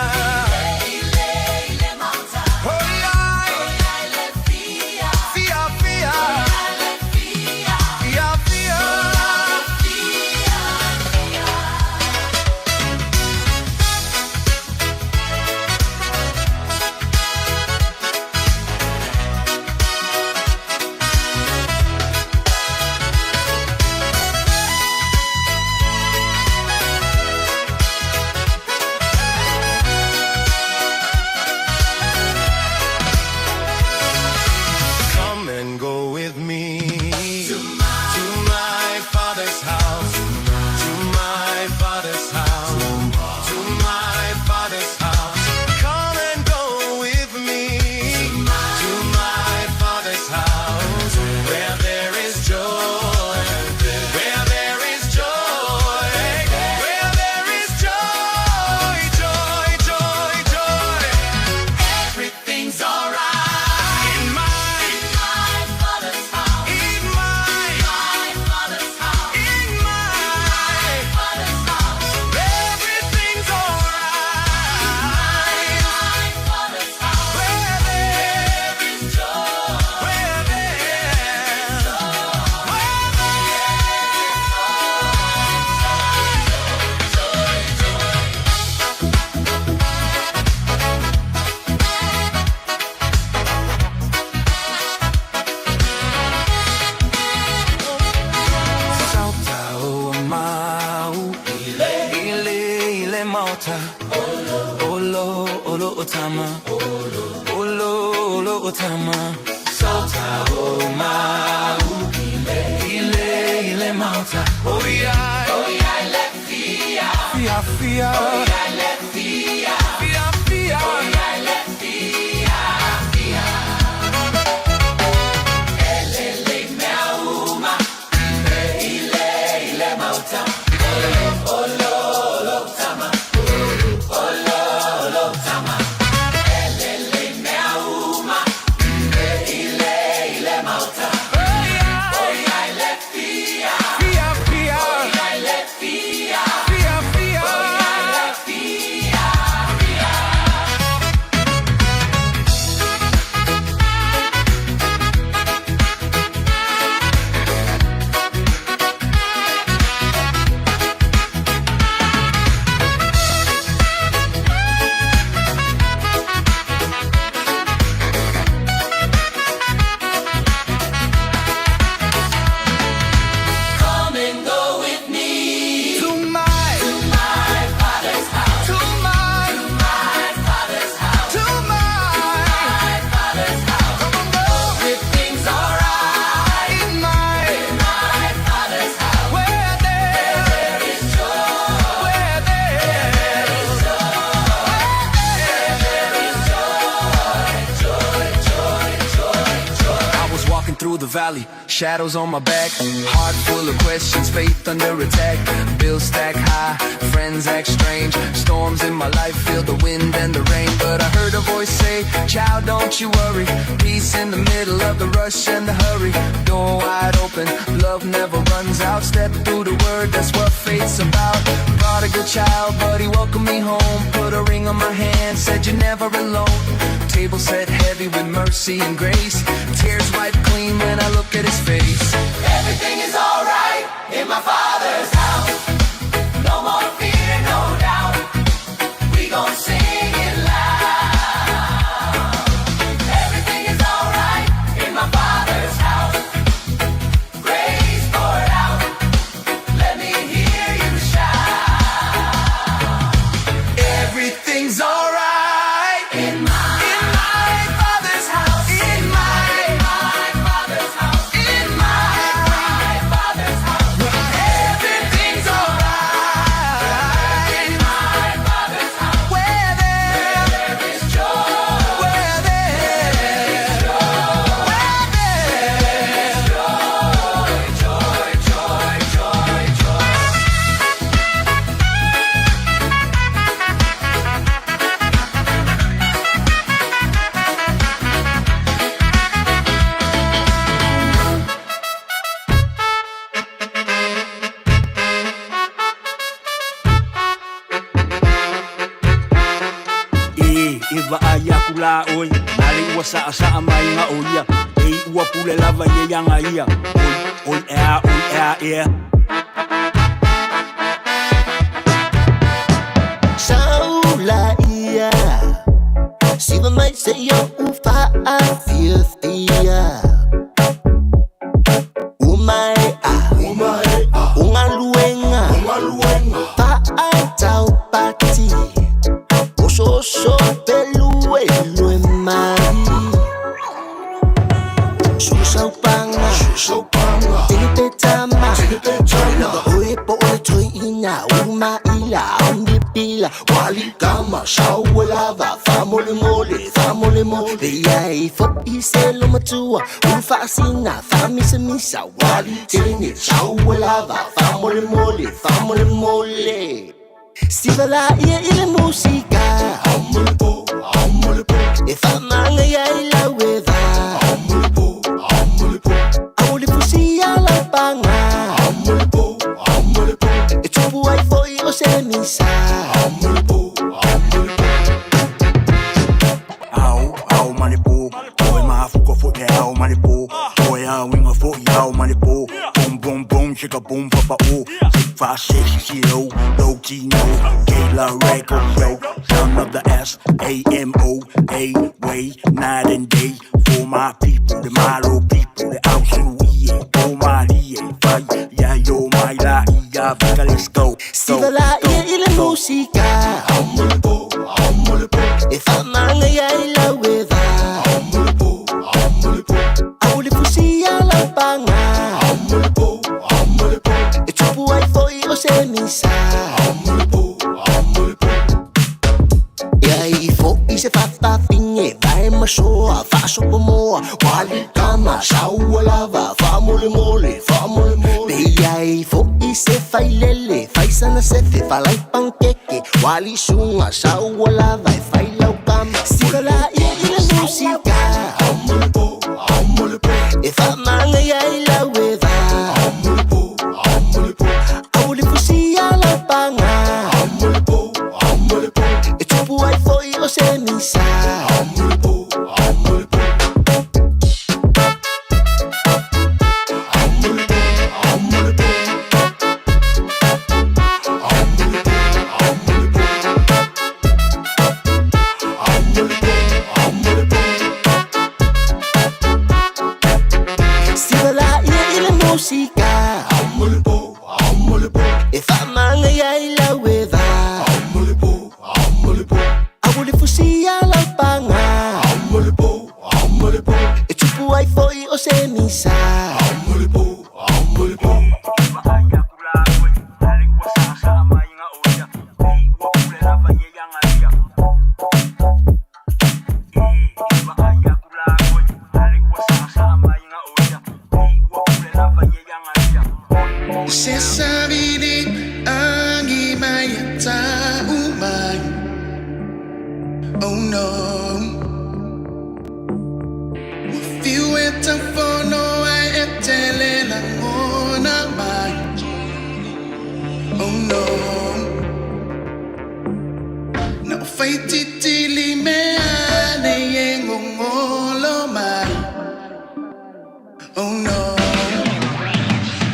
olo o tama Olo olo o tama Sauta o mau Ile ile ile mauta Oh yeah Oh yeah le fia Fia fia Oh yeah le fia Fia fia Oh yeah le fia Fia Ele le mea uma Ile ile ile mauta Olo olo olo tama Olo olo tama Ele le mea uma Ile ile ile mauta Oh yeah le fia Fia fia Oh yeah le fia Fia fia Oh yeah le fia Fia. Come and go with me To my, to my father's house. to my, To my father's house. to my, My father's house. Come on, go Everything's alright in my, in my father's house. where there, There is joy. where there, is joy. There is joy. Joy, joy, joy, joy. I was walking through the valley, shadows on my back, heart full of questions, faith under attack. Bills stack high, friends act strange, storms in my life feel the wind and the rain. But I heard a voice say, Child, don't you worry. Peace in the middle of the rush and the hurry. Door wide open, love never runs out. Step through the word, that's what faith's about. Prodigal child, but he welcomed me home. Put a ring on my hand, said you're never alone. Table set heavy with mercy and grace. Tears wiped clean when I look at his face. Everything is alright in my father's house. No more fear, no doubt. We gon' sing it loud. Everything is alright in my father's house. Grace poured out. Let me hear you shout. Everything's alright In my, in my father's house. In my, my father's house. in my, My father's house. everything's alright. In my father's house. Where there, There is joy. where there, where there. Joy, joy, joy, joy. E, e vaai aku la oi Na le ua saa saa mai nga o ia E ua pule lava ie ianga ia Oi, oi ea, oi ea, ea Saula ia Siva mai se yo ufa a fia fia Umae a Ungaluenga Pa a tau pati Oso oso pelu elu e mai Susaupanga Tini te tama Lava oe po o le toi ina Uma ila Ombi pila Wali kama Saue lava Famole mole Famole mole Ia e fo i se lo matua Ufa asina Famisa misa Wali tene Saue lava Famole mole Famole mole Siva la ia i le musika E whamanga ia i lau e vā Au le fusia lau panga E tupu ai foi o se misa Ao, ao malibu Oi mafuko fo e ao malibu Oi ao inga fo i ao malibu Boom, boom, boom, chicka boom, papa o 6, 5, 6, 0, low G, no Gala record, yo Son of the S, A, M, O, A, way, night and day For my people, the Malo people, the Ausu, E, O, my, E, Fai, ya, yo, my, la, I, ya, vika, let's go Siva la ia i le musika E whamanga ai fo'i se fafafine vae masoa faasopomoa ualikama saua lava faamolemole faamolemole pe iai fo'i se failele faisana sefe falaipankeke ualisuga saua lava e failaukama sivala'i i le musika e faamagaia i lau eva aulifusia laupaga e tupu ai fo'i o se misa. Sivala'ia i le musika e faamagaia i lau eva aulifusia laupaga e tupu ai fo'i o se misa. Se savili angi mai ta umai. Oh no. Fiu e tafono ai e tele langona mai. Oh no. Na o whaititili mea nei e ngongolo mai. Oh no.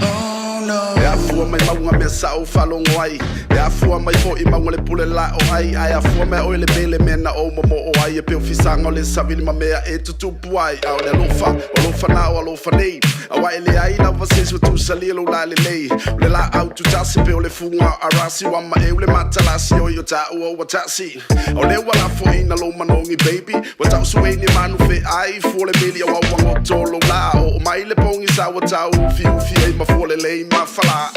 Oh no. E afua mai mauga mea sa'u faalogo ai, e afua mai fo'i mauga le pule la'o ai, ae afua mai oe le mele mea na ou momo'o ai, e pei o fisaga o le savili ma mea e tutupu ai. A o le alofa, o alofa na o alofa nei, auā e leai lava se isi ua tusalia lou lalelei. O le laau tutasi pei o le fuga o arasi, ua maeu le matalasi oi o tāua ua tasi. A o lea ua lafoina lou manogi baby, ua tausuei ni manu feai, fua le meli auā ua goto lou lā. Oo mai le pogisa ua tauufiufi ai ma fua lelei ma falā.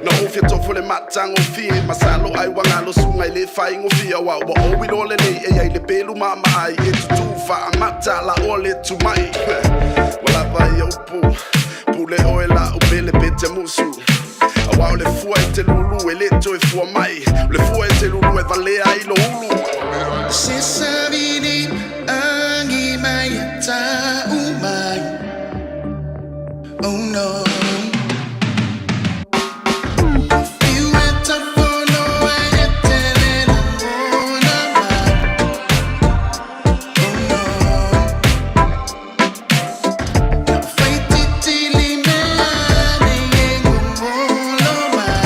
Na ou fia tofo le matagofie, masalo ai ua galo suga i le faigofie, auā ua ou iloa lelei e iai le pelu maamaai e tutū faamata laʻoa le tumaʻi. Ua lava ia upu, pule oe laʻu pele pe te musu, auā o le fua e te lulu e lē toe fua mai, o le fua e te lulu e valea ai lou ulu. Se savili angi mai ta umai. Oh no. Fiu e tafono ai e tele langona mai. Oh no. Na o whaititili mea nei e ngongolo mai.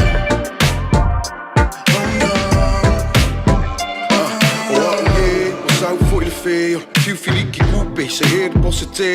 Oh no. O a'u ē, ua sau fo'i le fē o le fiufiliki kupe se he le posetē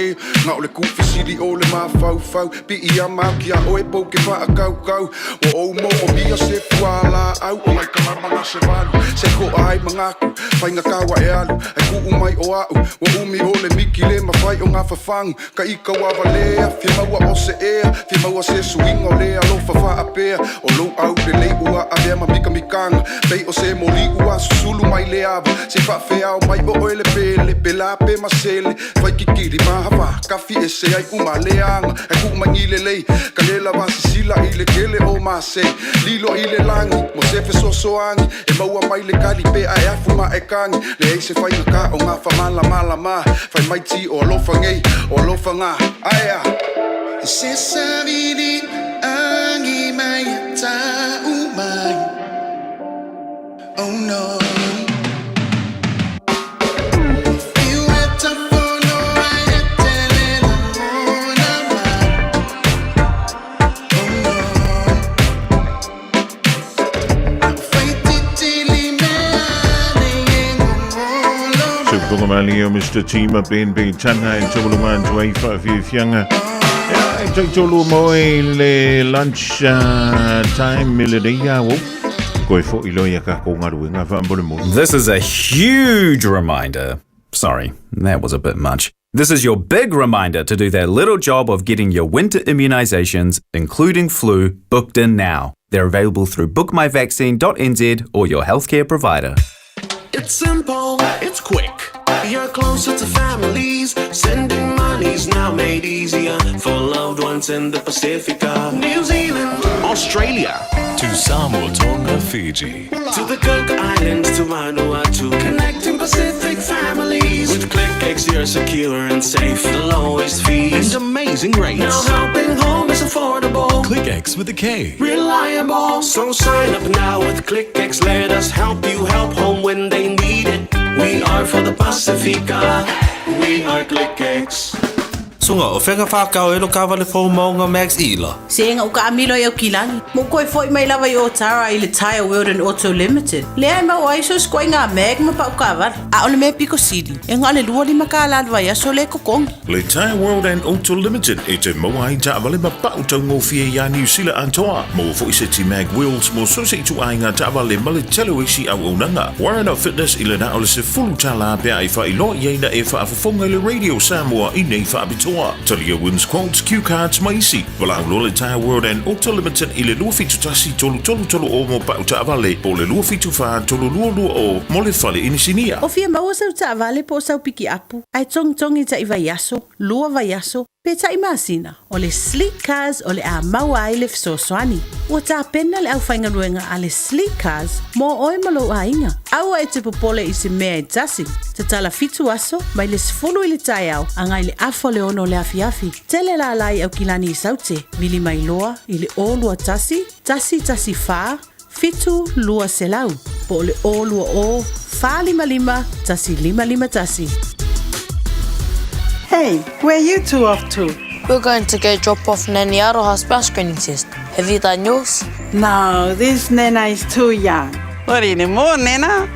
na o le kufesili o le mafaufau piiama atu iā oe pou ke faakaukau ua ou moomia se fualaau o lai kalama na se valu se koa ai magaku faigata ua e alu ae kuu mai o a'u ua umi o le miki le mafai o gafafagu ka ika ua valea fia maua o se ea fia maua se suiga o le alofa faapea o lou aulelei ua avea ma mikamikaga pei o se moli ua susulu mai le ava se faafeao mai o oe le pele pelā pe masele faikikili mahavā kafi ese ai uma leaga ae kuu mai lelei ka le lava sisila i le kele o masei lilo i le lagi mo se fesoasoagi e maua mai le kali pe ae afu ma e kagi leai se faigatā o gafamalamalama fai mai ti o alofa nei o alofa gā aea. Se savili angi mai ta umai. Oh no. Fiu e tafono ai e tele langona mai. Oh no. Na o whaititili mea nei e ngongolo mai. Sukuga mali o Mr. Tima Ben Ben Tana e taualuga atu ai faafiafiaga. Ia, e tautolu mo e le lunch time i lenei ao. Koe fo'i loa ia kākou galuega faamolemole. This is a huge reminder. Sorry, that was a bit much. This is your big reminder to do that little job of getting your winter immunisations, including flu, booked in now. They're available through bookmyvaccine.nz or your healthcare provider. It's simple, it's quick. You're closer to families. Sending money's now made easier for loved ones in the Pacifica, New Zealand, Australia, To Samoa, Tonga, Fiji. to the Cook Islands, to Vanuatu, connecting Pacific families. With ClickX, you're secure and safe. The lowest fees and amazing rates. Now helping home is affordable. ClickX with a K. Reliable. So sign up now with ClickX. Let us help you help home when they need it. We are for the Pacifica. We are ClickX. Sunga, o whenga whakao e lo kawale fō maunga Max Ila. Se nga uka amilo i au kilani. Mo koe foi mai lava i o tara i le Tire World and Auto Limited. Lea e mau ai so skoi ngā mag ma pau kawara. A ole me piko sili. E ngā le lua lima ka la vai aso le kokongi. Le Tire World and Auto Limited e te maua ai taavale ma pau taugofie iā Niu Sila atoa. Maua foi seti mag wheels mo so se ituaiga taavale ma le tele o isi auaunaga. Warren Fitness i le na o le $10 pe a e faailoa i ai na e faafofoga i le Radio Samoa i nei faapitoa. Talia wins quotes, cue cards ma isi. Valaau loa le Tire World and Auto Limited i le 271 3330 mo pau taavale po o le 274 3220 mo le fale inisinia. O fia maua sau taavale po o sau pikiapu, ae togitogi ta'i vaiaso, lua vaiaso, pe ta'i masina. O le Sleek Cars o le a maua ai le fesoasoani. Ua tapena le aufaigaluega a le Sleek Cars mo oe ma lou aiga. Aua e te popole i se mea e tasi. Tatala 7 aso mai le 10 i le taeao agai i le 5:30 o le afiafi. Tele lala i Aukilani i Saute. Vili mai loa i le 021 114 7 200 po o le 020 455 1551. Hey, where are you two off to? We're going to go drop off Nanny Aroha's bowel screening test. Have you done yours? No, this Nana is too young. Not anymore, Nana.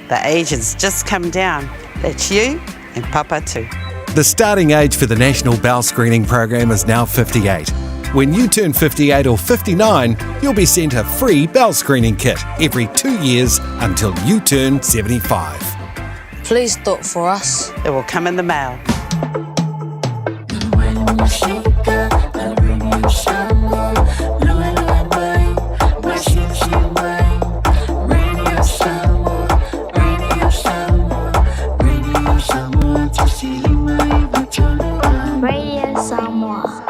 The age has just come down. That's you and Papa too. The starting age for the National Bowel Screening Program is now 58. When you turn 58 or 59, you'll be sent a free bowel screening kit every 2 years until you turn 75. Please do it for us. It will come in the mail. Radio Samoa.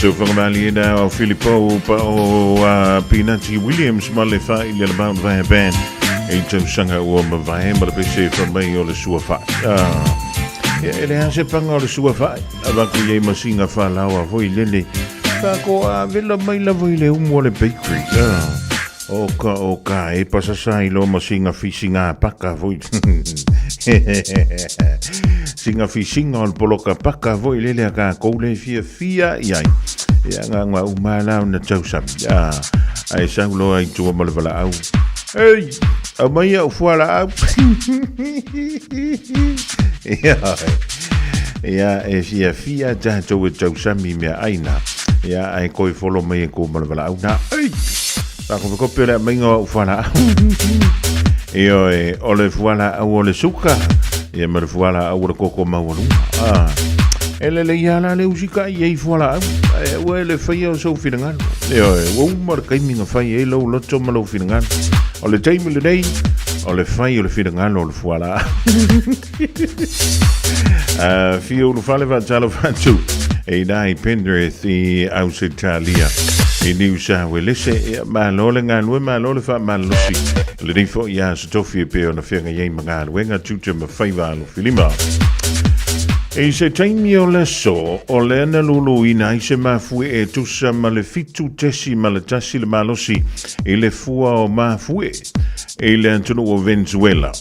Sofagamaliena o Filipo pa o Pinati Williams ma le faaili a le Mount Vaea Band i tausaga ua mavae ma le pese fa mai o le sua fa'i. Ia, e leai se paga o le sua fa'i, avatu i ai ma siga falaoa foi lele, pa ko a vela mai lava i le umu o le bakery. O ka o ka e pasasa i lo ma siga fisiga paka foi. Siga fisiga o le poloka paka foi lele a kākou le fiafia i ai. Ia nga nga uma la ona tausami. Ae sau loa i tua ma le valaau. Ei, aumai au fualaau. Ia, ia e fiafia tātou e tausami mea aina. Ia, ae koi folo mai e kō ma le valaau nā. Ei, Faakopekope o le aumaiga o au fualaau. Ioe, o le fualaau o le suka, ia ma le fualaau o le koko maualuga. Ah, e lelei lava la le usikai i ai fualaau, ae aua e le faia o sou finagalo. Ioe, ua uma le taimi na fai ai lou loto ma lou finagalo. O le taimi lenei, o le fai o le finagalo o le fualaau. Fia ulufale faatalofa atu e ina i Penrith i Ausetalia i Niu Sawelese. Ia, malo le galue, malo le faamalolosi. Lenei foi ia Aso Tofi e pei ona feagai ai ma galuega, tiute ma faiva alofilima. I se taimi o le aso, o lea na luluina ai se mafue e tusa ma le 7.1 le malosi i le fua o mafue i le atunuu o Venezuela,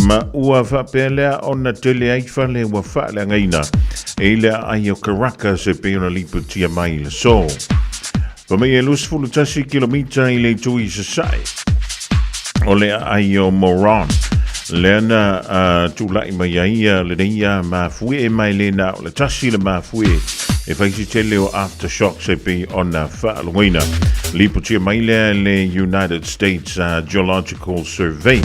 ma ua faapea lea ona tele ai fale ua faaleagaina i le aai o Caracas e pei ona lipotia mai i le aso. Fa mai e 21 kilomita i le itu i sasae o le aai o Moron, lea na tulai mai ai lenei mafue e mai le na o le tasi le mafue e fai si tele o aftershocks e pei ona faalogoina. Lipotia mai lea le United States Geological Survey.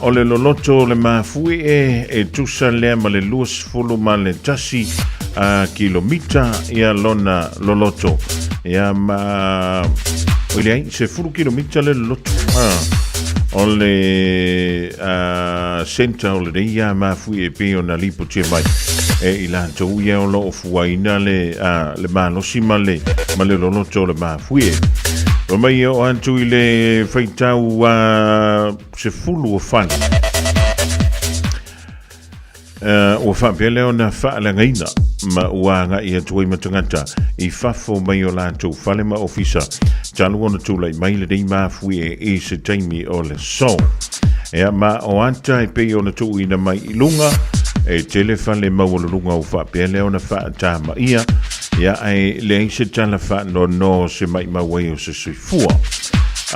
O le loloto o le mafue e, e tusa lea ma le 21 kilomita ia lona loloto. Ia ma... O le ai, se fulu kilomita le loloto. O le center o lenei ia mafue e pei ona lipotia mai e i latou ia o lo o fuaina le, le malosi ma le, ma le loloto o le mafue. Fa mai e oo atu i le faitau 10 o fale. Ua faapea lea ona faaleagaina ma ua agai atu ai ma tagata i fafo mai o latou fale ma ofisa talu ona tulai mai lenei mafuie i se taimi o le aso. Ea ma o ata e pei ona tuuina mai i luga, e tele fale maualuluga ua faapea lea ona faatamaia, ia ae leai se tala faanoanoa o se maimau ai o se soifua.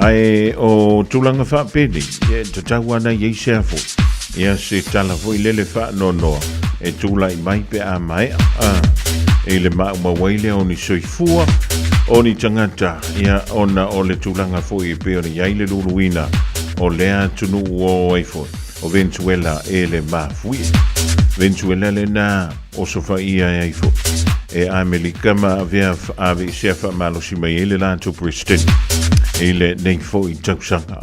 Ae o tulaga faapenei, e tatau ana i ai se a foi, ia se tala foi lele faanoanoa e tulai mai pe a maea, i le maumau ai lea o ni soifua o ni tagata, ia ona o le tulaga foi e pei ona i ai le luluina o lea atunuu o ai foi o Venezuela e le mafuie. Venezuela lena osofaia e ai foi e Amelika ma avea aveesea faamalosi mai ai le latou President i lenei foi tausaga.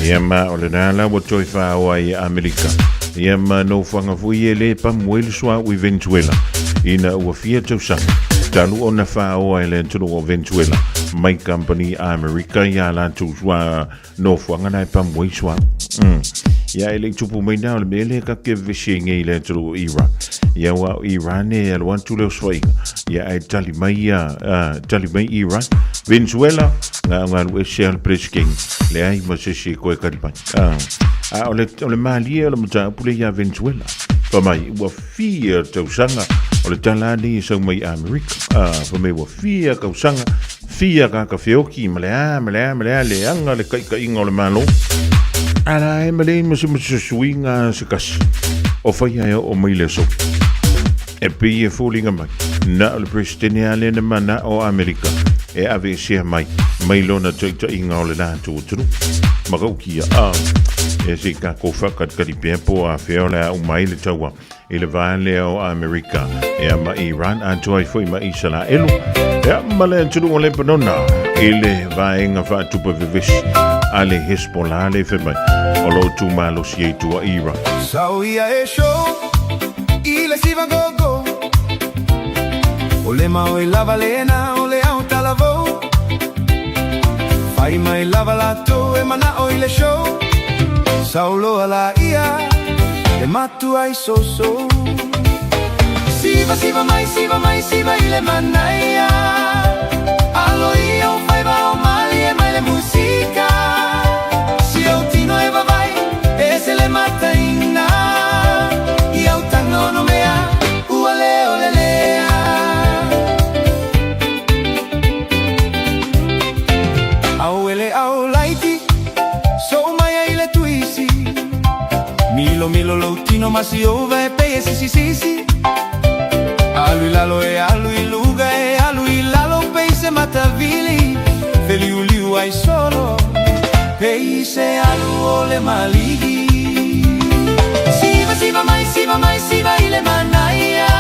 Ia ma o lena la ua toe faaoa ai e Amelika ia ma nofoaga foi e le pamu ai le suauu i Venezuela ina ua fia tausaga talu ona faaoa e le atunuu o Venezuela mai kamupani a Amerika ia latou nofoaga na e pamu ai suauu. Ia e le i tupu mai na o le mea lea ka te vevesi ai nei i le atunuu o Iran. Ia ua o Iran e alu atu le osofaiga ia ae tali mai ia tali mai Iran. Venezuela nga galu ese a le President leai ma se isi e koe kali mai. A o le, o le malie o le mataupu lea ia Venezuela. Fa mai ua fia tausaga o le tala nei e sau mai Amerika. Fa mai ua fia kausaga fia kaka feoki ma le a ma le a ma le a leaga le taitaiga o le Malo. A la e ma leai ma se ma se suiga se kasi o faia e oo mai le aso. E pei e foliga mai, na o le Peresetene lava lea na manao o Amerika e aveesea mai, mai lona taitaiga o le latou atunuu. Matautia, a, e se i tatou faakalikali pea po o afea o le a uma ai le taua i le va lea o Amerika ea ma Iran atoa ai foi ma Isalaelu ea ma le atunuu o Lebanona i le vaega faatupe vevesi a le Hezbollah le fai mai o lo o tumalosi ai tua Iran. Sau ia e show i le siva gogo. O le mao e lava lena o le ao talavou. Fai mai lava latou e mana'o i le show. Sauloa laia le matua i sousou. Siva siva mai siva mai siva i le manaia. Alo ia o faiva o malie mai le musika. Si ou tino e vavai e se le mataina. I au taga ono mea ua le o le lea. Au ele au laiti, so mai ai le tuisi. Milo milo lou tino ma si ova e pei e sisi sisi. Alu i lalo e alu i luga e alu i lalo pei se matavili. Feliuliu ai solo, pei se alu o le maligi. Siva siva mai siva mai siva i le manaia.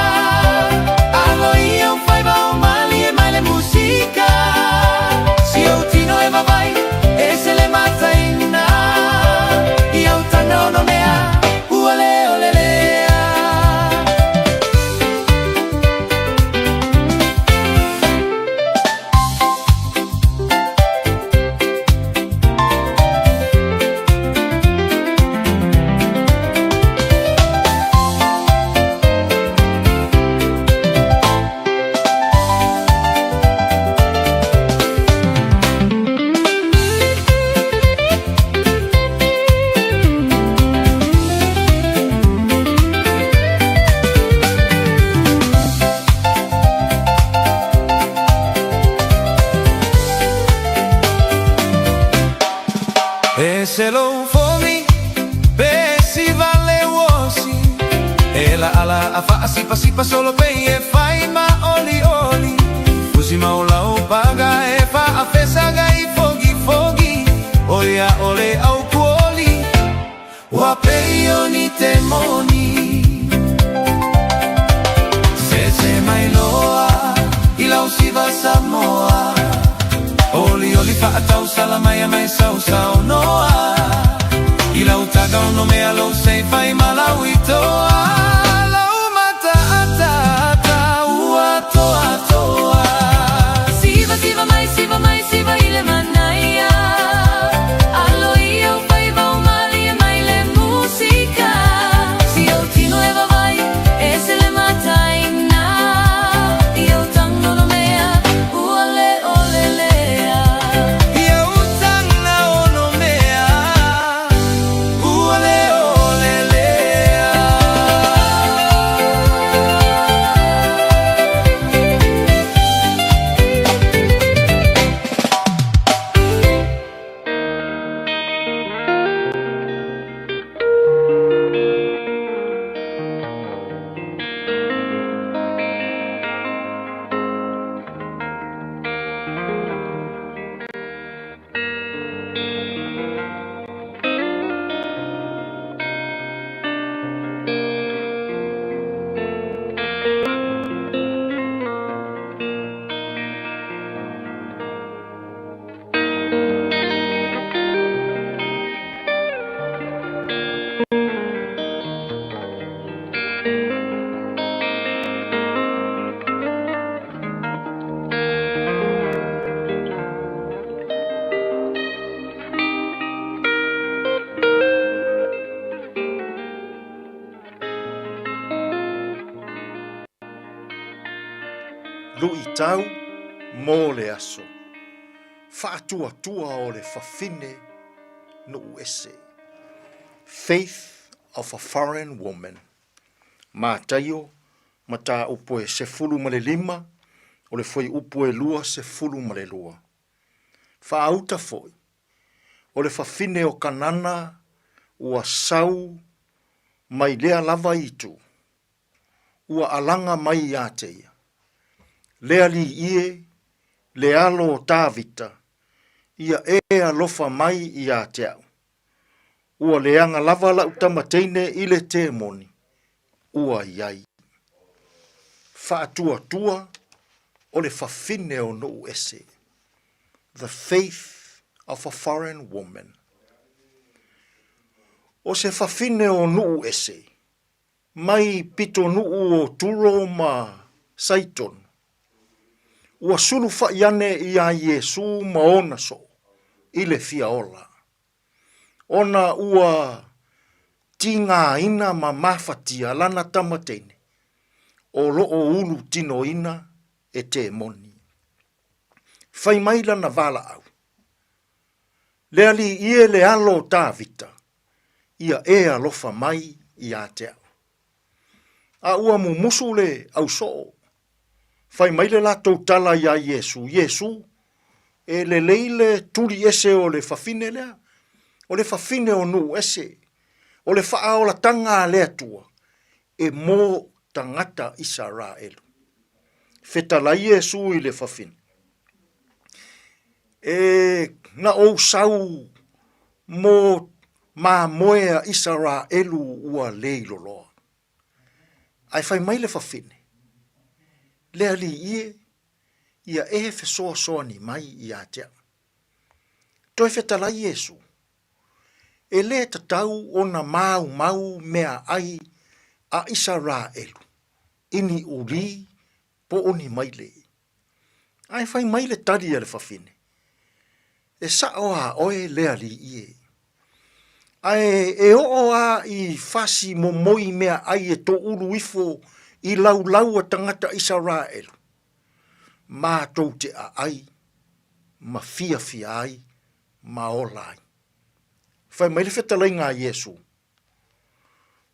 Alo ia o faiva o malie mai le musika. Si ou tino e vavai e se le mataina. I au taga ono mea ua le o le lea. E se lou fogi pe siva le uosi. E la ala a faasipasipa solo pei e fai ma oli oli. Fusi mau lau paga e faafesaga i fogi fogi. O ia o le au kuoli ua pei o ni temoni. Se mai loa i lau siva Samoa. Oli oli faatau salamai mai sau sau noa. I lau taga ono mea lou sei fai malau i toa. Lau mata ata ata ua toa toa. Siva siva mai siva mai siva i le manaia. Alo ia o faiva o malie mai le musika. Si ou tino e vavai e se le mataina. I au taga ono mea ua le o le lea. I au taga ono mea ua le o le lea. Luʻitau mo le aso. Faatuatua o le fafine nuu ese. Faith of a foreign woman. Mataio, mataupu e 15, o le fuaiupu e 22. Faauta foi, o le fafine o Kanana ua sau mai lea lava itu, ua alaga mai ia te ia. Le Alii e, le alo o Tavita, ia e alofa mai ia te au. Ua leaga lava la'u tama teine i le temoni ua i ai. Faatuatua o le fafine o nuu ese. The faith of a foreign woman. O se fafine o nuu ese, mai pitonuu o Turo ma Saitonu. Ua sulufaʻi ane iā Iesū ma ona soo i le fia ola, ona ua tigāina ma mafatia lana tama teine, o loo ulu tinoina e temoni. Fai mai lana valaau, Le alii e le alo o Tāvita, ia e alofa mai iā te au. A ua mumusu le ausoo, fai mai le latou tala iā Iesū, Iesū, e lelei le tuli ese o le fafine lea, o le fafine o nuu ese, o le faaolataga a le Atua, e mō tagata Isaraelu. Fetalai Iesū i le fafine, E na ou sau mo mamoe a Isaraelu ua leiloloa. Ae fai mai le fafine, Le alii e, ia e fesoasoani mai iā te au. Toe fetalai Iesu, E lē tatau ona maumau meaai a Isaraelu i ni uli po o ni maile. Ae fai mai le tali a le fafine, E saʻo a ʻoe le alii e. Ae e oo a i fasi momoi meaai e toʻulu ifo i laulau a tagata Isaraelu, matou te aʻai ma fiafia ai ma ola ai. Fai mai le fetalaiga a Iesu,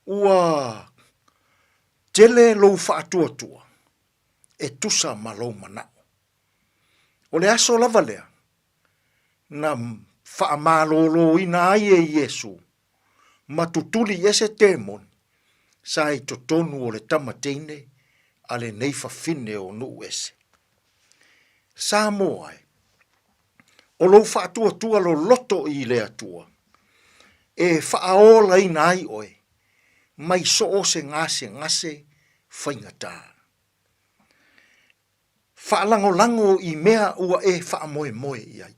Ua tele lou faatuatua e tusa ma lou manaʻo. O le aso lava lea na faamalōlōina ai e Iesū ma tutuli ese temoni sa i totonu o le tama teine a lenei fafine o nuu ese. Samoa e, o lou faatuatua loloto i le Atua, e faaolaina ai oe mai so o se gasegase faigata. Faalagolago i mea ua e faamoemoe i ai,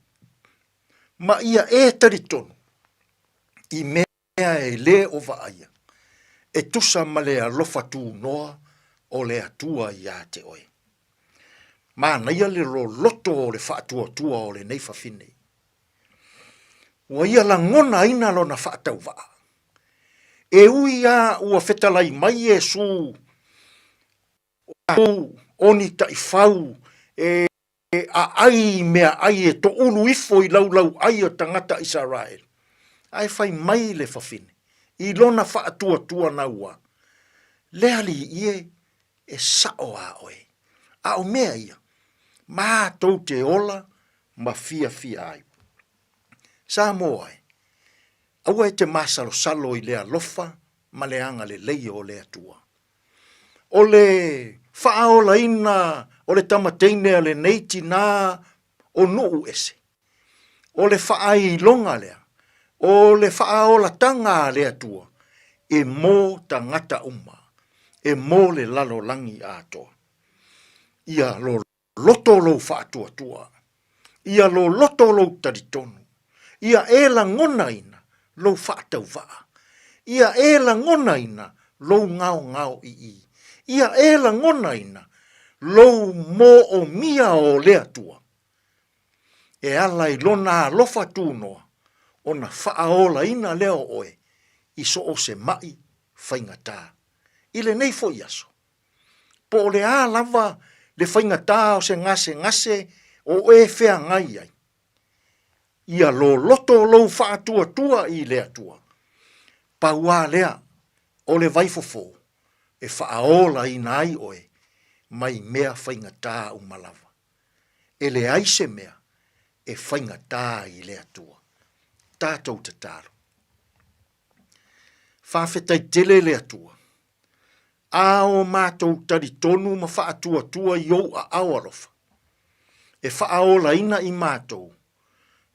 ma ia e talitonu i mea e lē o vaaia, e tusa ma le alofa tunoa o le Atua iā te oe. Manaia le loloto o le faatuatua o lenei fafine. Ua ia lagonaina lona faatauvaa. E ui a ua fetalai mai Iesū o ni taifau e aʻai i meaʻai e toʻulu ifo i laulauʻai o tagata Isaraelu, ae fai mai le fafine i lona faatuatua naua, Le alii e, e saʻo a oe, a o mea ia, matou te ola ma fiafia ai. Samoa e, aua e te masalosalo i le alofa ma le agalelei o le Atua. O le faaolaina o le tama teine a lenei tinā o nuu ese, o le faailoga lea, o le faaolataga a le Atua e mō tagata uma, e mō le lalolagi atoa. Ia loloto lou faatuatua, ia loloto lou talitonu, ia e lagonaina lou faatauvaa, ia e lagonaina lou gaogaoii, ia e lagonaina lou moomia o le Atua, e ala i Lona alofa tunoa ona faaolaina lea o oe i so o se maʻi faigata. I lenei foi aso, Po o le a lava le faigata o se gasegase o e feagai ai, ia loloto lou faatuatua i le Atua. Pau a lea o le vaifofo e faaolaina ai oe mai mea faigata uma lava. E leai se mea e faigata i le Atua. Tatou tatalo. Faafetai tele le Atua A o matou talitonu ma faatuatua i ou aao alofa, e faaolaina i matou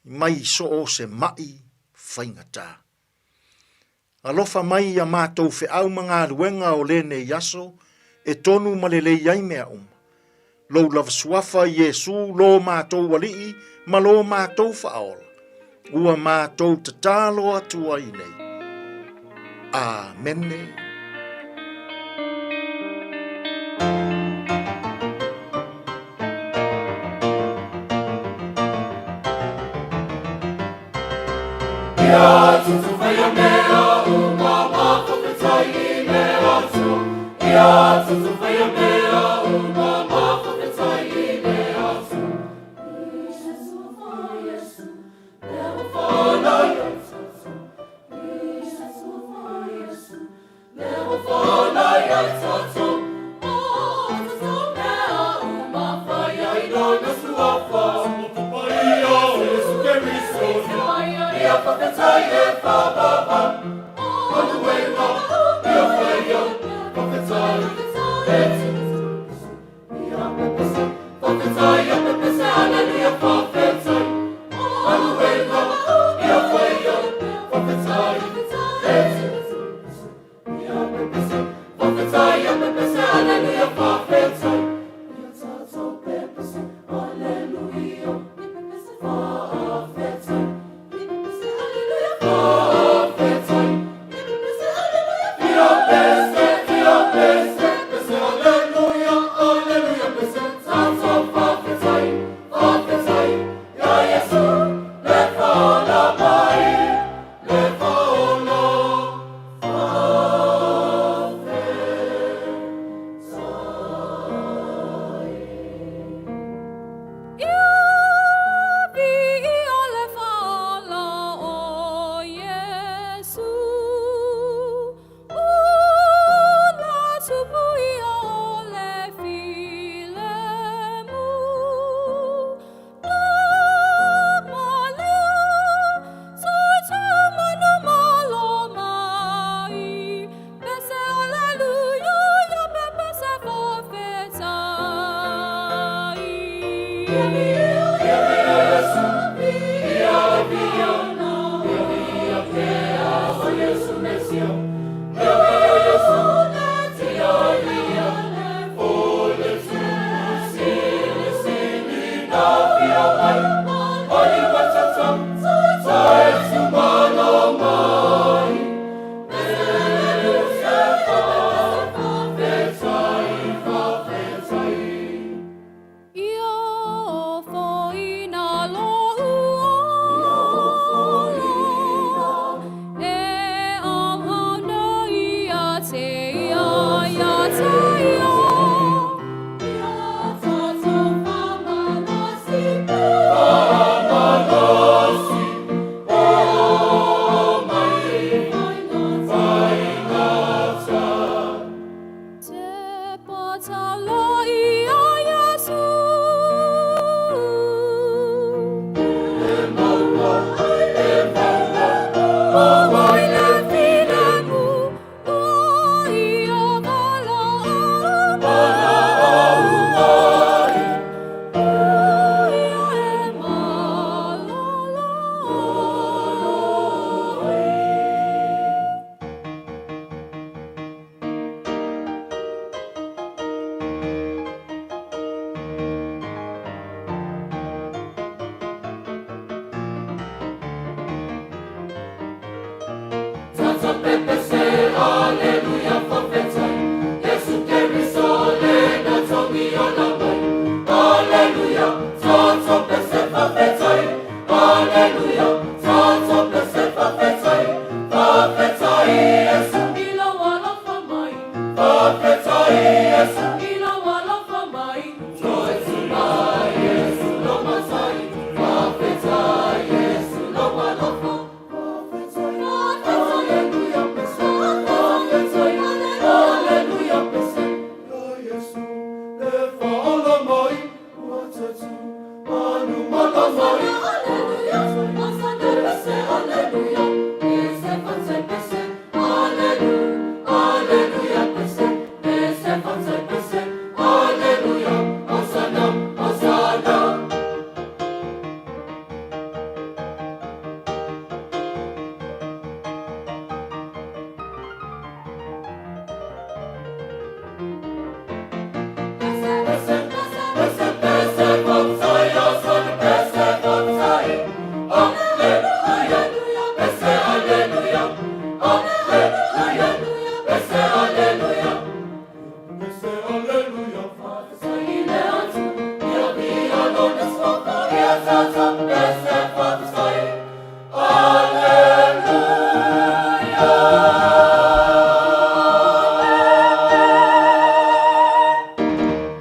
mai so o se maʻi faigata. Alofa mai ia matou feau ma galuega o lenei aso e tonu ma lelei ai mea uma. Lou lava suafa Iesu lo matou Alii ma lo matou Faaola, ua matou tatalo atu ai nei. Amene.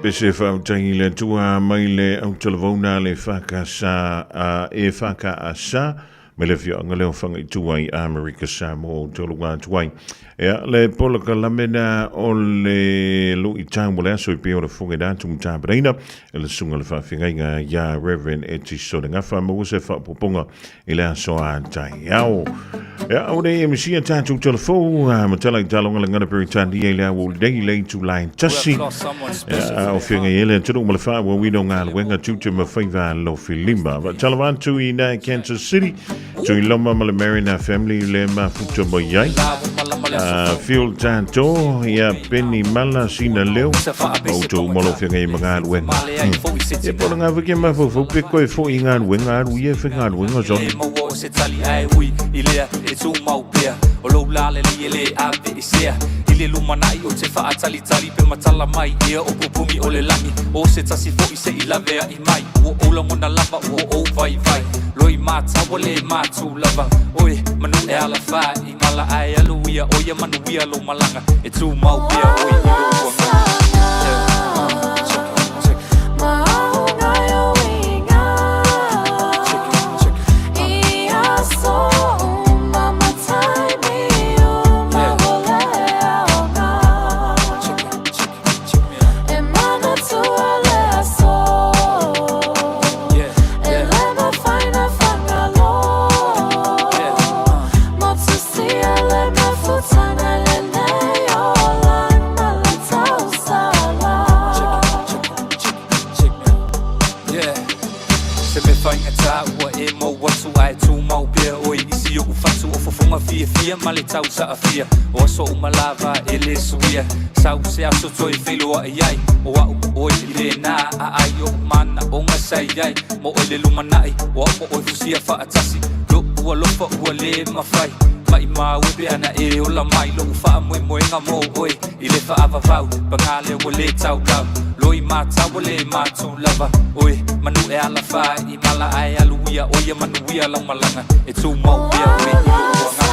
pese whautahi i le Atua mai le autalavou na le whakasa, e whakaasa me le afioaga lea o Fagaitua i Amerika Samoa o toluga atu ai. Ea, le polokalame na o le luitau mo le aso i pei o le foge na atu matapareina e le susuga le faafeagaiga ia Reverend Etisone Gafa maua se faaopoopoga i le aso a taeao. Ea, o nei e misia tātou telefou, matala i taloga le ngana Peretania i le au o nei le itulai tasi. Ea, o whianga i ele atunuu ma le whaauauina o ngā luenga tute ma whaiva lofi lima. Va tala atu i nā Kansas City, tui loma ma le Marina family le mafuta mo iai. Phil Tanto, ia Penny Mala sina leo, o tō umalo whianga i mga luenga. E pola ngā wiki mawhauwhau pe koe fo i ngā luenga, aru ia whi ngā luenga zon. Maua o se tali ae ui i lea e tumau pea O lou laleli e le aveesea I le lumanai o te faatalitali pe matala mai ia o pupumi o le lagi O se tasi fo'i se'i lavea'i mai Ua ou lagona lava ua ou vaivai Loi mataua le matu lava Oe manu e alafa'i mala ae alu ia o ia manuia lou malaga E tumau pea oe i lo'u agaga. Yeah. Se mea faigata ua e mou atu ae tumau pea oe i si oʻu fatu o fofoga fiafia ma le tausaafia o aso uma lava e lē suia sau se aso toe feiloaʻi ai o aʻu oe i lēnā aai oʻu manaʻoga sa iai mo oe le lumanaʻi o aʻu mo oe fusia faatasi loʻu alofa ua lē mafai maʻimau e pe ana e ola mai loʻu faamoemoega mo oe i le faavavau pagā lea ua lē taulau loi mataua lē matu lava oe manu e alafaʻi mala ae alu ia o ia manuia lau malaga e tumau pea oe i loʻu agaga.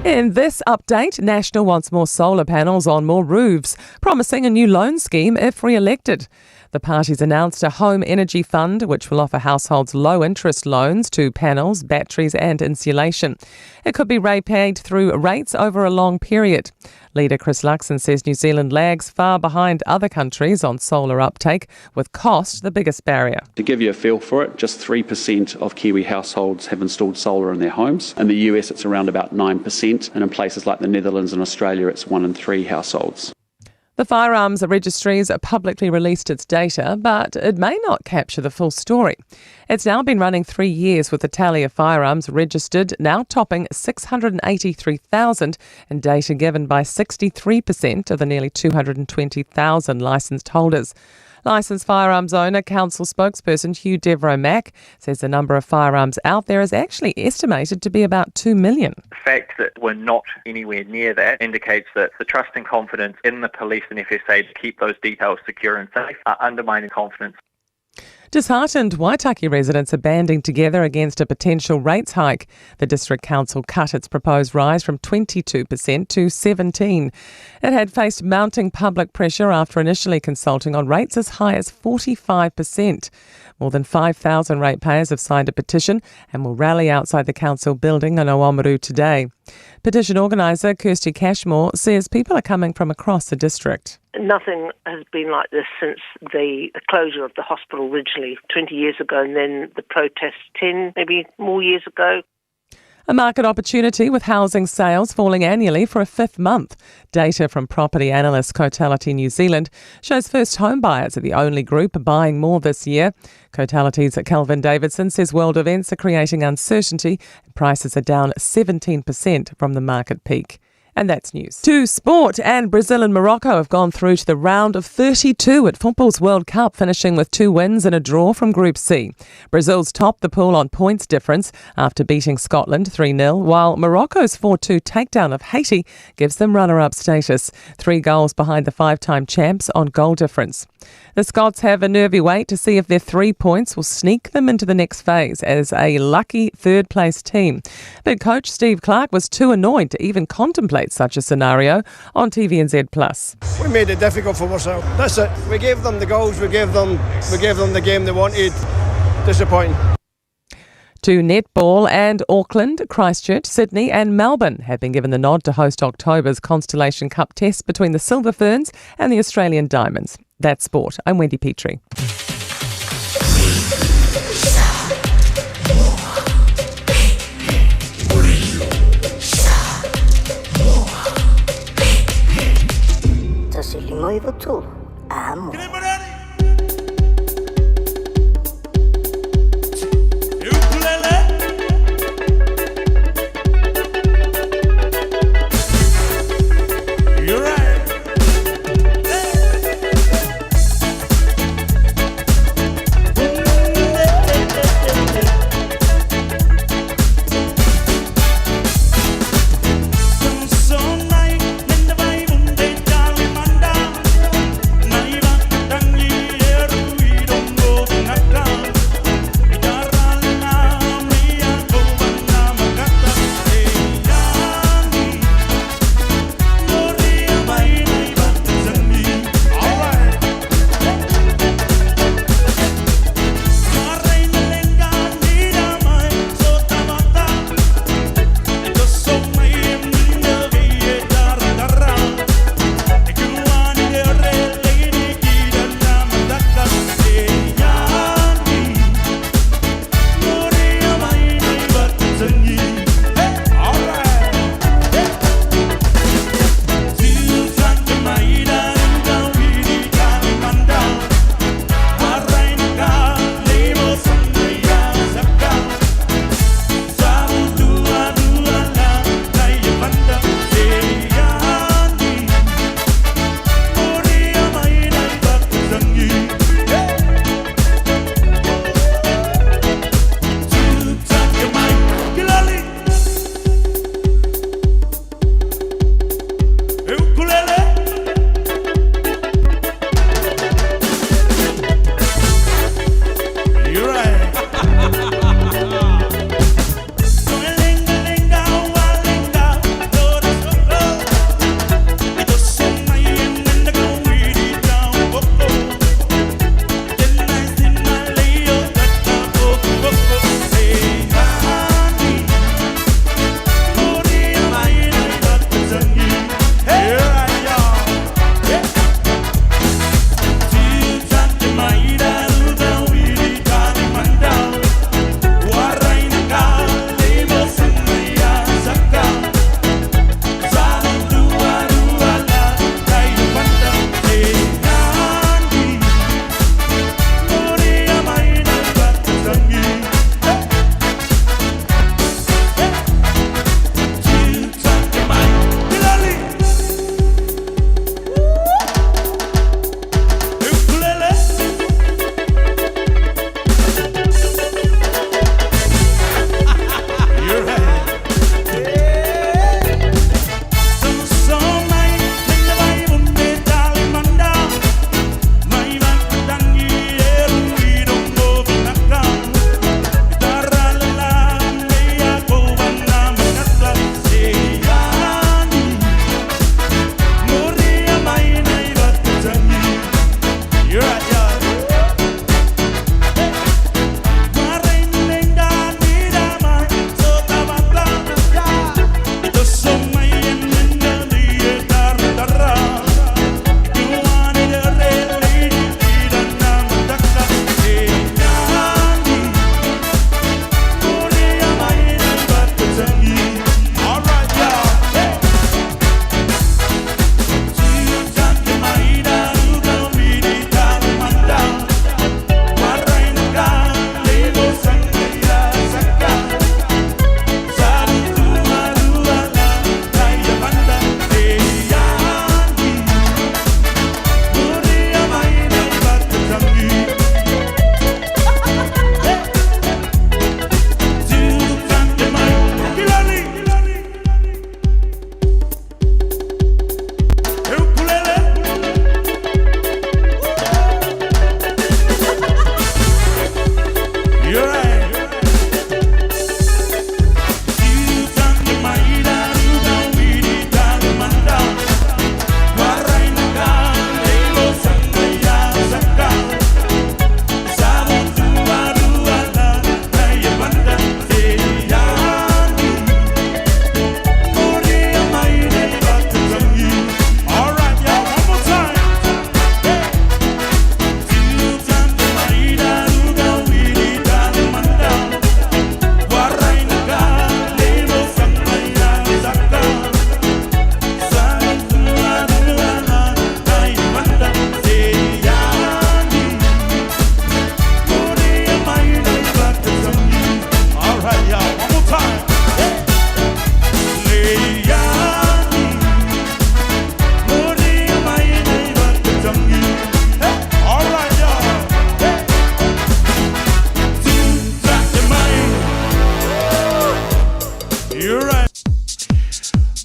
In this update, National wants more solar panels on more roofs, promising a new loan scheme if re elected. The party's announced a home energy fund which will offer households low interest loans to panels, batteries, and insulation. It could be repaid through rates over a long period. Leader Chris Luxon says New Zealand lags far behind other countries on solar uptake, with cost the biggest barrier. To give you a feel for it, just 3% of Kiwi households have installed solar in their homes. In the US, it's around about 9%, and in places like the Netherlands and Australia, it's 1 in 3 households. The Firearms Registries publicly released its data, but it may not capture the full story. It's now been running three years with the tally of firearms registered now topping 683,000 and data given by 63% of the nearly 220,000 licensed holders. Licensed firearms owner, council spokesperson Hugh Devereux Mack says the number of firearms out there is actually estimated to be about 2 million. The fact that we're not anywhere near that indicates that the trust and confidence in the police and FSA to keep those details secure and safe are undermining confidence. Disheartened Waitaki residents are banding together against a potential rates hike. The district council cut its proposed rise from 22% to 17. It had faced mounting public pressure after initially consulting on rates as high as 45%. More than 5,000 ratepayers have signed a petition and will rally outside the council building in Oamaru today. Petition organiser Kirsty Cashmore says people are coming from across the district. Nothing has been like this since the closure of the hospital originally 20 years ago, and then the protests 10, maybe more years ago. A market opportunity with housing sales falling annually for a fifth month. Data from property analyst Cotality New Zealand shows first home buyers are the only group buying more this year. Cotality's Kelvin Davidson says world events are creating uncertainty and prices are down 17% from the market peak. And that's news. To sport, and Brazil and Morocco have gone through to the round of 32 at football's World Cup, finishing with 2 wins and a draw from Group C. Brazil's topped the pool on points difference after beating Scotland 3-0, while Morocco's 4-2 takedown of Haiti gives them runner-up status, 3 goals behind the 5-time champs on goal difference. The Scots have a nervy wait to see if their 3 points will sneak them into the next phase as a lucky third-place team. But coach Steve Clarke was too annoyed to even contemplate such a scenario on TVNZ Plus. We made it difficult for ourselves. That's it. We gave them the goals. We gave them the game they wanted. Disappointing. To netball, and Auckland, Christchurch, Sydney and Melbourne have been given the nod to host October's Constellation Cup test between the Silver Ferns and the Australian Diamonds. That's sport. I'm Wendy Petrie. Amo.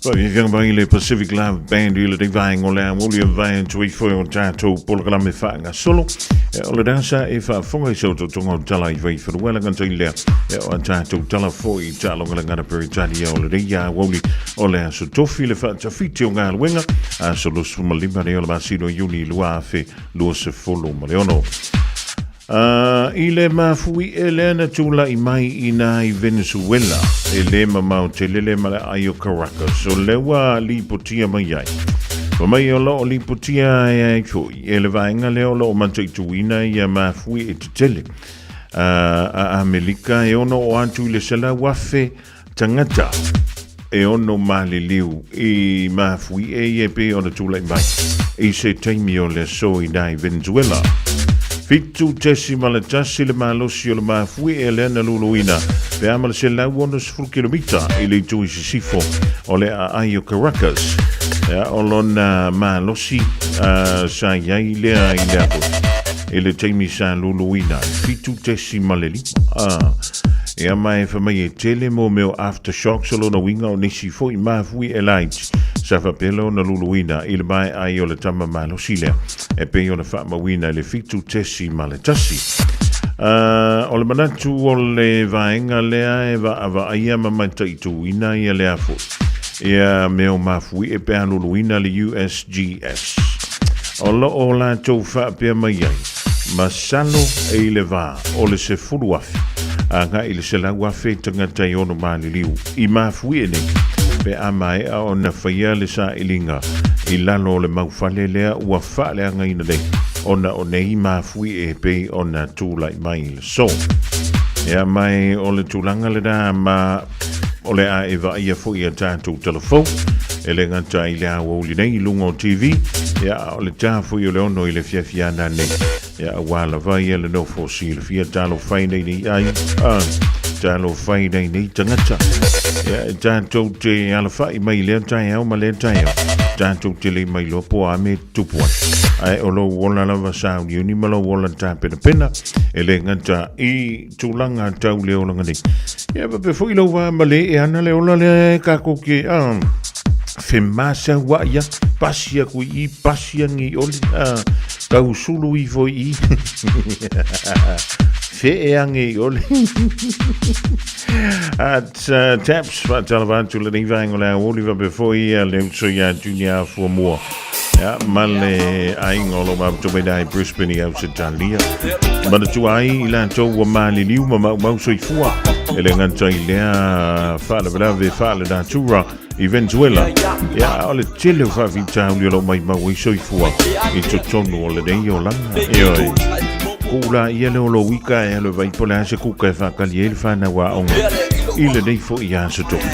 Faafiafiaga mai le Pacific Love Band i lenei vaega o le aoauli e vae atu ai foi o tatou polokalame faagasolo. E, o le dansa e faafofoga i se otootoga o tala i vaifanua e lagata i lea e o a tatou tala foi i taalogalagana Peretania o lenei aoauli o le aso tofi le faatafiti o galuega aso 25 nei o le masina o Iuni 2026. A, i le mafuie lea na tulai mai i nā i Venezuela, e lē mamao tele le ma le aai o Caracas, o lea ua lipotia mai ai. Fa mai o lo o lipotia ai ai foi e le vaega lea o lo o mataituina ia mafuie tetele a, a Amelika e ono oo atu i le 100,000 tagata e ono maliliu i mafuie ia e pei ona tulai mai i se taimi o le aso i nā i Venezuela. 7.1 le malosi o le mafuie lea na luluina pe a ma le 160 kilomita i le itu i sisifo o le aai o Caracas. Ia, o lona malosi uh, sa i ai lea i le apo i le taimi sa luluina 7.5 uh, Ia ma e fai mai e tele mo mea o aftershocks o lona uiga o nisi foi mafui e laiti sa faapea ona luluina i le maea ai o le tama malosi lea e pei ona faamauina i le 7.1. Uh, o le manatu o le vaega lea e vaavaaia ma mataituina ia lea foi ia mea o mafui e pe a luluina le USGS. O lo o latou faapea mai ai, masalo e i le va o le 10,000 agai i le 100,000 tagata e ono maliliu i mafuie nei pe a maea ona faia le sailiga i lalo o le mau fale lea ua faaleagaina nei ona o nei mafuie e pei ona tulai mai i le aso. Ia mai o le tulaga lena ma o le a e vaaia foi a tatou talafou e le gata i le aoauli nei i luga o TV, ia a o le ta foi o le ono i le fiafiana nei. Ia aua lava ia le nofo silafia talofa i nei nei ai, a, talofa i nei nei tagata. Ia e tatou te alafai mai lea taeao ma lea taeao, tatou te le mailoa po o a mea e tutupu ai. Ae o lou ola lava sauniuni ma lou ola tapenapena, e le gata i tulaga tau le olaga nei. Ia faapea foi lau va ma le e ana le ola lea e kākou ke, a, femasauai ia, pasi aku i i, pasi agi i ole, a, tausulu ifo i i. Fee age i ole. At Taps, faatalofa atu lenei vaega o le aoauli faapea foi le uso ia Junior Fuamua. Ia, ma le aiga o lo o mafuta mai la i Brisbane i Ausetalia. Manatua ai i latou ua maliliu ma maumau soifua e le gata i lea faalavelave faalenatura i Venezuela. Ia, o le tele o faafitauli o lo o maimau ai soifua i totonu o lenei olaga. Ioe. Kula ia le o lo wika e alu vai po le a se kuka e whaakali ai le whanau aoga i lenei foi aso tofi.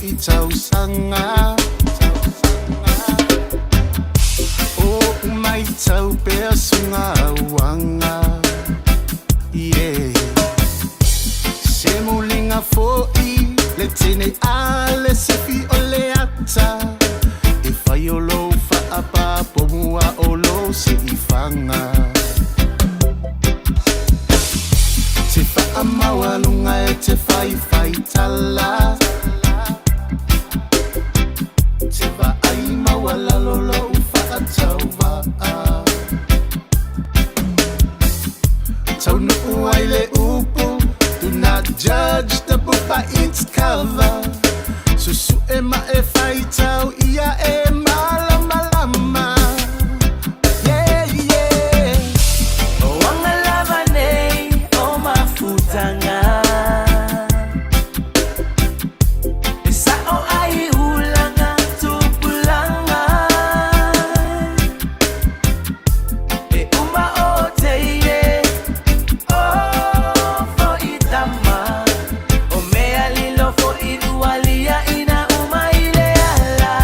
i tausaga. O umaitau pea sugauaga. Yeah. Se muliga fo'i le tene a le sefi o le ata e fai o lou faapapo mua o lou se'ifaga. Te faamaualuga e te faifaitala te vaai maualalo lou faatauva'a. Taunuu ai le upu, do not judge the book by its cover. Susu'e ma e faitau ia e malamalama. Yeah. O anga lava nei o mafutanga E sa'o ai ulanga tupulanga E uma o teie o fo'itama O mea lilo fo'i lualia ina uma i le ala.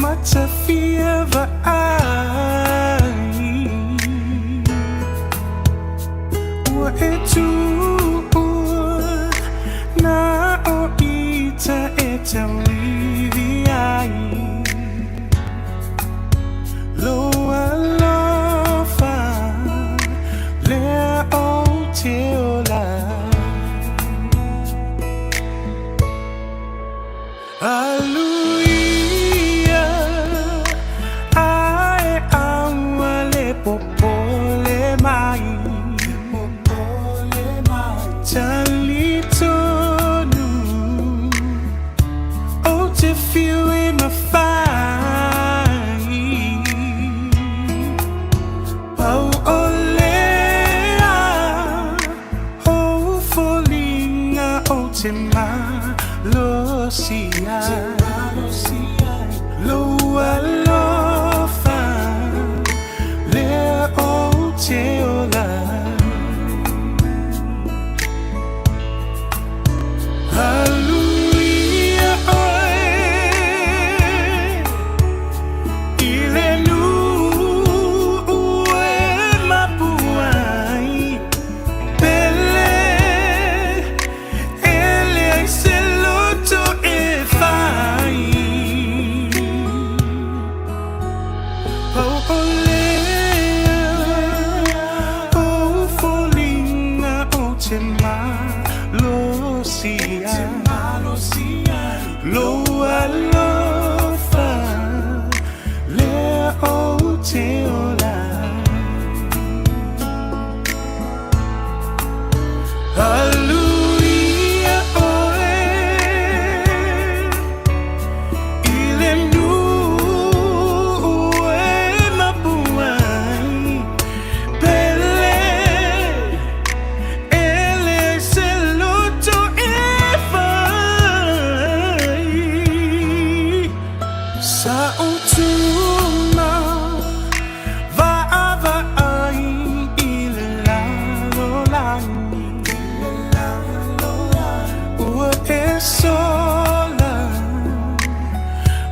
matafia vaai Ua e tuua na o ita e tauivi ai Lou alofa lea ou te ola Aluia ae aua le popole mai Talitonu ou te fiu e mafai Pau o lea ou foliga ou te malosi ai Lou alofa lea ou te ola Aluia oe i le nuu e mapu ai Pele e leai se loto e fai Pau o lea ou foliga ou te malosi ai Lou alofa lea ou te ola Aluia oe i le nuu e mapu ai Pele e leai se loto e fai Sa ou tuma vaavaai i le lalolagi Ua e sola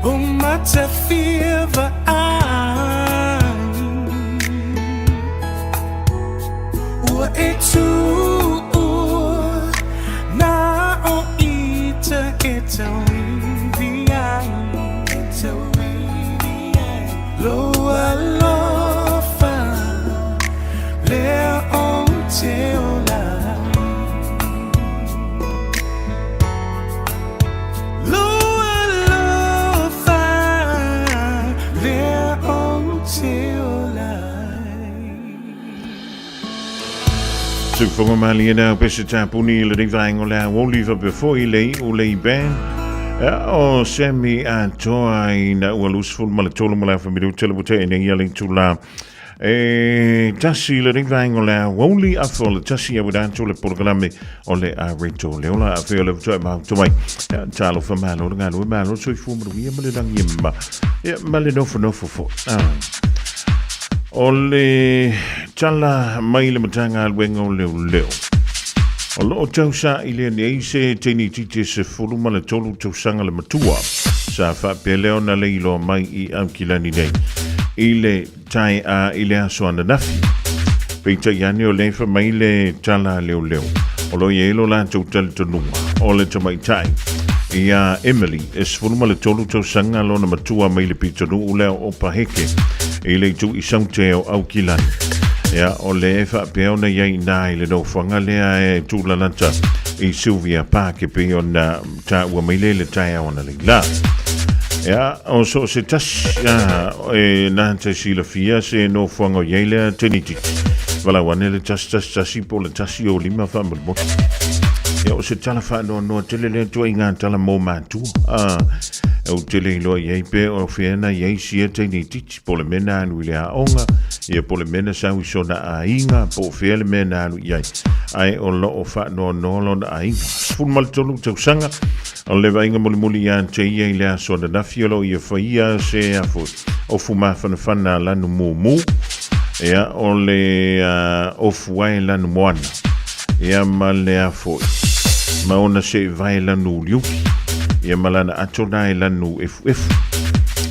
o matafia vaai Ua e tuua na o ita e tauivi ai Lou alofa lea ou te ola Lou alofa lea ou te ola Tufoga malie na pese tapuni i lenei vaega o le aoauli faapea foi le iu le band o Sammy Atoa ina ua 23 ma le afa minute le ua nei a le itula e tasi lenei vaega o le aoauli afa o le tasi au atu le polokalame o le areto le ola afea le utoe mahuta mai talofa malo le galue malo soifua manuia ma le lagi e ma ma le nofonofo foi. O le tala mai le Matagaluega o Leoleo, o lo o tausaili nei se teine itiiti 13 tausaga le matua sa faapea lea ona le iloa mai i Aukilani nei i le tae a i le aso ananafi. Peitai ane o lea e fai mai le tala a leoleo, o lo o i ai lo latou talitonuga o le tamaitai ia Emily e 13 tausaga lona matua mai le pitonuu lea o Paheke i le itu i Saute o Aukilani. Ia, o le e faapea ona i ai inā i le nofoaga lea e tūlalata i Sylvia Park e pei ona taua mai le le taeao analeila. Ia, o so o se tasi, a, e nā te silafia se nofoaga o i ai lea tenititi. Walau ane le 111 po o le 105 faamolemole. Ia, o se tala faanoanoa tele lea tua i ngā tala mō mātua. A, ou te le iloa i ai pe o fea na i ai sia tenititi po o le mea na alu i le aoga, ia po o le mea na sau i sona aiga, po o fea le mea na alu i ai. Ae o lo o faanoanoa lona aiga. 13 tausaga, o le vaaiga mulimuli ia te ia i le aso ananafi o lo o ia faia se afu ofu mafanafana lanu mumu. Ia, o le ofu ai lanu moana. Ia ma le afu ma ona se vae lanu uliuli. Ia ma lana ato na e lanu efuefu.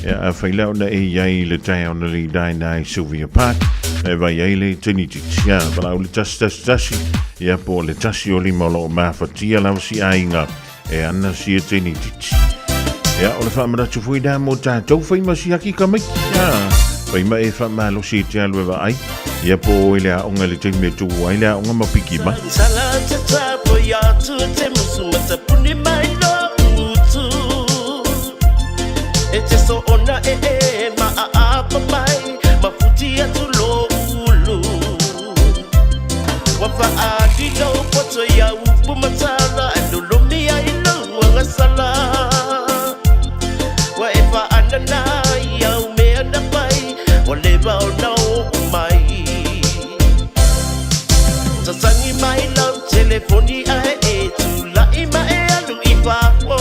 Ia, afai la ona e i ai i le taeao na lei daina ai Sylvia Park, e vai ai le tenititi. Ia, valaau le 111, ia po o le 1 o 5 o lo o mafatia lava si aiga e ana sia tenititi. Ia, o le faamanatu foi lea mo tatou fai ma siaki tamaiti. Ia, fai ma e faamalosi e te alu e vaai. Ia po o i le aoga i le taimi e tuu ai le aoga ma piki mai. Sala te tapo i atu te musu matapuni mai lo utu. E te so ona e e ma a apa mai ma futi atu lo ulu. Wa fa a di lo poto ia upu matala e lolomi ai lo anga sala. Wa e fa anana ia umea na pai wa leva o na o mai. Tatangi mai lau telefoni ae e tula'i ma e alu i fafo.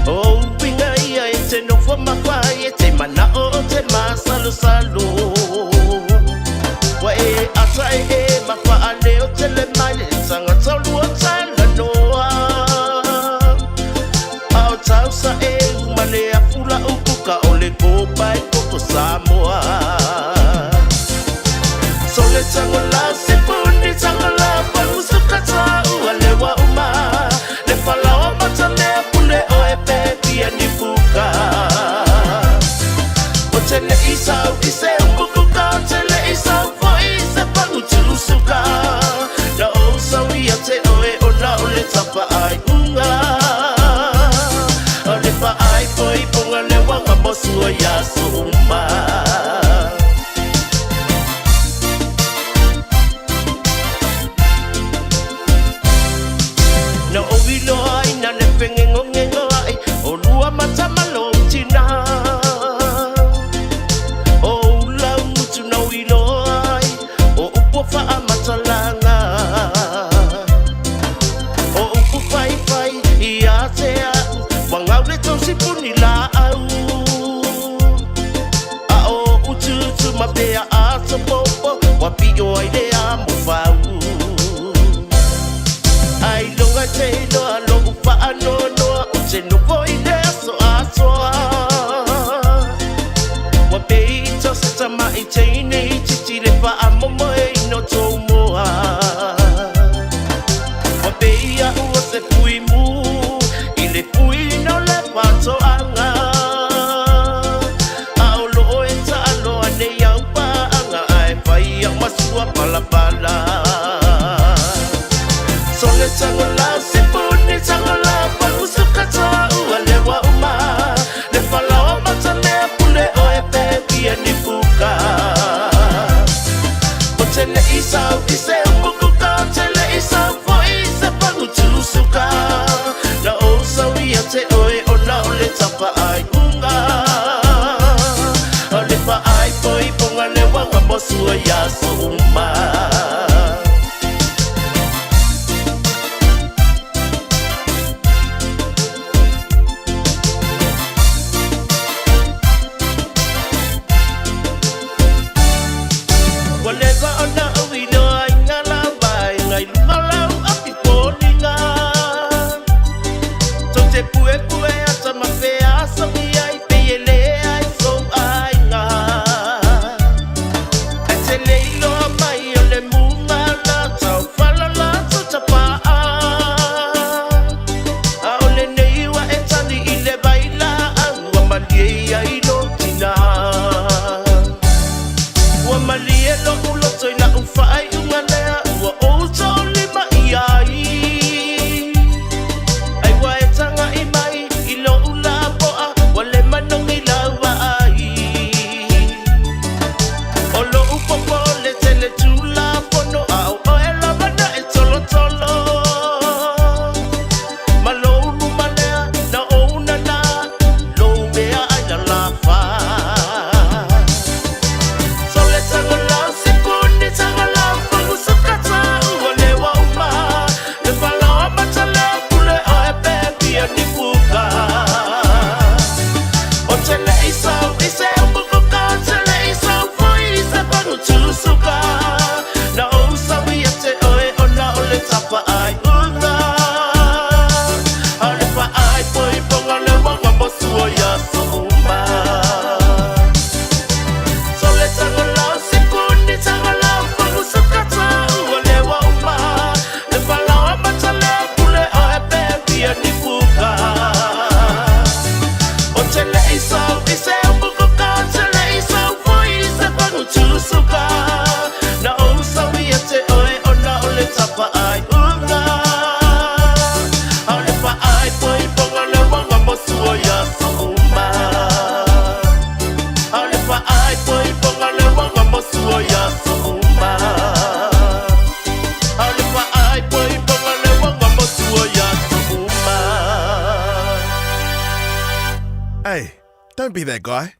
O uiga ia e te nofo mawhai e te mana'o o te masalosalo. Ua e ata e e mawhaaleo tele mai le tangata o lua talanoa. A o tausa e uma le afu la upuka o le kopa e koko Samoa. Sole tangola se puni tangola pa musuka ta ua lewa uma. Le falaoa matamea pule o e pepi e ni puka. O te le isau i se umbukuka, o te le isau fo i se pangutusuka. Na o sau ia te oe o na o le tapa ai unga. O le fa ai poi ponga le wanga mosu o ia so uma. Na o iloa ai na le fengengongengo ai o lua matamalo tina. O ula ngutu na o iloa ai o upu whaamatalanga. O upu whai whai i a te au wangau le tausi puni la au. A o ututu ma pea a topopo wa pio ai le a mo whau. Ai longa te iloa lo upa anoa noa o te nofo i le aso atoa. Wa pe i tose tama i teine i titi le whaamomo e ino tō moa. Wa pe ia ua se pui mu i le pui no le patoanga. A o loo e taaloa nei au paanga ae whai au masua palapala. Sole tangola se puni tangola pangusuka ta ua lewa uma. Le falaoa matamea pule o e pepi e ni puka. O te le isau i se umbukuka, o te le isau fo i se pangutusuka. Na o sau ia te oe o na o le tapa ai unga. O le fa ai poi ponga le wanga mosu o ia so uma. Ua leva ona ou iloa i ngā lava e ngai lunga lau api pōlinga. Tau te pue pue ata ma whea songi ai pe e le ai sou aiga. E te le iloa mai o Don't be that guy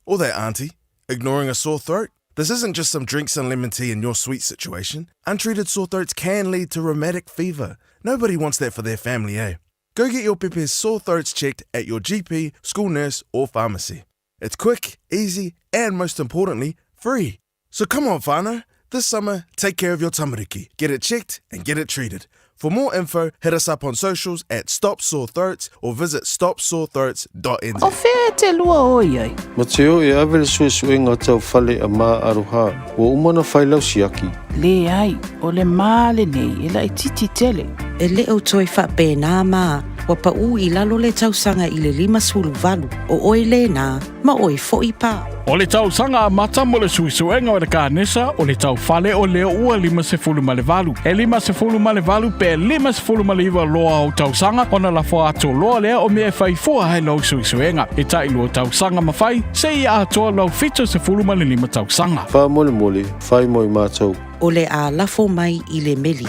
or that auntie ignoring a sore throat. This isn't just some drinks and lemon tea in your sweet situation. Untreated sore throats can lead to rheumatic fever. Nobody wants that for their family, eh? Go get your pepe's sore throats checked at your GP, school nurse, or pharmacy. It's quick, easy, and most importantly, free. So come on, whānau. This summer, take care of your tamariki. Get it checked and get it treated. For more info, hit us up on socials at Stop Sore Throats or visit stopsorethroats.nz. O fea e te lua o i ai? Mateo e ave le suesuega tau fale a Ma Aroha, ua uma ona fai lau siaki. Leai, o le ma lenei e laitiiti tele. E le o toe faapena ma ua paʻu i lalo le tausaga i le 58, o oe lena, ma oe foʻi pa. O le tausaga amata mo le suesuega o le kanesa o le taufale o lea ua 58. E 58 pe 59 loa o tausaga ona lafo atu loa lea o mea e fai fua ai lou suesuega. E tailua tausaga ma fai, seia atoa lou 75 tausaga. Faamolemole, fai mo i matou. O le a lafo mai i le meli.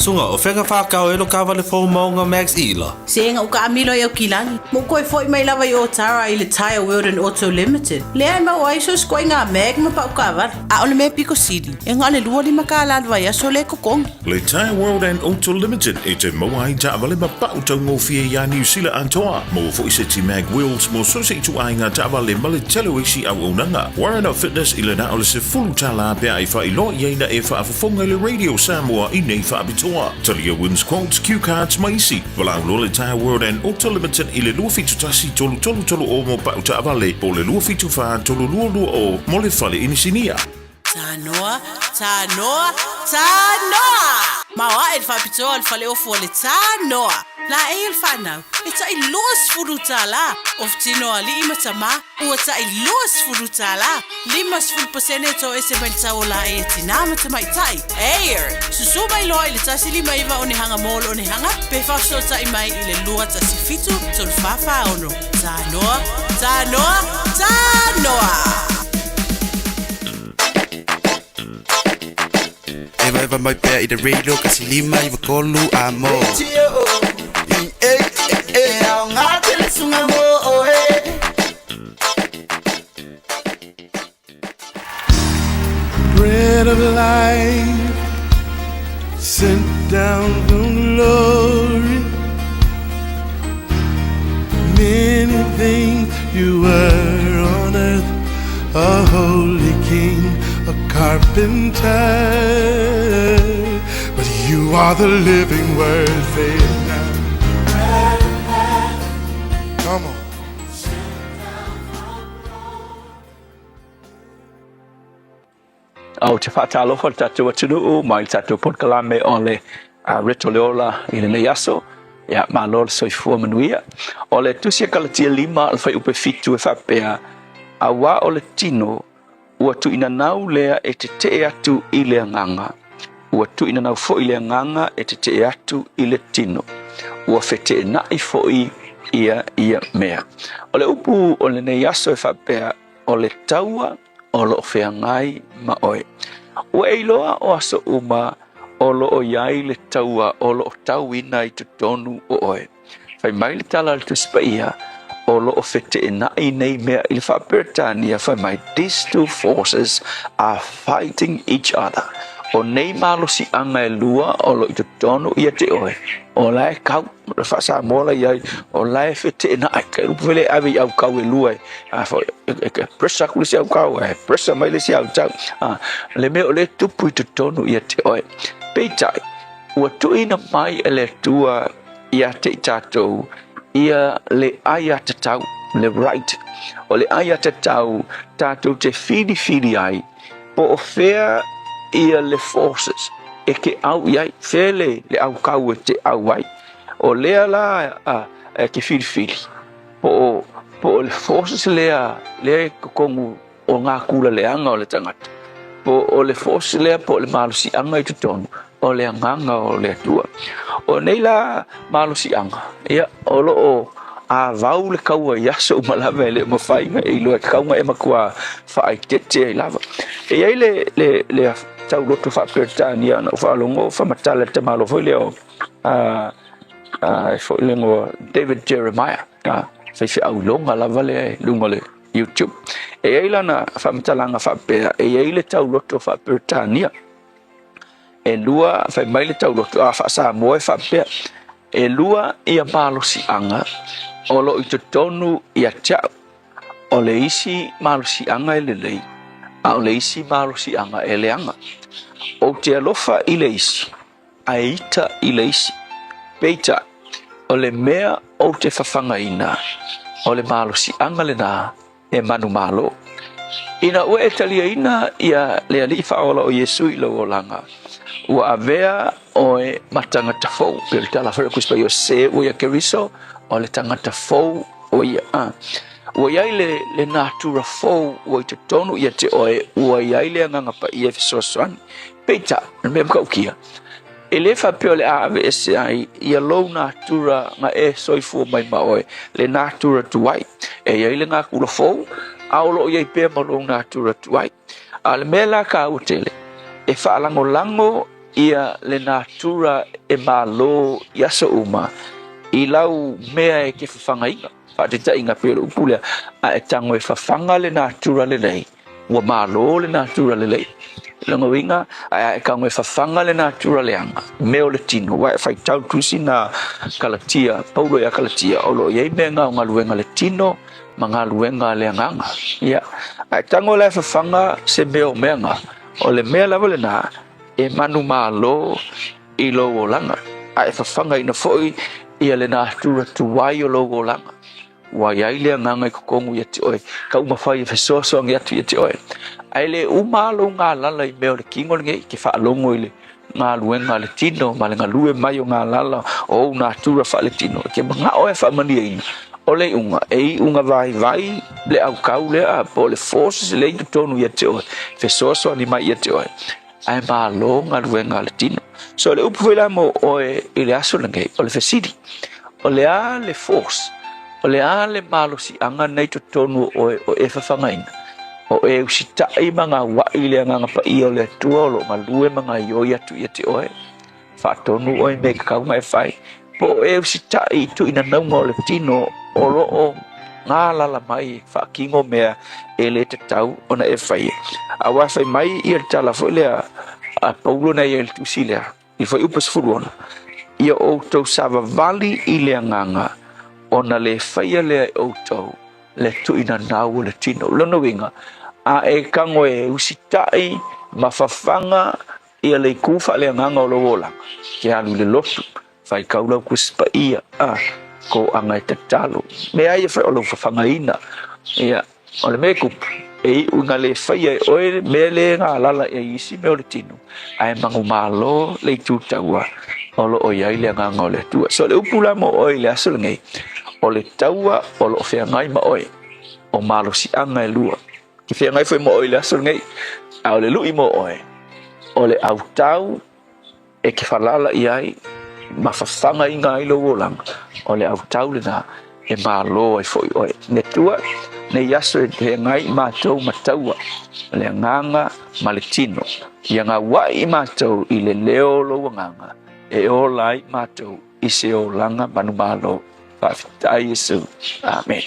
Suga, o fea ka whakao e lo kawale fou maunga Max Ila? Sega u kaamilo i Aukilani, ma u koe foi mai lava i Otara i le Tyre World and Auto Limited. Lea e maua ai so sikoiga mag ma pau kaavale. A o le mea piko sili, e na o le 25 kālā le vaiaso lea e totogi. Le Tyre World and Auto Limited e te maua ai taavale ma pau taugofie iā Niu Sila atoa. Maua foi seti mag wheels mo so se ituaiga taavale ma le tele o isi auaunaga. Warren Fitness i le na o le $10 pe a e faailoa i ai na e faafofoga i le Radio Samoa i nei faapitoa. Talia wins quotes, cue cards ma isi. Valaau loa le Tyre World and Auto Limited i le 271 3330 mo pau taavale po o le 274 3220 mo le fale inisinia. Tanoa, tanoa, tanoa! Maoaʻe le faapitoa o le faleofu o le Tanoa. Laei o le fanau, e taʻi 20 tālā, ofu tino o alii ma tamā, ua taʻi 20 tālā, 50 pasene e toese mai le tau o laei a tinā ma tamaitai. Air! Susū mai loa i le 159 onehanga mall onehanga pe faafesootai mai i le 217 3446. Tanoa, tanoa, tanoa! Evaeva mai pea i le radio kasi 593 a mo. Bread of life sent down from glory. Many things you were on earth, a holy king, a carpenter. But you are the living word, say it now. Come on. Ou te faatalofa i le tatou atunuu mai le tatou polokalame o le Reto le Ola i lenei aso. Ia, malo le soifua manuia. O le tusi a Kalatia 5 o le fuaiupu e 7 e faapea, Auā o le tino ua tuuinanau lea e tetee atu i le agaga, ua tuuinanau foi le agaga e tetee atu i le tino, ua feteenai foi ia ia mea. O le upu o lenei aso e faapea, o le taua o lo o feagai ma oe. Ua e iloa o aso uma o lo o i ai le taua o lo o tauina i totonu o oe. Fai mai le tala a le Tusi Paia, o lo o feteenai nei mea i le Faa-Peretania, fai mai, These two forces are fighting each other. O nei malosiaga e lua o lo o i totonu ia te oe, o la e kau, le Faa-Samoa la i ai, o la e feteenai. Kai upu foi lea e ave i aukau e lua e, a foi, e pressure aku le isi aukau, e pressure mai le isi autau. A, le mea o lea e tupu i totonu ia te oe. Peitai, ua tuuina mai e le Atua ia te i tatou ia le aiatatau, le right. O le aiatatau tatou te filifili ai po o fea ia le forces e ke au i ai, fea le, le aukau e te au ai. O lea la a, e ke filifili po o, po o le forces lea, lea e totonu o ngā kula leaga o le tagata, po o le force lea po o le malosiaga i totonu o le agaga o le Atua. O nei la malosiaga, ia, o lo o avau le kaua i aso uma lava e le o mafai ona e iloa e tatau ona e matua faaeteete ai lava. E i ai le, le, le tauloto faa-Peretania na ou faalogo o faamatala i le tamaloa foi lea o, a, a, e foi le igoa David Jeremiah. A, Faifeau iloga lava lea i luga o le YouTube. E i ai lana faamatalaga faapea, e i ai le tauloto faa-Peretania. E lua, fai mai le tauloto, a faa-Samoa e faapea, e lua ia malosiaga o lo o i totonu ia te au. O le isi malosiaga e lelei, a o le isi malosiaga e leaga. Ou te alofa i le isi, ae ita i le isi. Peitai, o le mea ou te fafagaina, o le malosiaga lena e manumalo. Ina ua e taliaina ia le Alii Faaola o Iesu i lou olaga, ua avea oe ma tagata fou. Pei o le tala foi a le Tusi Paia o se ua ia Keriso, o le tagata fou o ia. A. Ua i ai le, le natura fou ua i totonu ia te oe, ua i ai le Agaga Paia e fesoasoani. Peitai, o le mea matautia, e le faapea o le a aveese ai ia lou natura na e soifua mai ma oe, le natura tuai. E i ai le natura fou, a o lo o i ai pea ma lou natura tuai. A o le mea la taua tele, e faalagolago ia le natura e malo i aso uma i lau mea e te fafagaina. Faataitaiga pei o le upu lea, a e tago e fafaga le natura lelei, Ua malo le natura lelei. Lona uiga, ae a e tago e fafaga le natura leaga, mea o le tino, aua e faitau tusi na Kalatia, Paulo ia Kalatia, o lo o i ai mea na o galuega a le tino ma galuega a le agaga. Ia, a e tago la e fafaga se mea o mea na, o le mea lava lena e manumalo i lou olaga, a e fafagaina foi ia le natura tuai o lou olaga. Ua i ai le agaga i totonu ia te oe, taumafai e fesoasoani atu ia te oe. Ae le uma lava lou galala i mea o le tino lenei, e te faalogo i le galuega a le tino ma le galue mai o galala o ou natura faaletino, e te manao e faamalieina. O le iuga, e iuga vaivai le autau lea po o le forces lea i totonu ia te oe, fesoasoani mai ia te oe. Ae malo galuega a le tino. So le upu foi la mo oe i le aso lenei, o le fesili, o le a le force, o le a le malosiaga nei totonu o oe o e fafagaina, o e usitai ma gauai i le Agaga Paia o le Atua o lo o galue ma gaioi atu ia te oe, faatonu oe i mea e tatau ona e fai, po o e usitai i tuuinanauga o le tino o lo o galala mai e faatino mea e le tatau ona e faia. Aua fai mai ia le tala foi lea a Paulo na ia i le tusi lea, i Fuaiupu 16, Ia outou savavali i le agaga, ona le faia lea e outou le tuuinanau o le tino. O lona uiga, a e tago e usitai ma fafaga Ia le itu faaleagaga o lou olaga, ke alu i le lotu, faitau lau Tusi Paia, a, toaga e tatalo. Mea ia fai o lou fafagaina. Ia, o le mea e tupu, e iu ina le faia e oe mea le galala i ai isi mea o le tino, ae manumalo le itu taua o lo o i ai le agaga o le Atua. So, o le upu la mo oe i le aso lenei, o le taua o lo o feagai ma oe, o malosiaga e lua. Ke feagai foi ma oe i le aso lenei, a o le lui mo oe, o le autau e ke falala i ai ma fafagaina ai lou olaga, o le autau lena e malo ai foi oe. Le Atua, nei aso e feagai i matou ma taua, o le agaga ma le tino, ia gauai i matou i le leo o lou agaga, e ola ai matou i se olaga manumalo. Faafetai Iesu. Amene.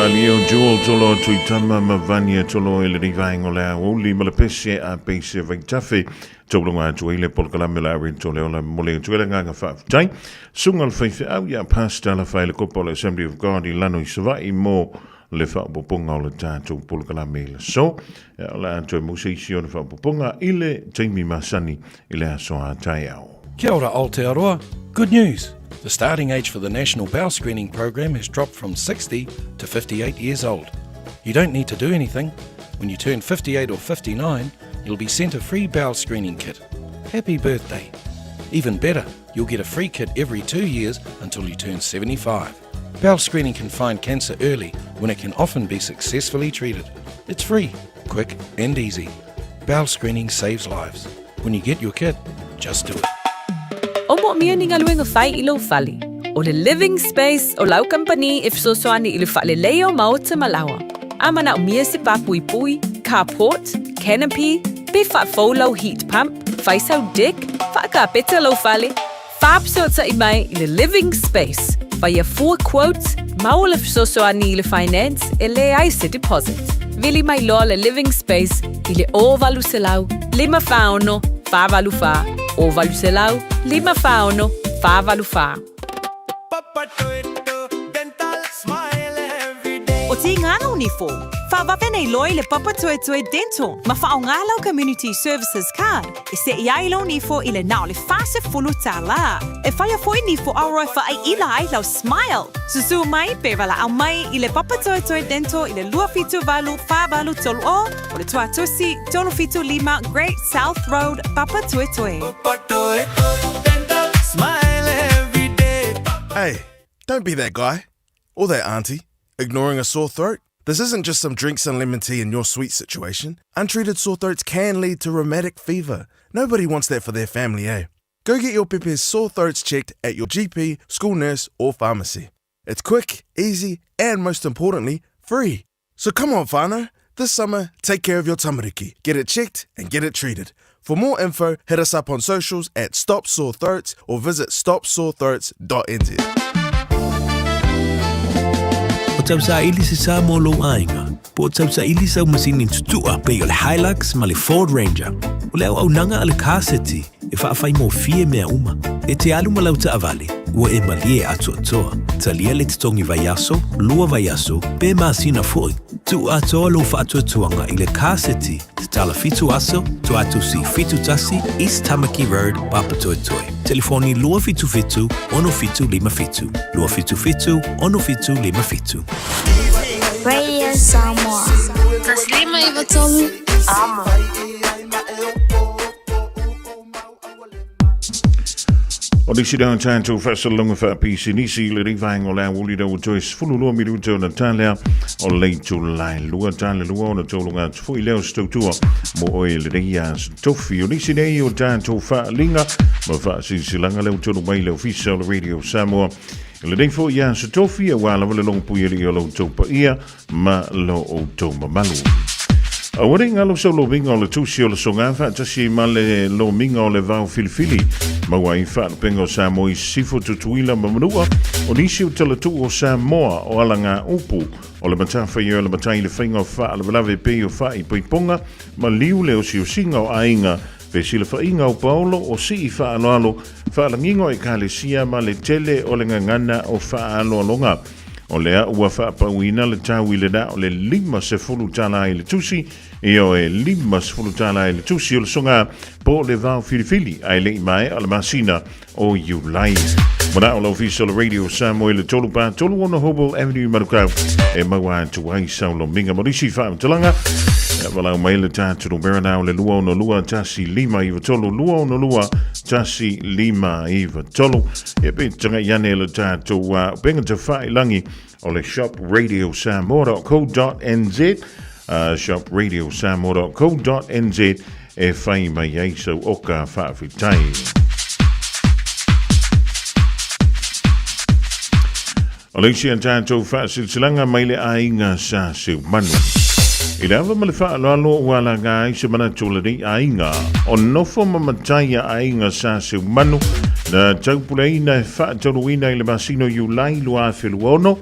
Malie o Jewel Tolo Tuitama ma Vania Tolo i lenei vaega o le aoauli ma le pese a peise vaitafe. Taulunga atu ai le polokalame o le Ari Tole Ola momoli atu ai le agaga faafetai. Susuga le faifeau ia Pastor Lafaele Kopa o le Assembly of God i Lano i Savaii mo le faaopoopoga o le tatou polokalame i le aso. Ia, o le a toe maua se isi ona faaopoopoga i le taimi masani i le aso a taeao. Kia ora Aotearoa. Good news! The starting age for the National Bowel Screening Program has dropped from 60 to 58 years old. You don't need to do anything. When you turn 58 or 59, you'll be sent a free bowel screening kit. Happy birthday! Even better, you'll get a free kit every two years until you turn 75. Bowel screening can find cancer early when it can often be successfully treated. It's free, quick, and easy. Bowel screening saves lives. When you get your kit, just do it. O moomia ni galuega fai i lou fale. O le Living Space o lau kamupani e fesoasoani i le faaleleia o maota ma laoa. A manaomia se pāpuipui, carport, canopy, pe faafou lau heat pump, fai sau deck, faakapeta lou fale, Faafesoatai mai i le Living Space, faia fua quote, maua le fesoasoani i le finance e leai se deposit. Vili mai loa le Living Space i le 0800 546 484, 0800 546 484. O Tīngana o Nifo, whawawe nei loa i le Papatoetoe Dental ma whaonga lau Community Services Card e seʻi ai lou nifo i le na o le 40 tālā. E whaia foi nifo aoa e whaaila ai lau smile. Susū mai pe walaʻau mai i le Papatoetoe Dental i le 278 483 o o le Tuatusi 375 Great South Road, Papatoetoe. Hey, don't be that guy. Or that auntie. Ignoring a sore throat? This isn't just some drinks and lemon tea in your sweet situation. Untreated sore throats can lead to rheumatic fever. Nobody wants that for their family, eh? Go get your pepe's sore throats checked at your GP, school nurse, or pharmacy. It's quick, easy, and most importantly, free. So come on, whānau. This summer, take care of your tamariki. Get it checked and get it treated. For more info, hit us up on socials at Stop Sore Throats or visit stopsorethroats.nz. O tausaili se sa mo lou aiga, po o tausaili sau masini tutua pei o le Hilux ma le Ford Ranger. O le auaunaga a le Car City e faafaigofie mea uma. E te alu ma lau taavale, ua e malie atoatoa. Talia le totogi vaiaso, lua vaiaso, pe masina foi. Tuu atoa lou faatuatuaga i le Car City Tatala 7 aso, Tuatusi 71, East Tamaki Road, Papatoetoe. Telefoni 277 6757. 277 6757. Radio Samoa. Taslima Ivatolu. Amo. O nisi lea o tatou faasalaloga faapisinisi i lenei vaega o le aoauli ua toe 12 minute ona talea o le itula e lua tale lua ona tauloga atu foi lea o se tautua mo oe i lenei aso tofi. O nisi nei o tatou faaaliga ma faasilasilaga lea ua tonu mai le Ofisa o le Radio Samoa i lenei foi aso tofi aua lava le logopuialii o lo outou paia ma lo outou mamalu. Aua ne i galo sau lomiga o le tusi o le soga faatasi ma le lomiga o le vao filifili. Maua ai faalupega o Samoa i Sisifo, Tutuila ma Manua, o nisi o talatuu o Samoa o alaga upu o le matawhaioi o le matai i le faiga o faalavelave pei o faaipoipoga ma liu le osiosiga o aiga fesilafaiga o paolo o sii faaaloalo faalagiga o ekalesia ma le tele o le gagana o faaaloaloga. O lea ua faapauina le tau i le na o le 50 tala i le tusi, ioe, 50 tala i le tusi o le soga po o le vao filifili ae le i maea le masina o Iulai. Manao la ofisa o le Radio Samoa i le 3 pa 3 ono Hobel Avenue Manukau e maua atu ai sau lomiga mo nisi faamatalaga. Ia walau mai le tātou numera na o le 262 1 5 9 3 262 1 5 9 3. Ia pe taga'i ane le tatou upega tafailangi o le shopradiosamoa.co.nz shopradiosamoa.co.nz e whai mai ai sau oka faafetai. O le isi a tatou faasilasilaga mai le aiga sa Seumanu. I le ava ma le faaaloalo ua alaga ai se manatu o lenei aiga, o nofo ma matai a aiga sa Seumanu na taupuleina e faataunuuina i le masina o Iulai 2026,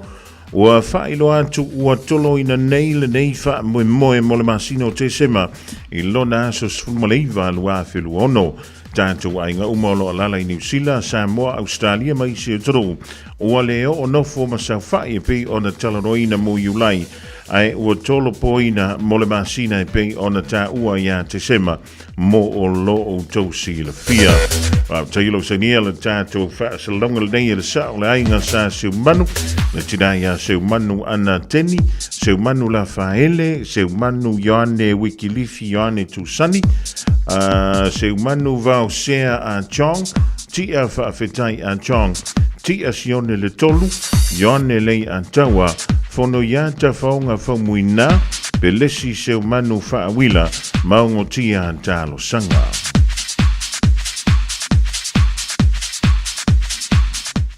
Ua faailoa atu ua toloina nei lenei faamoemoe mo le masina o Tesema i lona aso 19 2026. Tatou aiga uma o lo o alaala i Niu Sila, Samoa, Ausetalia ma isi atunuu, ua le oo nofo ma saofai e pei ona talanoaina mo Iulai, ae ua tolopoina mo le masina e pei ona taua ia Tesema mo o lo outou silafia. Faafetai lou sainia le tatou faasalalauga lenei e le sao le aiga sa Seumanu, le tina ia Seumanu Ana Teni, Seumanu Lafaele, Seumanu Ioane Wikilifi Ioane Tusani, Seumanu Vaosea a Chong, Tia Faafetai a Chong, Tia Sione le Tolu, Ioane Lei a Taua, Fono ia Tafaoga Faumuina, Pelesi Seumanu Faawila, Maogotia Talosaga.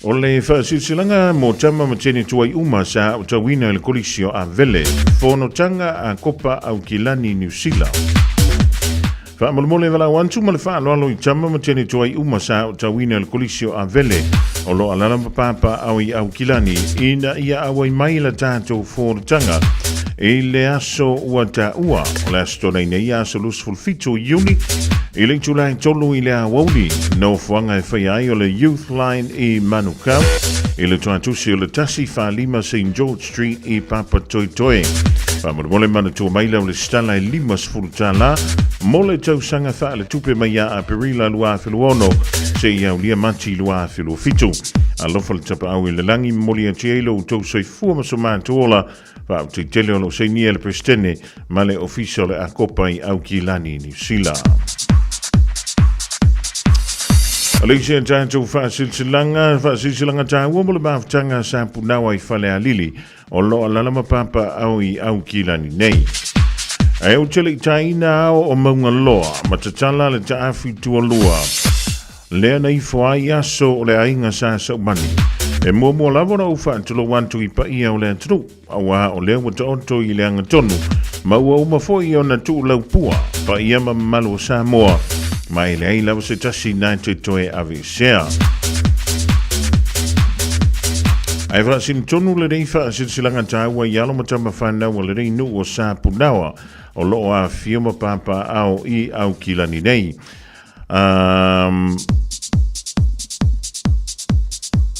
O le faasilasilaga mo tama ma tene tuai uma sa aotauina i le Kolisi o Avele, Fonotaga a Kopa Aukilani Niu Sila. Faamolemole valaau atu ma le faaaloalo i tama ma tene tuai uma sa aotauina i le Kolisi o Avele o lo o alaala ma papaaao i Aukilani ina ia auai mai la tatou fonotaga i le aso ua taua o le Aso Toonai nei, aso 27 o Iuni i le itula e 3 i le aoauli. Nofoaga e faia ai o le Youth Line i Manukau i le toatusi o le 145 St George Street i Papatoetoe. Faamolemole manatua mai lau lesitala e $50 mo le tausaga faaletupe mai ia Aperila 2026 seia aulia Mati 2027. Alofa le tapaau i le lagi, momoli atu ai lo outou soifua ma so matou ola. Faafetai tele o lo o sainia e le Peresetene ma le Ofisa o le Akopa i Aukilani, Niu Sila. Alisi a tatou faasilasilaga, faasilasilaga taua mo le mafutaga sa punaoa i Falealili o lo o alaala ma papaau i Aukilani nei. Ae ou te le i taina ao o Maungaloa ma tatala le taafi tualua. Lea na ifo ai aso o le aiga sa Saumani. E muamua lava ona ou faatulou atu i paia o le atunuu, auā o lea ua taoto i le agatonu, ma ua uma foi ona tuulaupua paia ma mamalu o Samoa, ma e leai lava se tasi na te toe aveesea. Ae faasino tonu lenei faasilasilaga taua i alo ma tama fanau a lenei nuu o Sapunaoa o lo o afifio ma papaaao i Aukilani nei. Um,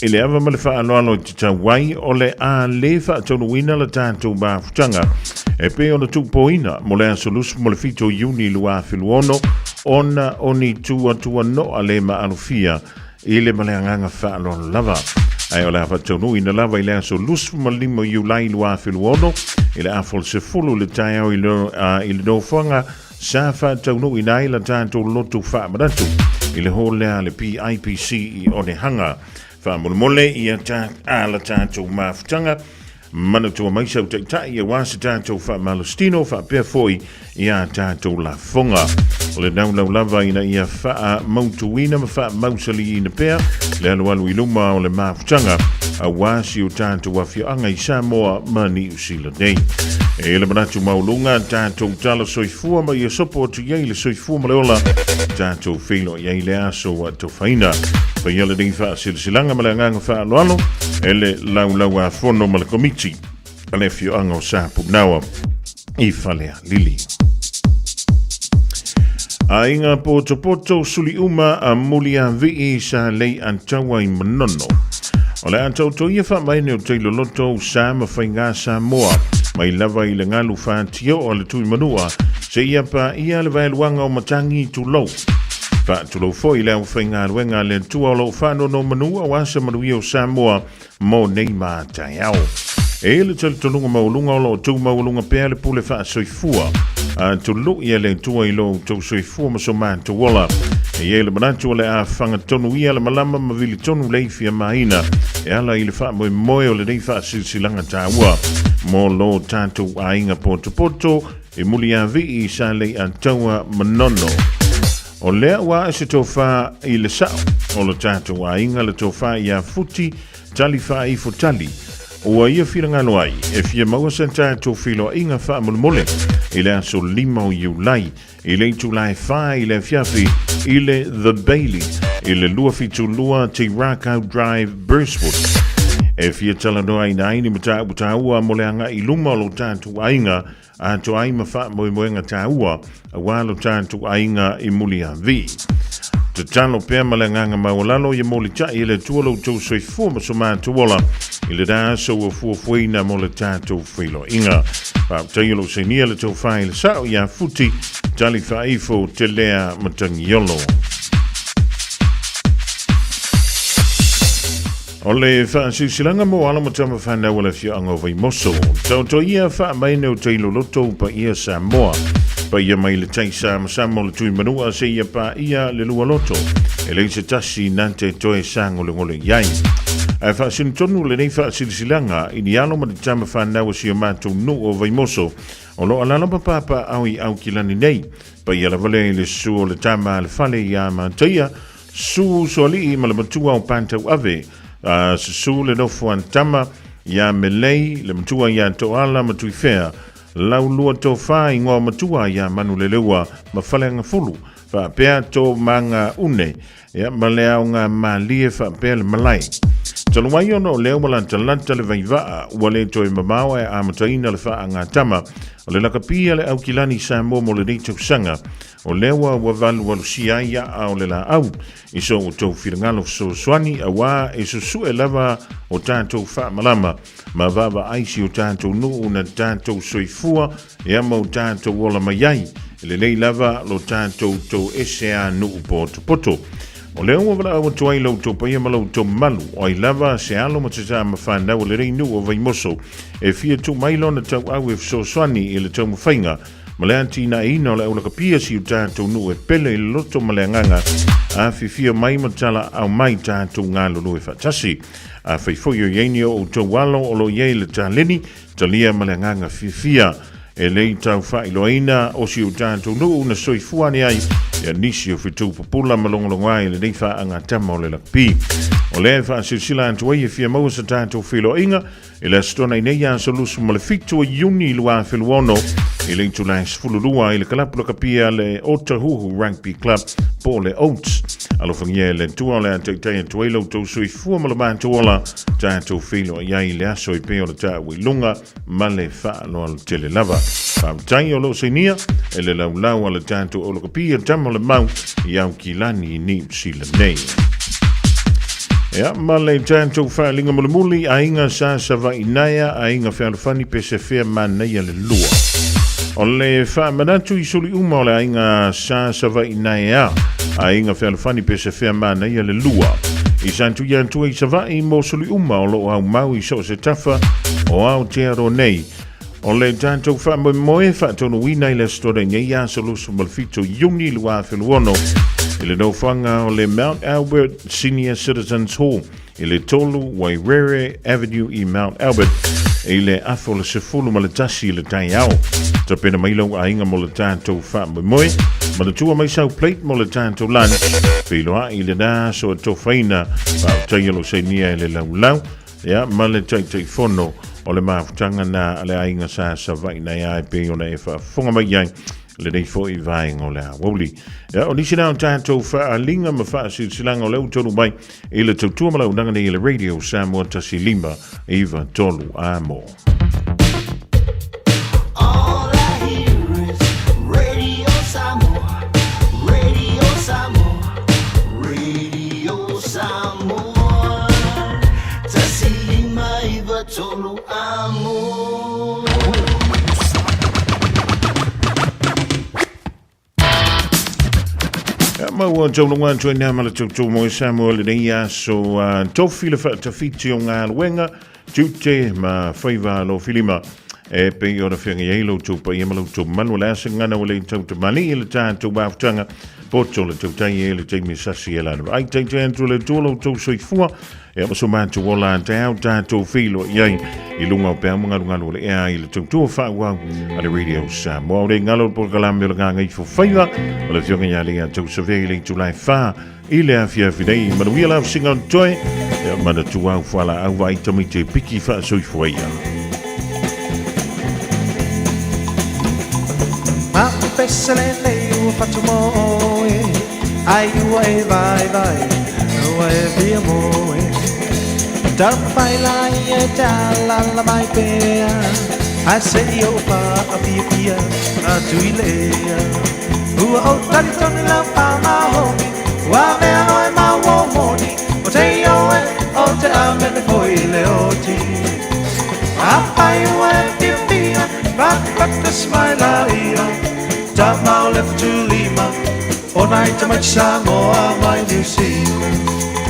I le ava ma le faaaloalo i te tau ai, o le a le faataunuuina le tatou mafutaga e pei ona tuupoina mo le aso 27 o Iuni 2026 ona o ni tuatuanoa le maalofia i le ma le agaga faaaloalo lava. Ae o le a faataunuuina lava i le aso 25 o Iulai 2026 i le afa o le 10 i le taeao i le nofoaga Sa faataunuuina ai la tatou lotu faamanatu i le hall lea a le PIPC i Onehanga. Faamolemole ia ta, a la tatou mafutaga, manatua mai sau taitai aua se tatou faamalositino faapea foi i a tatou lafoga. O le naulau lava ina ia faamautuina ma faamausaliina pea le alualu i luma o le mafutaga aua si o tatou afioaga i Samoa ma Niu Sila nei. E le manatu maualuga, tatou tala soifua ma ia sopo atu i ai le soifua ma le ola, tatou feiloai ai le aso ua tofaina. Faia lenei faasilasilaga ma le agaga faaaloalo e le Laulau-a-Fono ma le Komiti a le Afioaga o Sapunaoa i Falealili. Aiga potopoto suli uma a Muliavii sa lei ataua i Manono. O le a taoto ia faamaene o Tailoloto sa ma faigā Samoa mai lava i le galu fatioo a le Tuimanua seia paia le vaeluaga o Matangi tulou. Faatulou foi le aufaigaluega a le Atua o lo o faanonomanu aua se manuia o Samoa mo nei ma taeao. E le talitonuga maualuga o lo o tou maualuga pea le pule faasoifua. A tului e le Atua i lo outou soifua ma so matou ola. E i ai le manatu o le a fagatonu ia le malama ma vili tonu le ifi a maina e ala i le faamoemoe o lenei faasilasilaga taua mo lo tatou aiga potopoto e muliavii sa Leiataua Manono. O lea ua ae se tofa i le sao o lo tatou aiga, le tofa ia Futi Tali Faaifo Tali. Ua ia finagalo ai e fia maua se tatou feiloaiga faamolemole i le aso 5 o Iulai i le itula e 4 i le afiafi i le The Bailey i le 272 Te Rakau Drive, Burswood. E fia talanoaina ai ni mataupu taua mo le agai i luma o lo tatou aiga atoa ai ma faamoemoega taua aua lo tatou aiga i Muliavī. Tatalo pea ma le agaga maualalo ia molitai e le Atua lo outou soifua ma so matou ola i le da aso ua fuafuaina mo le tatou feiloaiga. Faafetai o lo o sainia le tofa i le sao ia Futi Tali Faaifo Telea Matagiolo. O le faasilasilaga mo alo ma tama fanau a le afioaga o Vaimoso. Taoto ia faamaine o Tailoloto u paia Samoa. Paia mai le tai samasama o le Tuimanua seia paia le Lualoto. E leai se tasi na te toe sagolegole i ai. Ae faasino tonu lenei faasilasilaga i ni alo ma ni tama fanau a si o matou nuu o Vaimoso o lo o alaala ma papaaao i Aukilani nei. Paia lava lea i le susu o le tama a le fale ia Mataia, Susu Sualii ma le matua o Pantauave, a susu le nofo a tama ia Melei, le matua ia Toala ma Tuifea, Laulua Tofa ingoa matua ia Manuleleua ma Faleagafulu, faapea to Maga Une, ia ma le aoga malie faapea le malae. Talu ai ona o lea ua latalata le vaivaa, ua le toe mamao ae amataina le faagatama o le lakapi a le Aukilani Samoa mo lenei tausaga, O lea ua ua valuvalusia ai aa o le laau i so outou finagalo fesoasoani, auā e susue lava o tatou faamalama ma vaavaai si o tatou nuu na tatou soifua ea ma o tatou ola mai ai, e lelei lava lo tatou toese a nuu potopoto. O lea ua valaau atu ai lo outou paia ma lo outou mamalu, o ai lava se alo ma se tama fanau o lenei nuu o Vaimoso e fia tuu mai lona tauau e fesoasoani i le taumafaiga ma le atinaeina o le aulakapia si o tatou nuu e pele i le loto ma le agaga, afifio mai ma talaau mai tatou galulue faatasi. Afai foi o i ai ni o outou alo o lo o i ai le taleni, talia ma le agaga fiafia. E le i tau faailoaina o si o tatou nuu na soifua ane ai ia nisi o fetu pupula ma logologo ai i lenei faagatama o le lakapi. O lea e faasilasila atu ai e fia maua sa tatou feiloaiga I le Aso Toonai nei aso 27 o Iuni 2026 i le itula e 12 i le kalapu lakapia le Otahuhu Rugby Club po o le Oats. Alofagia e le Atua o le a taitai atu ai lo outou soifua ma lo matou ola, tatou feiloai ai i le aso e pei o le taua i luga ma le faaaloalo tele lava. Faafetai o lo o sainia e le laulau a le tatou aulakapia tama o le mau i Aukilani i Niu Sila nei. Ia, ma le tatou faaliga mulimuli, aiga sa Savaʻi-naea, aiga fealofani pe se fea manaia le lua. O le faamanatu i suli uma o le aiga sa Savaʻi-naea, aiga fealofani pe se fea manaia le lua. I sa tuia atua i Savaʻi mo suli uma o lo o aumau i so o se tafa o Aotearoa nei. O le tatou faamoemoe faatonuina i le Aso Toonai nei aso 27 Iuni 2026 i le nofoaga o le Mount Albert Senior Citizens Hall i le 3 Wairere Avenue i Mount Albert i le afa o le 11 i le taeao. Tapena mai lou aiga mo le tatou faamoemoe. Manatua mai sau plate mo le tatou lunch. Feiloai i lena aso e tofaina. Faafetai o lo o sainia e le laulau. Ia, ma le Taitaifono o le mafutaga na a le aiga sa Savaii nei a e pei ona e faafofoga mai ai lenei foi vaega o le aoauli. Ia, o nisi na o tatou faaaliga ma faasilasilaga o lea ua taunuu mai i le tautua ma launaga nei i le Radio Samoa 1 5 93 a mo. All I hear is Radio Samoa, Radio Samoa, Radio Samoa. 1 5 9 3 amo. Ia, ma ua tauloga atu ai nā ma le tautua mo Samoa lenei aso tofi le faatafiti o galuega tiute ma faiva alofilima e pei ona feagai ai lo outou paia ma lo outou mamalu. O le a se gagana ua le tautamali'i i le tatou mafutaga poto le tautai e le taimi sasi e lana vaai taitai atu le Atua lo outou soifua e ma so matou ola a taeao tatou feiloai ai i luga o peau ma galugalu o le ea i le tautua faaauau a le Radio Samoa. O le galo o le polokalame o le Gagaifo Faiva o le afioga ia Lea Tausavea i le itula e 4 i le afiafi nei. Manuia la usiga o toe, ia manatua au fualaau vaai tamaiti e piki faasoifua ia. Ma o pese lenei ua fatu mo oe, Ai ua e vaivai, ua e fia moe. Taumafai laia e te alaala mai pea, Ae se i ou faafiafia atu i le ea. Ua ou talitonu lau faamaoni, Ua avea oe ma uo moni, O te ioe, o te amene foi i le oti. Afai ua e fiafia, Fatafata mai laia, Tama o le Fetulima, O nai tamaiti Samoa mai Niu Sila.